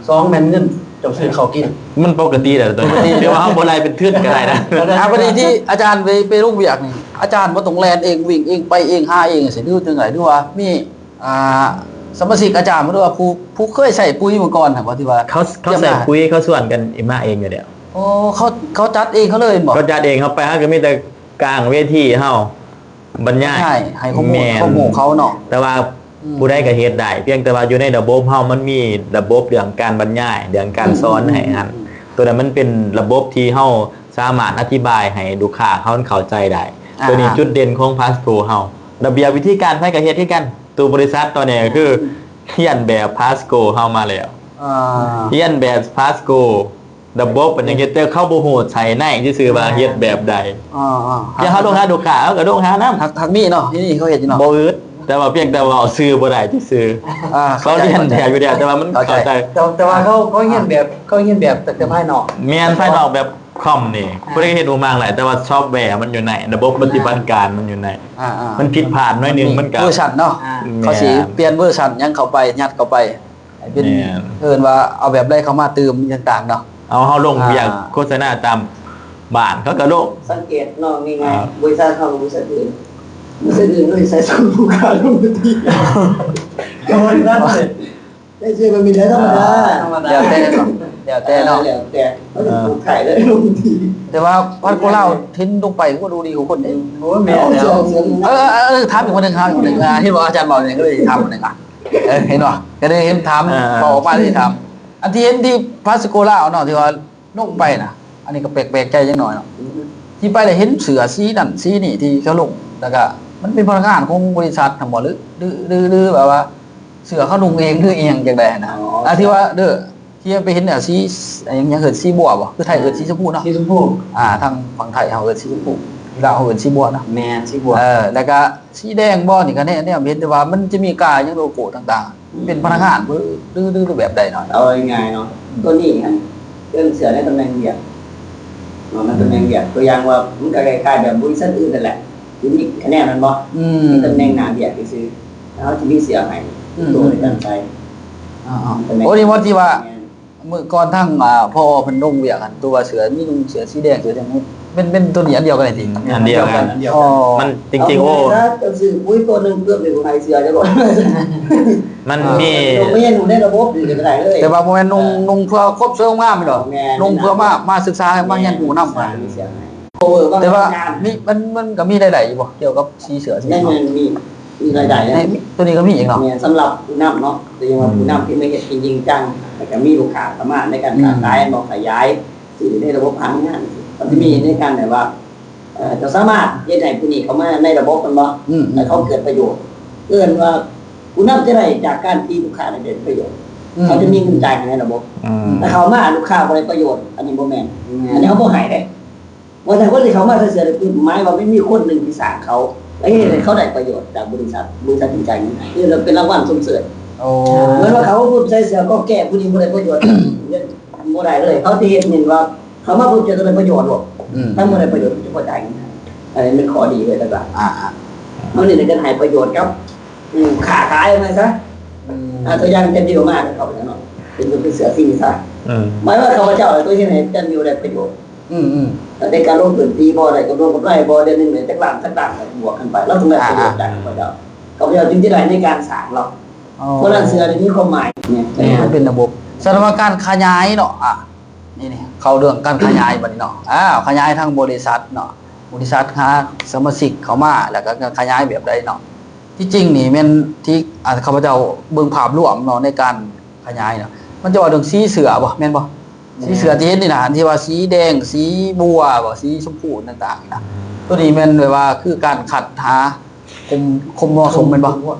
ສອງ ແມ່ນເງິນເຈົ້າຊື້ເຂົ້າກິນ ມັນປົກກະຕິແຫຼະ ປົກກະຕິ ແຕ່ວ່າເຮົາບໍ່ໄລ່ເປັນທຶນກໍໄດ້ນະ ອ່າ ພໍດີທີ່ອາຈານໄປ ໄປລົງວຽກນີ້ ອາຈານບໍ່ຕ້ອງແລ່ນເອງ ວິ່ງເອງ ໄປເອງ ຫາເອງ ຈັ່ງຊີ້ ຫຼືຈັ່ງໃດ ຫຼືວ່າມີ ອ່າ ສະມາຊິກອາຈານ ຫຼືວ່າຜູ້ ຜູ້ເຄີຍໃຊ້ປຸ໋ຍມາກ່ອນຫັ້ນບໍ່ ທີ່ວ່າເຂົາ ເຂົາໃຊ້ປຸ໋ຍ ເຂົາຊວນກັນມາເອງຢູ່ແລ້ວ ໂອ້ ເຂົາ ເຂົາຈັດເອງເຂົາເລີຍແມ່ນບໍ່? ເຂົາຈັດເອງ ເຮົາໄປ ເຮົາກໍມີແຕ່ກາງເວທີ ເຮົາບັນຍາຍ ບັນຍາຍໃຫ້ຄວາມຮູ້ ແມ່ນ ຄວາມຮູ້ເຂົາເນາະ ແຕ່ວ່າ ອືມ ຜູ້ໃດກໍເຮັດໄດ້ ພຽງແຕ່ວ່າຢູ່ໃນລະບົບເຮົາມັນມີລະບົບເລື່ອງການບັນຍາຍ ເລື່ອງການສອນ ອືມ ໃຫ້ຫັ້ນ ອືມ ໂຕນັ້ນມັນເປັນລະບົບທີ່ເຮົາສາມາດອະທິບາຍໃຫ້ລູກຄ້າເຮົາເຂົ້າໃຈໄດ້ ອ່າ ໂຕນີ້ຈຸດເດັ່ນຂອງພາສໂກເຮົາ ລະບຽບວິທີການໃຜກໍເຮັດຄືກັນ ໂຕບໍລິສັດຕອນນີ້ກໍຄື ອືມ ຮຽນແບບພາສໂກເຮົາມາແລ້ວ ອ່າ ຮຽນແບບພາສໂກ ລະບົບມັນຫຍັງເຮັດ ແຕ່ເຂົາບໍ່ຮູ້ໃສ່ໃນຊື່ໆວ່າເຮັດແບບໃດ ອ່າໆ ຢ່າງເຮົາລົງຫາລູກຄ້າ ເຮົາກໍລົງຫານຳ ຫາກ ຫາກມີເນາະ ທີ່ນີ້ເຂົາເຮັດຢູ່ເນາະ ບໍ່ອຶດ ແຕ່ວ່າພຽງແຕ່ເວົ້າຊື່ບໍ່ໄດ້ຊື່ໆ ອ່າ ເຂົາຮຽນແບບຢູ່ແລ້ວ ແຕ່ວ່າມັນເຂົ້າໃຈ ເຂົ້າໃຈ ແຕ່ ແຕ່ວ່າເຂົາ ເຂົາຮຽນແບບ ເຂົາຮຽນແບບແຕ່ພາຍນອກ ແມ່ນ ພາຍນອກແບບຄອມນີ້ ອ່າ ຜູ້ໃດເຮັດຫູໝາກໄດ້ ແຕ່ວ່າຊອບແວມັນຢູ່ໃນ ລະບົບປະຕິບັດການມັນຢູ່ໃນ ອ່າໆ ມັນຜິດພາດໜ້ອຍໜຶ່ງ ມັນກໍ ເວີຊັນເນາະ ອ່າ ແມ່ນ ເຂົາຊິປ່ຽນເວີຊັນຫຍັງເຂົ້າໄປ ຍັດເຂົ້າໄປ ໃຫ້ເປັນ ແມ່ນ ເອີ້ນວ່າເອົາແບບໃດເຂົ້າມາຕື່ມຕ່າງໆເນາະ ເອົາ ເຮົາລົງ ອ່າ ວຽກໂຄສະນາຕາມບ້ານ ເຂົາກໍລົງ ສັງເກດເນາະ ງ່າຍໆ ອ່າ ບໍລິສັດເຮົາກັບບໍລິສັດອື່ນ ບໍລິສັດອື່ນເຂົາຊິໃສ່ຊຸດລູກຄ້າລົງພື້ນທີ່ ໂອ້ຍ ນັ້ນເລີຍ ໃສ່ເສື້ອແບບນີ້ແຫຼະ ທຳມະດາ ອ່າ ທຳມະດາ ແລ້ວແຕ່ເນາະ ແລ້ວແຕ່ເນາະ ເອີ ເອີ ແຕ່ວ່າພັດໂກລາວເຫັນລົງໄປກໍດູດີກວ່າຄົນເດ້ ໂອ້ຍ ແມ່ນແລ້ວ ເອີ ເອີ ເອີ ຖາມອີກຄົນໜຶ່ງ ຖາມອີກຄົນໜຶ່ງ ອ່າ ເຫັນບໍ່ ອາຈານເວົ້ານີ້ ກໍເລີຍຖາມຄົນໜຶ່ງ ອ່າ ເອີ ເຫັນບໍ່ ກໍໄດ້ເຫັນ ຖາມ ອ່າ ເວົ້າອອກມາ ໄດ້ຖາມ ອັນທີ່ເຫັນທີ່ພາສໂກລາວເນາະ ທີ່ວ່າລົງໄປນະ ອັນນີ້ກໍແປກໆໃຈຈັກໜ້ອຍເນາະ ທີ່ໄປແລ້ວເຫັນເສື້ອສີນັ້ນສີນີ້ທີ່ເຂົາລົງ ແລ້ວກໍມັນເປັນພະນັກງານຂອງບໍລິສັດຫັ້ນບໍ່ ຫຼື ຫຼື ຫຼື ຫຼືແບບວ່າເສື້ອເຂົານຸ່ງເອງ ຫຼືອີ່ຫຍັງຈັ່ງໃດຫັ້ນນະ ອໍ ອ່າ ທີ່ວ່າເດີ ທີ່ໄປເຫັນ ອ່າ ສີ ຫຍັງ ຫຍັງເອີ້ນສີບົວບໍ່ ຄືໄທເອີ້ນສີຊົມພູເນາະ ສີຊົມພູ ອ່າ ທາງຝັ່ງໄທເຮົາເອີ້ນສີຊົມພູ ລາວເຮົາເອີ້ນສີບົວເນາະ ແມ່ນ ສີບົວ ເອີ ແລ້ວກໍ ສີແດງບໍ່ນີ້ກໍແນ ແນມເຫັນ ແຕ່ວ່າມັນຈະມີກາຫຍັງໂລໂກ້ຕ່າງໆ ອືມ ເປັນພະນັກງານບໍ່ ຫຼື ຫຼື ຫຼືແບບໃດເນາະ ເອົາງ່າຍໆເນາະ ອືມ ຕົວນີ້ຫັ້ນເອີ້ນເສື້ອໃນຕຳແໜ່ງວຽກເນາະ ໃນຕຳແໜ່ງວຽກ ອືມ ຕົວຢ່າງວ່າມັນກໍຄ້າຍໆແບບບໍລິສັດອື່ນນັ້ນແຫຼະ ທີ່ມີຄະແນນແມ່ນບໍ່ ອືມ ມີຕຳແໜ່ງໜ້າວຽກຊື່ໆ ເຮົາຈະມີເສື້ອໃຫ້ ອືມ ຕົວໃນການໃສ່ ອ່າໆ ຕຳແໜ່ງ ໂອ້ ນີ້ບໍ່ທີ່ວ່າ ແມ່ນ ມື້ກ່ອນທາງ ອ່າ ພໍເພິ່ນລົງວຽກຫັ້ນ ຕົວເສື້ອມີນຸ່ງເສື້ອສີແດງ ເສື້ອຫຍັງ ແມ່ນ ແມ່ນຕົວນີ້ອັນດຽວກັນນີ້ຕິ ອືມ ອັນດຽວກັນ ອັນດຽວກັນ ອໍ ມັນຈິງໆ ໂອ້ ໂອ້ ຊື້ປຸ໋ຍຕົວໜຶ່ງເກືອບໄດ້ຫຼາຍເສື້ອຈັກ ມັນມີ ອ່າ ຕົວແມ່ນຢູ່ໃນລະບົບນີ້ກໍໄດ້ເລີຍ ແຕ່ວ່າບໍ່ແມ່ນນຸ່ງ ເອີ ນຸ່ງເພື່ອຄວາມສວຍຄວາມງາມດອກ ແມ່ນ ນຸ່ງເພື່ອມາ ມາສຶກສາ ມາຮຽນຮູ້ນຳ ແຕ່ວ່າມີ ມັນ ມັນກໍມີລາຍໄດ້ຢູ່ບໍ່ ກ່ຽວກັບສີເສື້ອ ແມ່ນໆ ມີ ມີລາຍໄດ້ນະ ໃນ ຕົວນີ້ກໍມີອີກເນາະ ແມ່ນ ສຳລັບຜູ້ນຳເນາະ ແຕ່ຍັງວ່າ ອືມ ຜູ້ນຳທີ່ມາເຮັດທີ່ຈິງຈັງ ແລ້ວກໍມີລູກຄ້າເຂົ້າມາໃນການ ອືມ ຄ້າຂາຍ ບໍ່ຂະຫຍາຍ ຊື້ໃນລະບົບພະນັກງານ ມັນຈະມີ ອືມ ໃນການແບບວ່າ ເອີ ເຈົ້າສາມາດເຮັດໃຫ້ຜູ້ນີ້ເຂົ້າມາໃນລະບົບແມ່ນບໍ່ ອືມ ແລ້ວເຂົາເກີດປະໂຫຍດ ເອີ້ນວ່າຜູ້ນຳຈະໄດ້ຈາກການທີ່ລູກຄ້າໄດ້ປະໂຫຍດ ອືມ ເຂົາຈະມີເງິນຈ່າຍໃຫ້ໃນລະບົບ ອືມ ແຕ່ເຂົ້າມາລູກຄ້າບໍ່ໄດ້ປະໂຫຍດ ອັນນີ້ບໍ່ແມ່ນ ແມ່ນ ອັນນີ້ເຮົາບໍ່ໃຫ້ເດ້ ວ່າແຕ່ຄົນທີ່ເຂົ້າມາໃສ່ເສື້ອນີ້ ໝາຍວ່າມັນມີຄົນໜຶ່ງທີ່ສ້າງເຂົາ ແລ້ວເຮັດໃຫ້ເຂົາໄດ້ປະໂຫຍດຈາກບໍລິສັດ ບໍລິສັດຈຶ່ງຈ່າຍເງິນໃຫ້ ຄືເປັນລາງວັນຊົມເຊີຍ ໂອ້ ເໝືອນວ່າເຂົາຜູ້ໃສ່ເສື້ອກໍແກ້ຜູ້ນີ້ບໍ່ໄດ້ປະໂຫຍດ ບໍ່ໄດ້ເລີຍ ເຂົາຊິເຮັດເປັນວ່າເຂົາມາເພື່ອຈະໄດ້ປະໂຫຍດໂລດ ອືມ ຖ້າບໍ່ໄດ້ປະໂຫຍດຈະບໍ່ຈ່າຍເງິນໃຫ້ ອັນນີ້ແມ່ນຂໍ້ດີເລີຍ ແລ້ວກໍ ອ່າໆ ເຮົານີ້ຈະໃຫ້ປະໂຫຍດກັບ ອືມ ຄ້າຂາຍແມ່ນຊະ ອືມ ອ່າ ຕົວຢ່າງຈັນດິວມາເຂົາເນາະ ເປັນ ເປັນເສື້ອສີນີ້ຊະ ອືມ ໝາຍວ່າຂ້າພະເຈົ້າຕົວເຮັດໃຫ້ຈັນດິວໄດ້ປະໂຫຍດ ອືມໆ ແລ້ວໄດ້ການລົງພື້ນທີ່ບໍ່ ໄດ້ກຳນົດກຳໄລບໍ່ ເດືອນໜຶ່ງໄດ້ຈັກລ້ານ ຈັກລ້ານ ບວກກັນໄປ ລາວຕ້ອງໄດ້ປະໂຫຍດຈາກຂ້າພະເຈົ້າ ຂ້າພະເຈົ້າຈຶ່ງຈະໄດ້ໃນການສ້າງລາວ ເພາະນັ້ນເສື້ອນີ້ມີຄວາມໝາຍ ແມ່ນ ມັນເປັນລະບົບ. ສະນັ້ນວ່າການຂະຫຍາຍເນາະ ອ່າ ນີ້ໆ ເຂົ້າເລື່ອງການຂະຫຍາຍບັດນີ້ເນາະ ອ້າວ ຂະຫຍາຍທາງບໍລິສັດເນາະ ບໍລິສັດຫາສະມາຊິກເຂົ້າມາ ແລ້ວກໍການຂະຫຍາຍແບບໃດເນາະ? ທີ່ຈິງນີ້ແມ່ນທີ່ ອ່າ ຂ້າພະເຈົ້າເບິ່ງພາບລວມເນາະ ໃນການຂະຫຍາຍເນາະ ມັນຈະເວົ້າເລື່ອງສີເສື້ອບໍ່ ແມ່ນບໍ່? ສີເສື້ອທີ່ເຫັນນີ້ນະ ອັນທີ່ວ່າສີແດງ ສີບົວບໍ ສີຊົມພູຕ່າງໆນີ້ນະ ໂຕນີ້ແມ່ນແບບວ່າຄືການຄັດຫາຄົນ ຄົນເໝາະສົມແມ່ນບໍ່?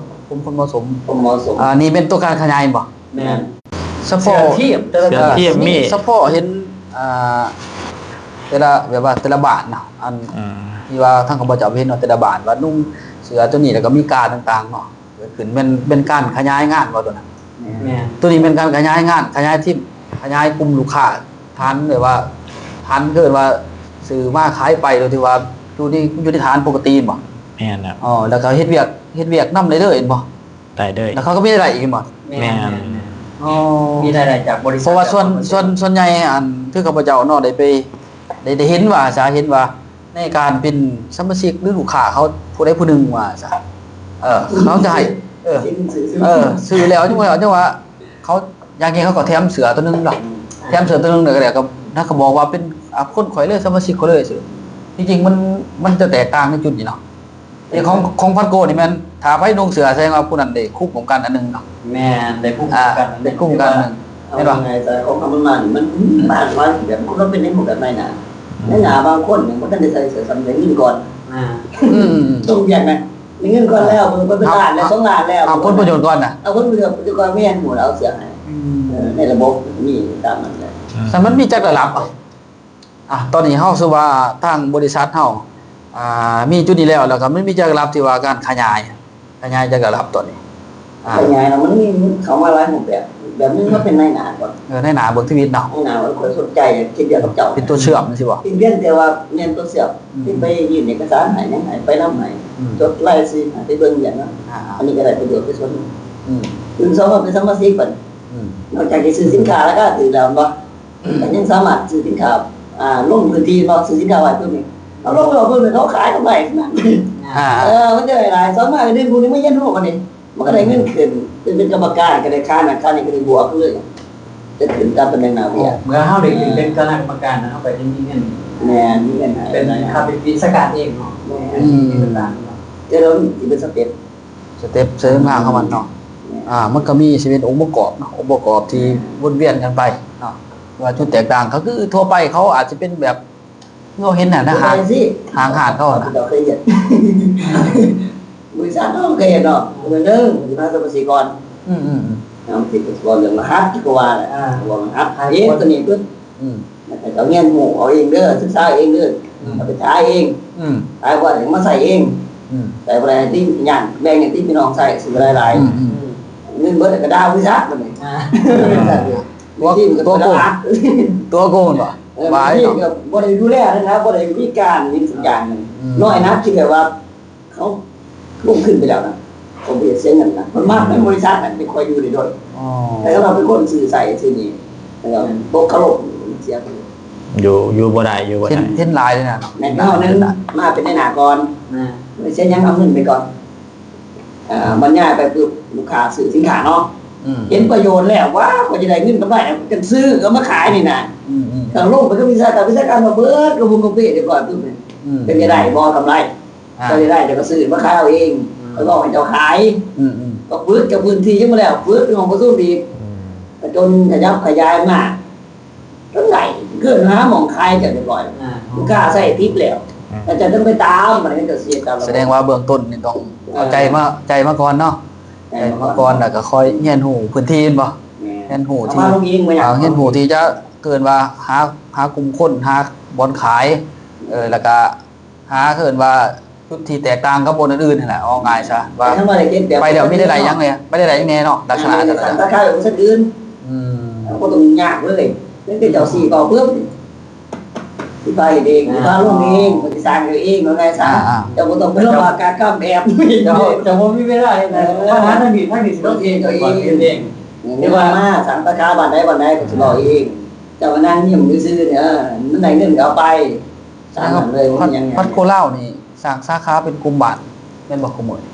ຄົນ ຄົນເໝາະສົມ ຄົນເໝາະສົມ ອ່າ ນີ້ແມ່ນຕົວການຂະຫຍາຍບໍ່? ແມ່ນ ສະເພາະ ເສື້ອທຽບ ເສື້ອທຽບມີ ສະເພາະເຫັນ ອ່າ ແຕ່ລະ ແບບວ່າແຕ່ລະບ້ານນະ ອັນ ອືມ ທີ່ວ່າທາງຂ້າພະເຈົ້າເຫັນວ່າແຕ່ລະບ້ານວ່ານຸ່ງເສື້ອໂຕນີ້ ແລ້ວກໍມີກາຕ່າງໆເນາະ ເກີດຂຶ້ນ ແມ່ນ ແມ່ນການຂະຫຍາຍງານບໍ່ໂຕນັ້ນ? ແມ່ນ ໂຕນີ້ແມ່ນການຂະຫຍາຍງານ ຂະຫຍາຍທີມ ຂະຫຍາຍກຸ່ມລູກຄ້າ ຖານແບບວ່າ ຖານເອີ້ນວ່າຊື້ມາຂາຍໄປ ໂດຍທີ່ວ່າຢູ່ໃນ ຢູ່ໃນຖານປົກກະຕິແມ່ນບໍ່? ແມ່ນແລ້ວ ອໍ ແລ້ວກໍເຮັດວຽກ ເຮັດວຽກນຳໄດ້ເລີຍແມ່ນບໍ່? ໄດ້ເລີຍ ແລ້ວເຂົາກໍມີລາຍໄດ້ອີກແມ່ນບໍ່? ແມ່ນ ແມ່ນ ອໍ ມີລາຍໄດ້ຈາກບໍລິສັດ ເພາະວ່າສ່ວນ ສ່ວນ ສ່ວນໃຫຍ່ ອັນ ຄືຂ້າພະເຈົ້າເນາະ ໄດ້ໄປ ໄດ້ ໄດ້ເຫັນວ່າຊະ ເຫັນວ່າໃນການເປັນສະມາຊິກ ຫຼື ລູກຄ້າເຂົາຜູ້ໃດຜູ້ໜຶ່ງວ່າຊະ ເອີ ເຂົາຈະໃຫ້ ເອີ ຊື້ ເອີ ຊື້ແລ້ວ ຈັ່ງວ່າ ຈັ່ງວ່າເຂົາ ຢ່າງນີ້ເຂົາກໍແຖມເສື້ອໂຕໜຶ່ງເນາະ ອືມ ແຖມເສື້ອໂຕໜຶ່ງ ແລ້ວກໍ ແລ້ວກໍບອກວ່າເປັນ ອ່າ ຄົນຂ້ອຍເລີຍ ສະມາຊິກຂ້ອຍເລີຍ ທີ່ຈິງມັນ ມັນຈະແຕກຕ່າງໃນຈຸດນີ້ເນາະ ແຕ່ຂອງ ຂອງພັດໂກນີ້ແມ່ນ ຖ້າໃຜນຸ່ງເສື້ອ ສະແດງວ່າຜູ້ນັ້ນໄດ້ຄຸມປ້ອງກັນອັນໜຶ່ງເນາະ ແມ່ນ ໄດ້ຄຸມປ້ອງກັນ ອ່າ ໄດ້ຄຸມປ້ອງກັນອັນໜຶ່ງ ແມ່ນບໍ່? ເອົາງ່າຍໆ ແຕ່ຂອງມັນ ມັນ ມັນ ມັນ ມັນແບບ ຄົນລາວເປັນໄດ້ໝົດແບບໃນໜ້າ ອືມ ໃນໜ້າບາງຄົນຍັງບໍ່ທັນໄດ້ໃສ່ເສື້ອສຳເລັງເງິນກ່ອນ ອ່າ ອືມ ຕ້ອງແບ່ງນະ ໄດ້ເງິນກ່ອນແລ້ວ ເພິ່ນເປັນລ້ານແລ້ວ ສອງລ້ານແລ້ວ ເອົາຜົນປະໂຫຍດກ່ອນນະ ເອົາຜົນປະໂຫຍດກ່ອນ ແມ່ນໝົດ ເອົາເສື້ອໃຫ້ ອືມ ເອີ ໃນລະບົບມີຕາມນັ້ນແຫຼະ ອືມ ຊັ້ນມັນມີຈັກລະດັບ? ອ່າ ຕອນນີ້ເຮົາ ສົມມຸດວ່າທາງບໍລິສັດເຮົາ ອ່າ ມີຈຸດນີ້ແລ້ວ ແລ້ວກໍມັນມີຈັກລະດັບທີ່ວ່າການຂະຫຍາຍ ຂະຫຍາຍຈັກລະດັບຕອນນີ້? ອ່າ ຂະຫຍາຍແລ້ວ ມັນມີເຂົ້າມາຫຼາຍຮູບແບບ ແບບໜຶ່ງມາເປັນນາຍໜ້າກ່ອນ ເອີ ນາຍໜ້າເບິ່ງທະວິດເນາະ ນາຍໜ້າເພິ່ນສົນໃຈ ຄິດວຽກກັບເຈົ້າ ເປັນຕົວເຊື່ອມຈັ່ງຊີ້ບໍ່? ເປັນພຽງແຕ່ວ່າແມ່ນຕົວເຊື່ອມ ອືມ ເປັນໄປຍື່ນເອກະສານໃຫ້ຫຍັງໃຫ້ ໄປນຳໃຫ້ ອືມ ຈົດລາຍຊື່ໃຫ້ ໄປເບິ່ງຫຍັງນຳ ອ່າໆ ອັນນີ້ກໍໄດ້ປະໂຫຍດໄປສ່ວນໜຶ່ງ ອືມ ຄືສອງວ່າເປັນສະມາຊິກບັດ ອືມ ນອກຈາກຊິຊື້ສິນຄ້າລາຄາຖືກແລ້ວແມ່ນບໍ່? ກໍຍັງສາມາດຊື້ສິນຄ້າ ອ່າ ລົງພື້ນທີ່ເນາະ ຊື້ສິນຄ້າໄວ້ປຶບນີ້ ເອົາລົງໄປເອົາປຶບນີ້ ເຂົາຂາຍກຳໄລຂະໜາດ ອ່າ ເອີ ມັນຈະໄດ້ຫຼາຍ ສາມາດເປັນຜູ້ທີ່ມາຮຽນຮູ້ກັນນີ້ ມັນກໍໄດ້ເງິນຂຶ້ນ ເປັນ ເປັນກຳມະການກໍໄດ້ ຄ່ານັ້ນຄ່ານີ້ກໍໄດ້ບວກເລີຍ ຈະຂຶ້ນຕາມຕຳແໜ່ງໜ້າວຽກ ເມື່ອເຮົາໄດ້ຂຶ້ນເປັນຄະນະກຳມະການນະ ເຮົາກໍຈະມີເງິນ ແມ່ນ ມີເງິນໃຫ້ ເປັນຄ່າເປັນວິຊາການເອງເນາະ ແມ່ນ ອືມ ຕ່າງໆເນາະ ແຕ່ລະມັນຊິເປັນສະເຕັບ ສະເຕັບເສີມທາງຂອງມັນເນາະ ແມ່ນ ອ່າ ມັນກໍມີ ຊິເປັນອົງປະກອບເນາະ ອົງປະກອບທີ່ ແມ່ນ ວົນວຽນກັນໄປເນາະ ແຕ່ວ່າຈຸດແຕກຕ່າງກໍຄືທົ່ວໄປເຂົາອາດຈະເປັນແບບ ເຮົາເຫັນຫັ້ນນະ ຫ້າງ ຫ້າງຮ້ານເຂົາຫັ້ນນະ ເຈົ້າເຄີຍເຮັດ ບໍລິສັດເຮົາເຄີຍເຮັດເນາະ ເປັນໜຶ່ງ ເປັນພາສະກະສິກອນ ອືມໆໆ ເຮົາເປັນກະສິກອນເລື່ອງລະຫັດ ທີ່ເຂົາວ່າແຫຼະ ອ່າ ເຂົາວ່າລະຫັດ ອ່າ ເຮັດຕົວນີ້ປຶບ ອືມ ແລ້ວເຈົ້າຮຽນຮູ້ເອົາເອງເດີ ສຶກສາເອງເດີ ອືມ ເອົາໄປຂາຍເອງ ອືມ ຂາຍບໍ່ໄດ້ມາໃຊ້ເອງ ອືມ ໃຊ້ບໍ່ໄດ້ຕິ ຢ້ານແບ່ງໃຫ້ຕິພີ່ນ້ອງໃຊ້ ຊິບໍ່ໄດ້ຫຼາຍ ອືມ ອືມ ເງິນເບິດກໍດ່າບໍລິສັດບັດນີ້ ອ່າ ບໍລິສັດ ຕົວໂກງ ຕົວໂກງແມ່ນບໍ່? ເອີ ບາງທີກໍບໍ່ໄດ້ດູແລນະ ບໍ່ໄດ້ມີການ ມີສັນຍານ ອືມ ນ້ອຍນະ ຄິດແບບວ່າ ເຂົາລົງທຶນໄປແລ້ວນະ ເຂົາບໍ່ຢາກເສຍເງິນນະ ເພິ່ນມັກໃນບໍລິສັດນັ້ນ ໄດ້ຄ່ອຍຢູ່ໄດ້ດົນ ອໍ ແຕ່ສຳລັບເປັນຄົນຊື້ໃຊ້ຊື້ໜີ້ ແລ້ວບໍ່ເຄົາລົບ ມັນເສຍໄປ ຢູ່ ຢູ່ບໍ່ໄດ້ ຢູ່ບໍ່ໄດ້ ເຫັນ ເຫັນຫຼາຍເລີຍນະ ແມ່ນເຮົານັ້ນມາເປັນນາຍໜ້າກ່ອນ ອ່າ ໄດ້ເສຍຫຍັງເອົາເງິນໄປກ່ອນ ອ່າ ບັນຍາຍໄປປຶບ ລູກຄ້າຊື້ສິນຄ້າເນາະ ອືມ ເຫັນປະໂຫຍດແລ້ວ ວ້າ ຂ້ອຍຈະໄດ້ເງິນກຳໄລຈັ່ງຊື້ເອົາມາຂາຍນີ້ນະ ອືມໆ ກໍລົງໄປກັບວິຊາການ ວິຊາການມາເບີດ ກໍບຸນກໍເພດຮຽບຮ້ອຍປຶບນີ້ ອືມ ເປັນໄດ້ບໍ່ກຳໄລ? ອ່າ ເຈົ້າໄດ້ ເຈົ້າກໍຊື້ມາຂາຍເອົາເອງ ອືມ ຂ້ອຍບອກໃຫ້ເຈົ້າຂາຍ ອືມໆ ກໍຝຶກກັບພື້ນທີ່ຍັງບໍ່ແລ້ວ ຝຶກໃນຫ້ອງປະຊຸມອີກ ອືມ ກະຈົນຂະຫຍັບຂະຫຍາຍມາ ຈົນໄດ້ເກີນຫາໝ່ອງຂາຍເຈົ້າຮຽບຮ້ອຍ ອ່າ ລູກຄ້າໃຊ້ຕິດແລ້ວ ອືມ ແລ້ວເຈົ້າຕ້ອງໄປຕາມ ບັດນີ້ເຈົ້າຊິເຮັດຕາມລະບົບ ສະແດງວ່າເບື້ອງຕົ້ນນີ້ຕ້ອງ ອ່າ ເອົາໃຈມາ ໃຈມາກ່ອນເນາະ ໃຈມາກ່ອນ ໃຈມາກ່ອນ ແລ້ວກໍຄ່ອຍຮຽນຮູ້ພື້ນທີ່ແມ່ນບໍ່? ແມ່ນ ຮຽນຮູ້ທີ່ ເອົາມາລົງເອງ ອ່າ ຮຽນຮູ້ທີ່ຈະເອີ້ນວ່າຫາ ຫາກຸ່ມຄົນ ຫາບ່ອນຂາຍ ເອີ ແລ້ວກໍ ຫາເອີ້ນວ່າຈຸດທີ່ແຕກຕ່າງກັບບ່ອນອື່ນໆຫັ້ນແຫຼະ ເວົ້າງ່າຍຊະວ່າ ໄປແລ້ວມີລາຍໄດ້ຫຍັງແດ່ ໄປໄດ້ຫຍັງແດ່ເນາະ ລັກສະນະ ອ່າ ນັ້ນ ສາຂາຂາຍບໍລິສັດອື່ນ ອືມ ເຮົາບໍ່ຕ້ອງຍາກເລີຍ ເປັນເຈົ້າຊີ້ບອກປຶບ ຊິໄປເອງ ອ່າ ຊິພາລົງເອງ ຊິສ້າງເອງ ເວົ້າງ່າຍຊະ ອ່າໆ ເຈົ້າບໍ່ຕ້ອງໄປລຳບາກກາກຳແອບ ເຈົ້າ ເຈົ້າບໍ່ມີເວລາເຮັດນະ ເອີ ມາຫາທາງນີ້ ທາງນີ້ຊິເຮັດເອງ ເຮັດເອງ ເຮັດເອງ ເຮັດວ່າມາສ້າງສາຂາບ້ານໃດ ບ້ານໃດ ກໍຊິເວົ້າເອງ ເຈົ້າມານັ່ງຍິ້ມຊື່ໆ ເອີ ມັນໄດ້ເງິນກໍເອົາໄປ ຕາມນັ້ນເລີຍ ບໍ່ມີຫຍັງ. ພັດໂກລາວນີ້ສ້າງສາຂາເປັນກຸ່ມບ້ານ ແມ່ນບໍ່ ຄຸມື້ນີ້?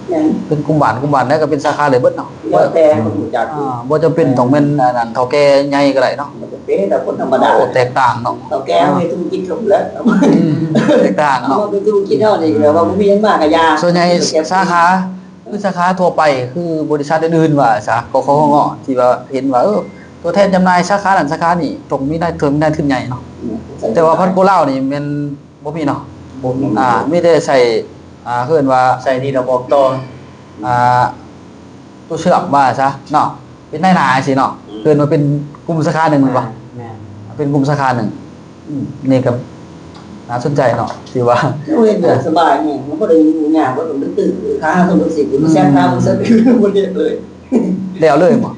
ແມ່ນ. ເປັນກຸ່ມບ້ານ ກຸ່ມບ້ານ ແລ້ວກໍເປັນສາຂາເລີຍເບິດເນາະ. ແລ້ວແຕ່ຄົນຮູ້ຈັກ. ອ່າ ບໍ່ຈຳເປັນຕ້ອງແມ່ນອັນນັ້ນ ເຖົ້າແກ່ໃຫຍ່ກໍໄດ້ເນາະ. ບໍ່ຈຳເປັນ ແຕ່ຄົນທຳມະດາ. ໂອ້ ແຕກຕ່າງເນາະ. ເຖົ້າແກ່ເຮັດທຸລະກິດເຂົາແຫຼະ. ອືມ ແຕກຕ່າງເນາະ. ເຮົາເຮັດທຸລະກິດເຮົານີ້ ແບບວ່າບໍ່ມີຫຍັງມາກໍຢ່າ. ສ່ວນໃຫຍ່ສາຂາ ຄືສາຂາທົ່ວໄປ ຄືບໍລິສັດອື່ນໆ ວ່າຊະ ກຂງ ທີ່ວ່າເຫັນວ່າ ເອີ ຕົວແທນຈຳໜ່າຍສາຂານັ້ນສາຂານີ້ ຕ້ອງມີນາຍທຶນ ມີນາຍທຶນໃຫຍ່ເນາະ. ອືມ ແຕ່ວ່າພັດໂກລາວນີ້ແມ່ນບໍ່ມີເນາະ. ບໍ່ມີ. ອ່າ ມີແຕ່ໃຊ້ ອ່າ ເອີ້ນວ່າ ໃຊ້ໜີ້ລະບອບຕໍ່ ອ່າ ຕົວເຊື່ອມວ່າຊະເນາະ ເປັນນາຍໜ້າຈັ່ງຊີ້ເນາະ. ອືມ ເອີ້ນວ່າເປັນກຸ່ມສາຂາໜຶ່ງແມ່ນບໍ່? ອ່າ ແມ່ນ ເປັນກຸ່ມສາຂາໜຶ່ງ. ອືມ ນີ້ກໍໜ້າສົນໃຈເນາະ ທີ່ວ່າເຮັດວຽກສະບາຍແຮງ ມັນບໍ່ໄດ້ຫຍຸ້ງຍາກ ບໍ່ຕ້ອງໄປຕື້ ຖ້າເຮົາຕ້ອງໄປຊິ ອືມ ແຊກຕາມເຊິ່ງ ບໍ່ເຮັດເລີຍ ແລ້ວເລີຍບໍ່?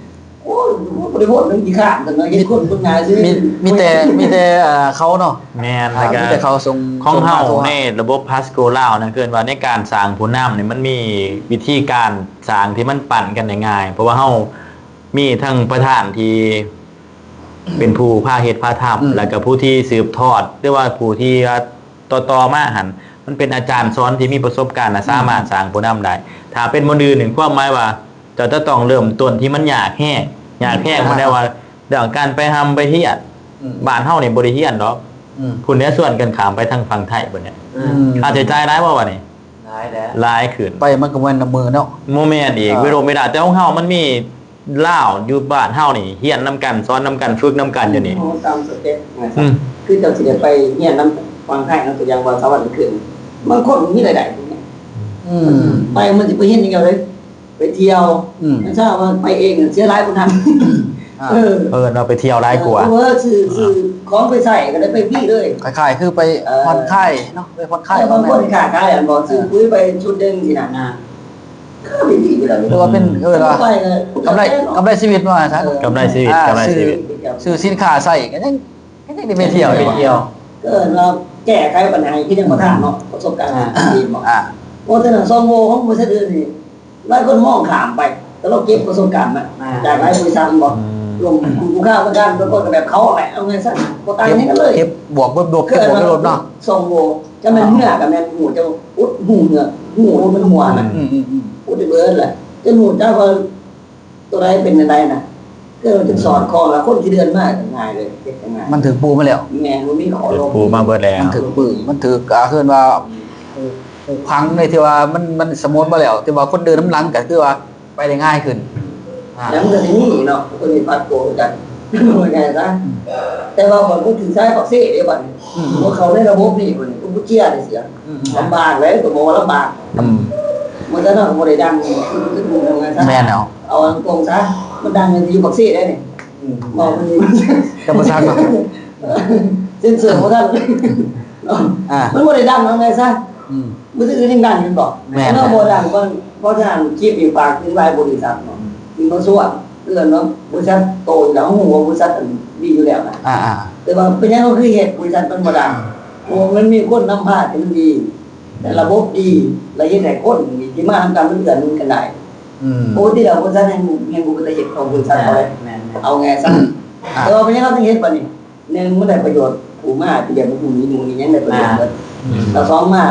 ໂອ້ຍ ບໍ່ໄດ້ໂພດເລື່ອງຂີ້ຄ້ານຊັ້ນເນາະ ເຮັດຄົນເບິ່ງໜ້າຊື່. ມີ ມີແຕ່ ມີແຕ່ ເອີ ເຂົາເນາະ. ແມ່ນ. ອ່າ ແລ້ວກໍມີແຕ່ເຂົາສົ່ງ ຂອງເຮົາໃນລະບົບພັດໂກລາວນັ້ນ ເອີ້ນວ່າໃນການສ້າງຜູ້ນຳນີ້ ມັນມີວິທີການສ້າງທີ່ມັນປັນກັນໄດ້ງ່າຍ ເພາະວ່າເຮົາ ມີທັງປະທານທີ່ເປັນຜູ້ພາເຮັດພາທຳ ອືມ ແລ້ວກໍຜູ້ທີ່ສືບທອດ ຫຼືວ່າຜູ້ທີ່ວ່າຕໍ່ໆມາຫັ້ນ ມັນເປັນອາຈານສອນທີ່ມີປະສົບການ ແລະ ອືມ ສາມາດສ້າງຜູ້ນຳໄດ້. ຖ້າເປັນບ່ອນອື່ນນີ້ ຄວາມໝາຍວ່າເຈົ້າຈະຕ້ອງເລີ່ມຕົ້ນທີ່ມັນຍາກແຮງ ຍາກແຮງ ອ່າ ໝາຍໄດ້ວ່າເລື່ອງການໄປຮ່ຳໄປຮຽນ ອືມ ບ້ານເຮົານີ້ບໍ່ໄດ້ຮຽນດອກ ອືມ ພຸ້ນແຫຼະ ຊວນກັນຂ້າມໄປທາງຝັ່ງໄທພຸ້ນແຫຼະ. ອືມ ຄ່າໃຊ້ຈ່າຍຫຼາຍບໍ່ບາດນີ້? ຫຼາຍແຫຼະ ຫຼາຍຂຶ້ນໄປ ມັນກໍບໍ່ແມ່ນນຳມື້ເນາະ. ບໍ່ແມ່ນອີກ ເອີ ເວໂລເວລາ ແຕ່ຂອງເຮົາມັນມີ ລາວຢູ່ບ້ານເຮົານີ້ ຮຽນນຳກັນ ສອນນຳກັນ ຝຶກນຳກັນຢູ່ນີ້ ໂອ້ ຕາມສະເຕັບ ອືມ ຄືເຈົ້າຊິໄດ້ໄປຮຽນນຳຝັ່ງໄທເນາະ ຕົວຢ່າງວ່າສະຫວັນຂຶ້ນ ບາງຄົນມີລາຍໄດ້ ອືມ ໄປມັນຊິໄປເຮັດຫຍັງເລີຍ ໄປທ່ຽວ ອືມ ແຕ່ຖ້າວ່າໄປເອງເສຍຫຼາຍກວ່ານັ້ນ ອ່າ ເອີ ເອີ ເນາະ ໄປທ່ຽວຫຼາຍກວ່າ ເອີ ຊື້ ຊື້ຂອງໄປໃຊ້ກໍໄດ້ໄປຟຣີເລີຍ ຄ້າຍໆຄືໄປ ເອີ ຜ່ອນຄາຍເນາະ ໄປຜ່ອນຄາຍ ເອີ ບາງຄົນຄ້າຂາຍ ອັນບໍ່ ຊື້ ເອີ ປຸ໋ຍໄປຊຸດໜຶ່ງຊີ້ນະ ນະ ຄືວ່າເປັນ ເອີ້ນວ່າກຳໄລ ກຳໄລຊີວິດວ່າຊັ້ນ ເອີ ກຳໄລຊີວິດ ອ່າ ກຳໄລຊີວິດ ຊື້ສິນຄ້າໃຊ້ກໍຍັງ ກໍຍັງໄດ້ໄປທ່ຽວ ໄປທ່ຽວ ກໍເອີ້ນວ່າແກ້ໄຂບັນຫາຄືຍັງບໍ່ທັນເນາະ ປະສົບການ ອ່າ ທີ່ດີເນາະ ອ່າ ເພາະສະນັ້ນ ຊອງໂຫວ່ຂອງບໍລິສັດອື່ນນີ້ ຫຼາຍຄົນມອງຂ້າມໄປ ແຕ່ລາວເກັບປະສົບການມາ ອ່າ ຈາກຫຼາຍບໍລິສັດ ແມ່ນບໍ່ ອືມ ລົງ ລູກຄ້າປະຈຳ ບາງຄົນກໍແບບເຂົາແຫຼະ ເອົາໄງຊັ້ນ ບໍ່ຕ່າງຫຍັງກັນເລີຍ ເກັບບວກເບິດ ເກັບບວກເບິດເນາະ ຊອງໂຫວ່ ຈະແມ່ນເຫື່ອກໍແມ່ນ ຮູ້ ຈະອຸດຫູເຫື່ອ ຫູມັນຮົ່ວນະ ອຸດໄປເບິດແຫຼະ ຈະຮູ້ຈັກວ່າ ຕົວໃດເປັນຈັ່ງໃດນະ ຄືມັນຈະສອດຄ່ອງ ແລ້ວຄົນທີ່ເດີນມາກໍງ່າຍເລີຍ ເຮັດກໍງ່າຍ ມັນຖືກປູມາແລ້ວ ແມ່ນ ບໍ່ມີຂໍ້ລົບ ຖືກປູມາເບິດແລ້ວ ມັນຖືກປື ມັນຖືກ ອ່າ ເອີ້ນວ່າ ອືມ ປູກ ປູກຝັງໃນທີ່ວ່າມັນ ມັນສະໝົດມາແລ້ວ ທີ່ວ່າຄົນເດີນນຳຫຼັງກໍຄືວ່າໄປໄດ້ງ່າຍຂຶ້ນ ອ່າ ແລ້ວມັນກໍຊິມີເນາະ ຄົນທີ່ປັດໂກງກັນ ວ່າງ່າຍຊະ ອືມ ແຕ່ວ່າບັດຜູ້ຖືສາຍປາກເຊເດ້ບັດນີ້ ອືມ ບໍ່ເຂົ້າໃນລະບົບນີ້ ບັດນີ້ກໍບໍ່ເຈຍໄດ້ເສຍ ອືມ ລຳບາກເລີຍ ກໍບອກວ່າລຳບາກ ອືມ ມັນກໍນອນບໍ່ໄດ້ດັງ ຄື ຄື ຄື ຄື ແມ່ນແລ້ວ ເອົາຕົງຊະ ມັນດັງຢູ່ປາກເຊໄດ໋ນີ້ ອືມ ເວົ້າມັນ ຈຳບໍ່ຊັກເນາະ ເຊັນເຊີບໍ່ທັນເນາະ ອ່າ ມັນບໍ່ໄດ້ດັງເອົາໄງຊະ ອືມ ມື້ອື່ນຍັງດັງຢູ່ບໍ່ ແມ່ນ ເນາະ ບໍ່ດັງ ເພາະ ເພາະສະນັ້ນ ຄລິບນີ້ຝາກເຖິງຫຼາຍບໍລິສັດເນາະ ທີ່ມາຊວນ ເອີ້ນວ່າບໍລິສັດໂຕຢູ່ແລ້ວ ເຮົາຮູ້ວ່າບໍລິສັດອັນດີຢູ່ແລ້ວນະ ອ່າໆ ແຕ່ວ່າເປັນຫຍັງເຮົາຄືເຮັດບໍລິສັດມັນບໍ່ດັງ ເພາະວ່າມັນມີຄົນນຳພາທີ່ມັນດີ ແລະ ລະບົບດີ ແລະ ເຮັດໃຫ້ຄົນທີ່ມານຳກັນມັນເອື້ອໜູນກັນໄດ້ ອືມ ປົກກະຕິແລ້ວບໍລິສັດແຮ່ງ ແຮ່ງບໍ່ເປັນຕາເຮັດຂອງບໍລິສັດເຂົາເລີຍ ແມ່ນໆ ເອົາໄງຊະ ອ່າ ແຕ່ວ່າເປັນຫຍັງເຮົາຈຶ່ງເຮັດບາດນີ້ ໜຶ່ງ ມັນໄດ້ປະໂຫຍດ ຜູ້ມາທີ່ຢາກຮູ້ນີ້ຮູ້ນີ້ຍັງໄດ້ປະໂຫຍດເບິດ ອ່າ ແລ້ວສອງມາ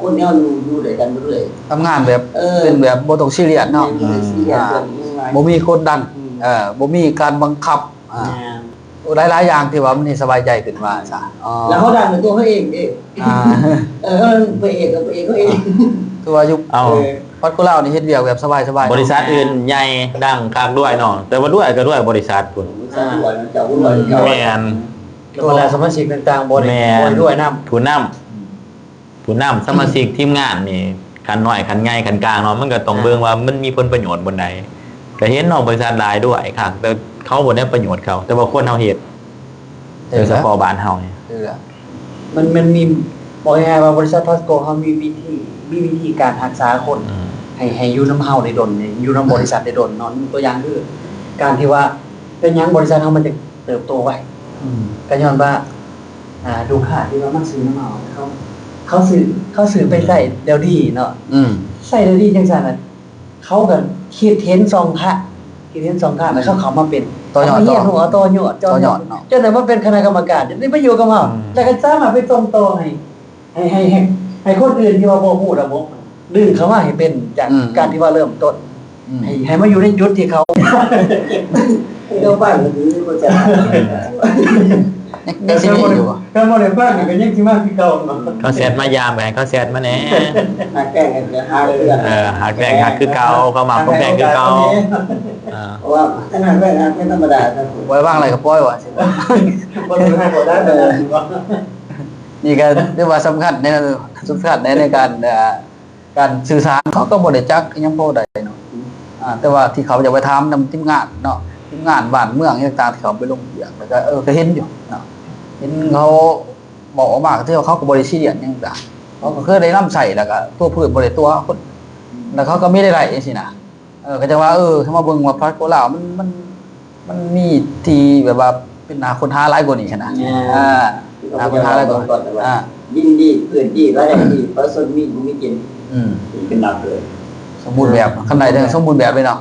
ຄົນທີ່ເຮົາຢູ່ ຢູ່ດ້ວຍກັນເບິດເລີຍ ທຳງານແບບ ເອີ ເປັນແບບບໍ່ຕ້ອງຊີຣຽສເນາະ ແມ່ນ ບໍ່ໄດ້ຊີຣຽສ ອ່າ ເລື່ອງນີ້ ບໍ່ມີກົດດັນ ອືມ ເອີ ບໍ່ມີການບັງຄັບ ອ່າ ແມ່ນ ໂອ້ ຫຼາຍໆຢ່າງທີ່ວ່າມັນເຮັດສະບາຍໃຈຂຶ້ນວ່າຊະ ອໍ ແລ້ວເຮົາດັງດ້ວຍຕົວເຮົາເອງເດ້ ອ່າ ເອີ ເຮົາເປັນພະເອກກໍພະເອກເຮົາເອງ ອ່າ ຖືວ່າຢູ່ ເອົາ ເອີ ພັດໂກລາວນີ້ເຮັດວຽກແບບສະບາຍໆ ບໍລິສັດອື່ນໃຫຍ່ດັງຄັກດ້ວຍເນາະ ແຕ່ວ່າດ້ວຍກໍດ້ວຍບໍລິສັດພຸ້ນ ບໍລິສັດດ້ວຍເນາະ ເຈົ້າຜູ້ດ້ວຍ ອືມ ເຈົ້າ ແມ່ນ ແລ້ວບັນດາສະມາຊິກຕ່າງໆບໍ່ໄດ້ ແມ່ນ ດ້ວຍນຳ ຜູ້ນຳ ຜູ້ນຳສະມາຊິກທີມງານນີ້ ຂັ້ນນ້ອຍ ຂັ້ນໃຫຍ່ ຂັ້ນກາງເນາະ ມັນກໍຕ້ອງ ອ່າ ເບິ່ງວ່າມັນມີຜົນປະໂຫຍດບ່ອນໃດ ກໍເຫັນເນາະ ບໍລິສັດຫຼາຍດ້ວຍຄັກ ແຕ່ເຂົາບໍ່ໄດ້ປະໂຫຍດເຂົາ ແຕ່ວ່າຄົນເຮົາເຮັດ ເອີ ໂດຍສະເພາະບ້ານເຮົານີ້ ເອີ ມັນ ມັນມີ ເວົ້າງ່າຍໆວ່າບໍລິສັດພາສໂກເຮົາມີວິທີ ມີວິທີການຮັກສາຄົນ ອືມ ໃຫ້ ໃຫ້ຢູ່ນຳເຮົາໄດ້ດົນ ໃຫ້ຢູ່ນຳບໍລິສັດໄດ້ດົນເນາະ ຍົກຕົວຢ່າງຄື ການທີ່ວ່າ ເປັນຫຍັງບໍລິສັດເຮົາມັນຈະເຕີບໂຕໄວ ອືມ ກໍຍ້ອນວ່າ ອ່າ ລູກຄ້າທີ່ວ່າມາຊື້ນຳເຮົາ ເຂົາ ເຂົາຊື້ ເຂົາຊື້ໄປໃຊ້ແລ້ວດີເນາະ ອືມ ໃຊ້ແລ້ວດີຈັ່ງຊັ້ນນະ ເຂົາກໍຄິດເຫັນຊ່ອງທາງ ຄິດເຫັນຊ່ອງທາງ ແລ້ວເຂົາເຂົ້າມາເປັນ ຕໍ່ຍອດ ເອົາມາຮຽນຮູ້ ຕໍ່ ເອົາຕໍ່ຍອດ ຕໍ່ຍອດເນາະ ຈົນໄດ້ມາເປັນຄະນະກຳມະການ ຈົນໄດ້ມາຢູ່ກັບເຮົາ ອືມ ແລ້ວກໍສາມາດໄປສົ່ງຕໍ່ໃຫ້ ໃຫ້ ໃຫ້ ໃຫ້ ໃຫ້ຄົນອື່ນທີ່ວ່າບໍ່ຮູ້ລະບົບ ດຶງເຂົ້າມາໃຫ້ເປັນຈາກ ອືມ ການທີ່ວ່າເລີ່ມຕົ້ນ ອືມ ໃຫ້ ໃຫ້ມາຢູ່ໃນຈຸດທີ່ເຂົາ ເຈົ້າບ້ານກໍຄືບໍ່ຈັກ ຍັງ ຍັງຊິມີຢູ່ບໍ່? ຄັນບໍ່ໄດ້ຟັງນີ້ກໍຍັງຊິມາຄືເກົ່າເນາະ ເຂົາແຊັດມາຢາມ ໃຫ້ເຂົາແຊັດມາແດ່ ຫາກແກ້ງກໍຫາເລື່ອງ ເອີ ຫາກແປ້ງຫາຄືເກົ່າ ເຂົາມາຄົມແປ້ງຄືເກົ່າ ເອີ ເພາະວ່າຄັນຫາກແປ້ງຫາກແປ້ງທຳມະດາ ບໍ່ໄດ້ວາງໄດ້ກໍປ່ອຍວ່າ ບໍ່ຖືກໃຫ້ບໍ່ໄດ້ ເອີ ນີ້ກໍຖືວ່າສຳຄັນໃນ ສຳຄັນໃນ ໃນການ ເອີ ການສື່ສານ ເຂົາກໍບໍ່ໄດ້ຈັກອີ່ຫຍັງພໍໄດ້ເນາະ ອືມ ອ່າ ແຕ່ວ່າທີ່ເຂົາຢາກໄປຖາມນຳທີມງານເນາະ ທີມງານບ້ານເມືອງອີ່ຫຍັງຕ່າງໆ ທີ່ເຂົາໄປລົງວຽກ ແລ້ວກໍ ເອີ ກໍເຫັນຢູ່ເນາະ ເຫັນເຂົາເວົ້າອອກມາ ກໍຖືວ່າເຂົາກໍບໍ່ໄດ້ຊີຣຽສຫຍັງ ເຂົາກໍຄືໄດ້ນຳໃຊ້ ແລ້ວກໍຕົວະພື້ນ ບໍ່ໄດ້ຕົວະຄົນ ແລ້ວເຂົາກໍມີລາຍໄດ້ຈັ່ງຊີ້ນະ ເອີ ກໍຈັ່ງວ່າ ເອີ ເຮົາມາເບິ່ງວ່າພາສະໂກດລາວມັນ ມັນ ມັນມີທີ່ແບບວ່າເປັນໜ້າຄົ້ນຫາຫຼາຍກວ່ານີ້ຫັ້ນນະ ແມ່ນ ອ່າ ໜ້າຄົ້ນຫາຫຼາຍກວ່າ ອ່າ ດິນດີ ພື້ນດີ ລາຍໄດ້ດີ ປະຊາຊົນມີຢູ່ມີກິນ ອືມ ເປັນຫຼັກເລີຍ ສົມບູນແບບ ຄັນໄດ້ເຖິງສົມບູນແບບເລີຍເນາະ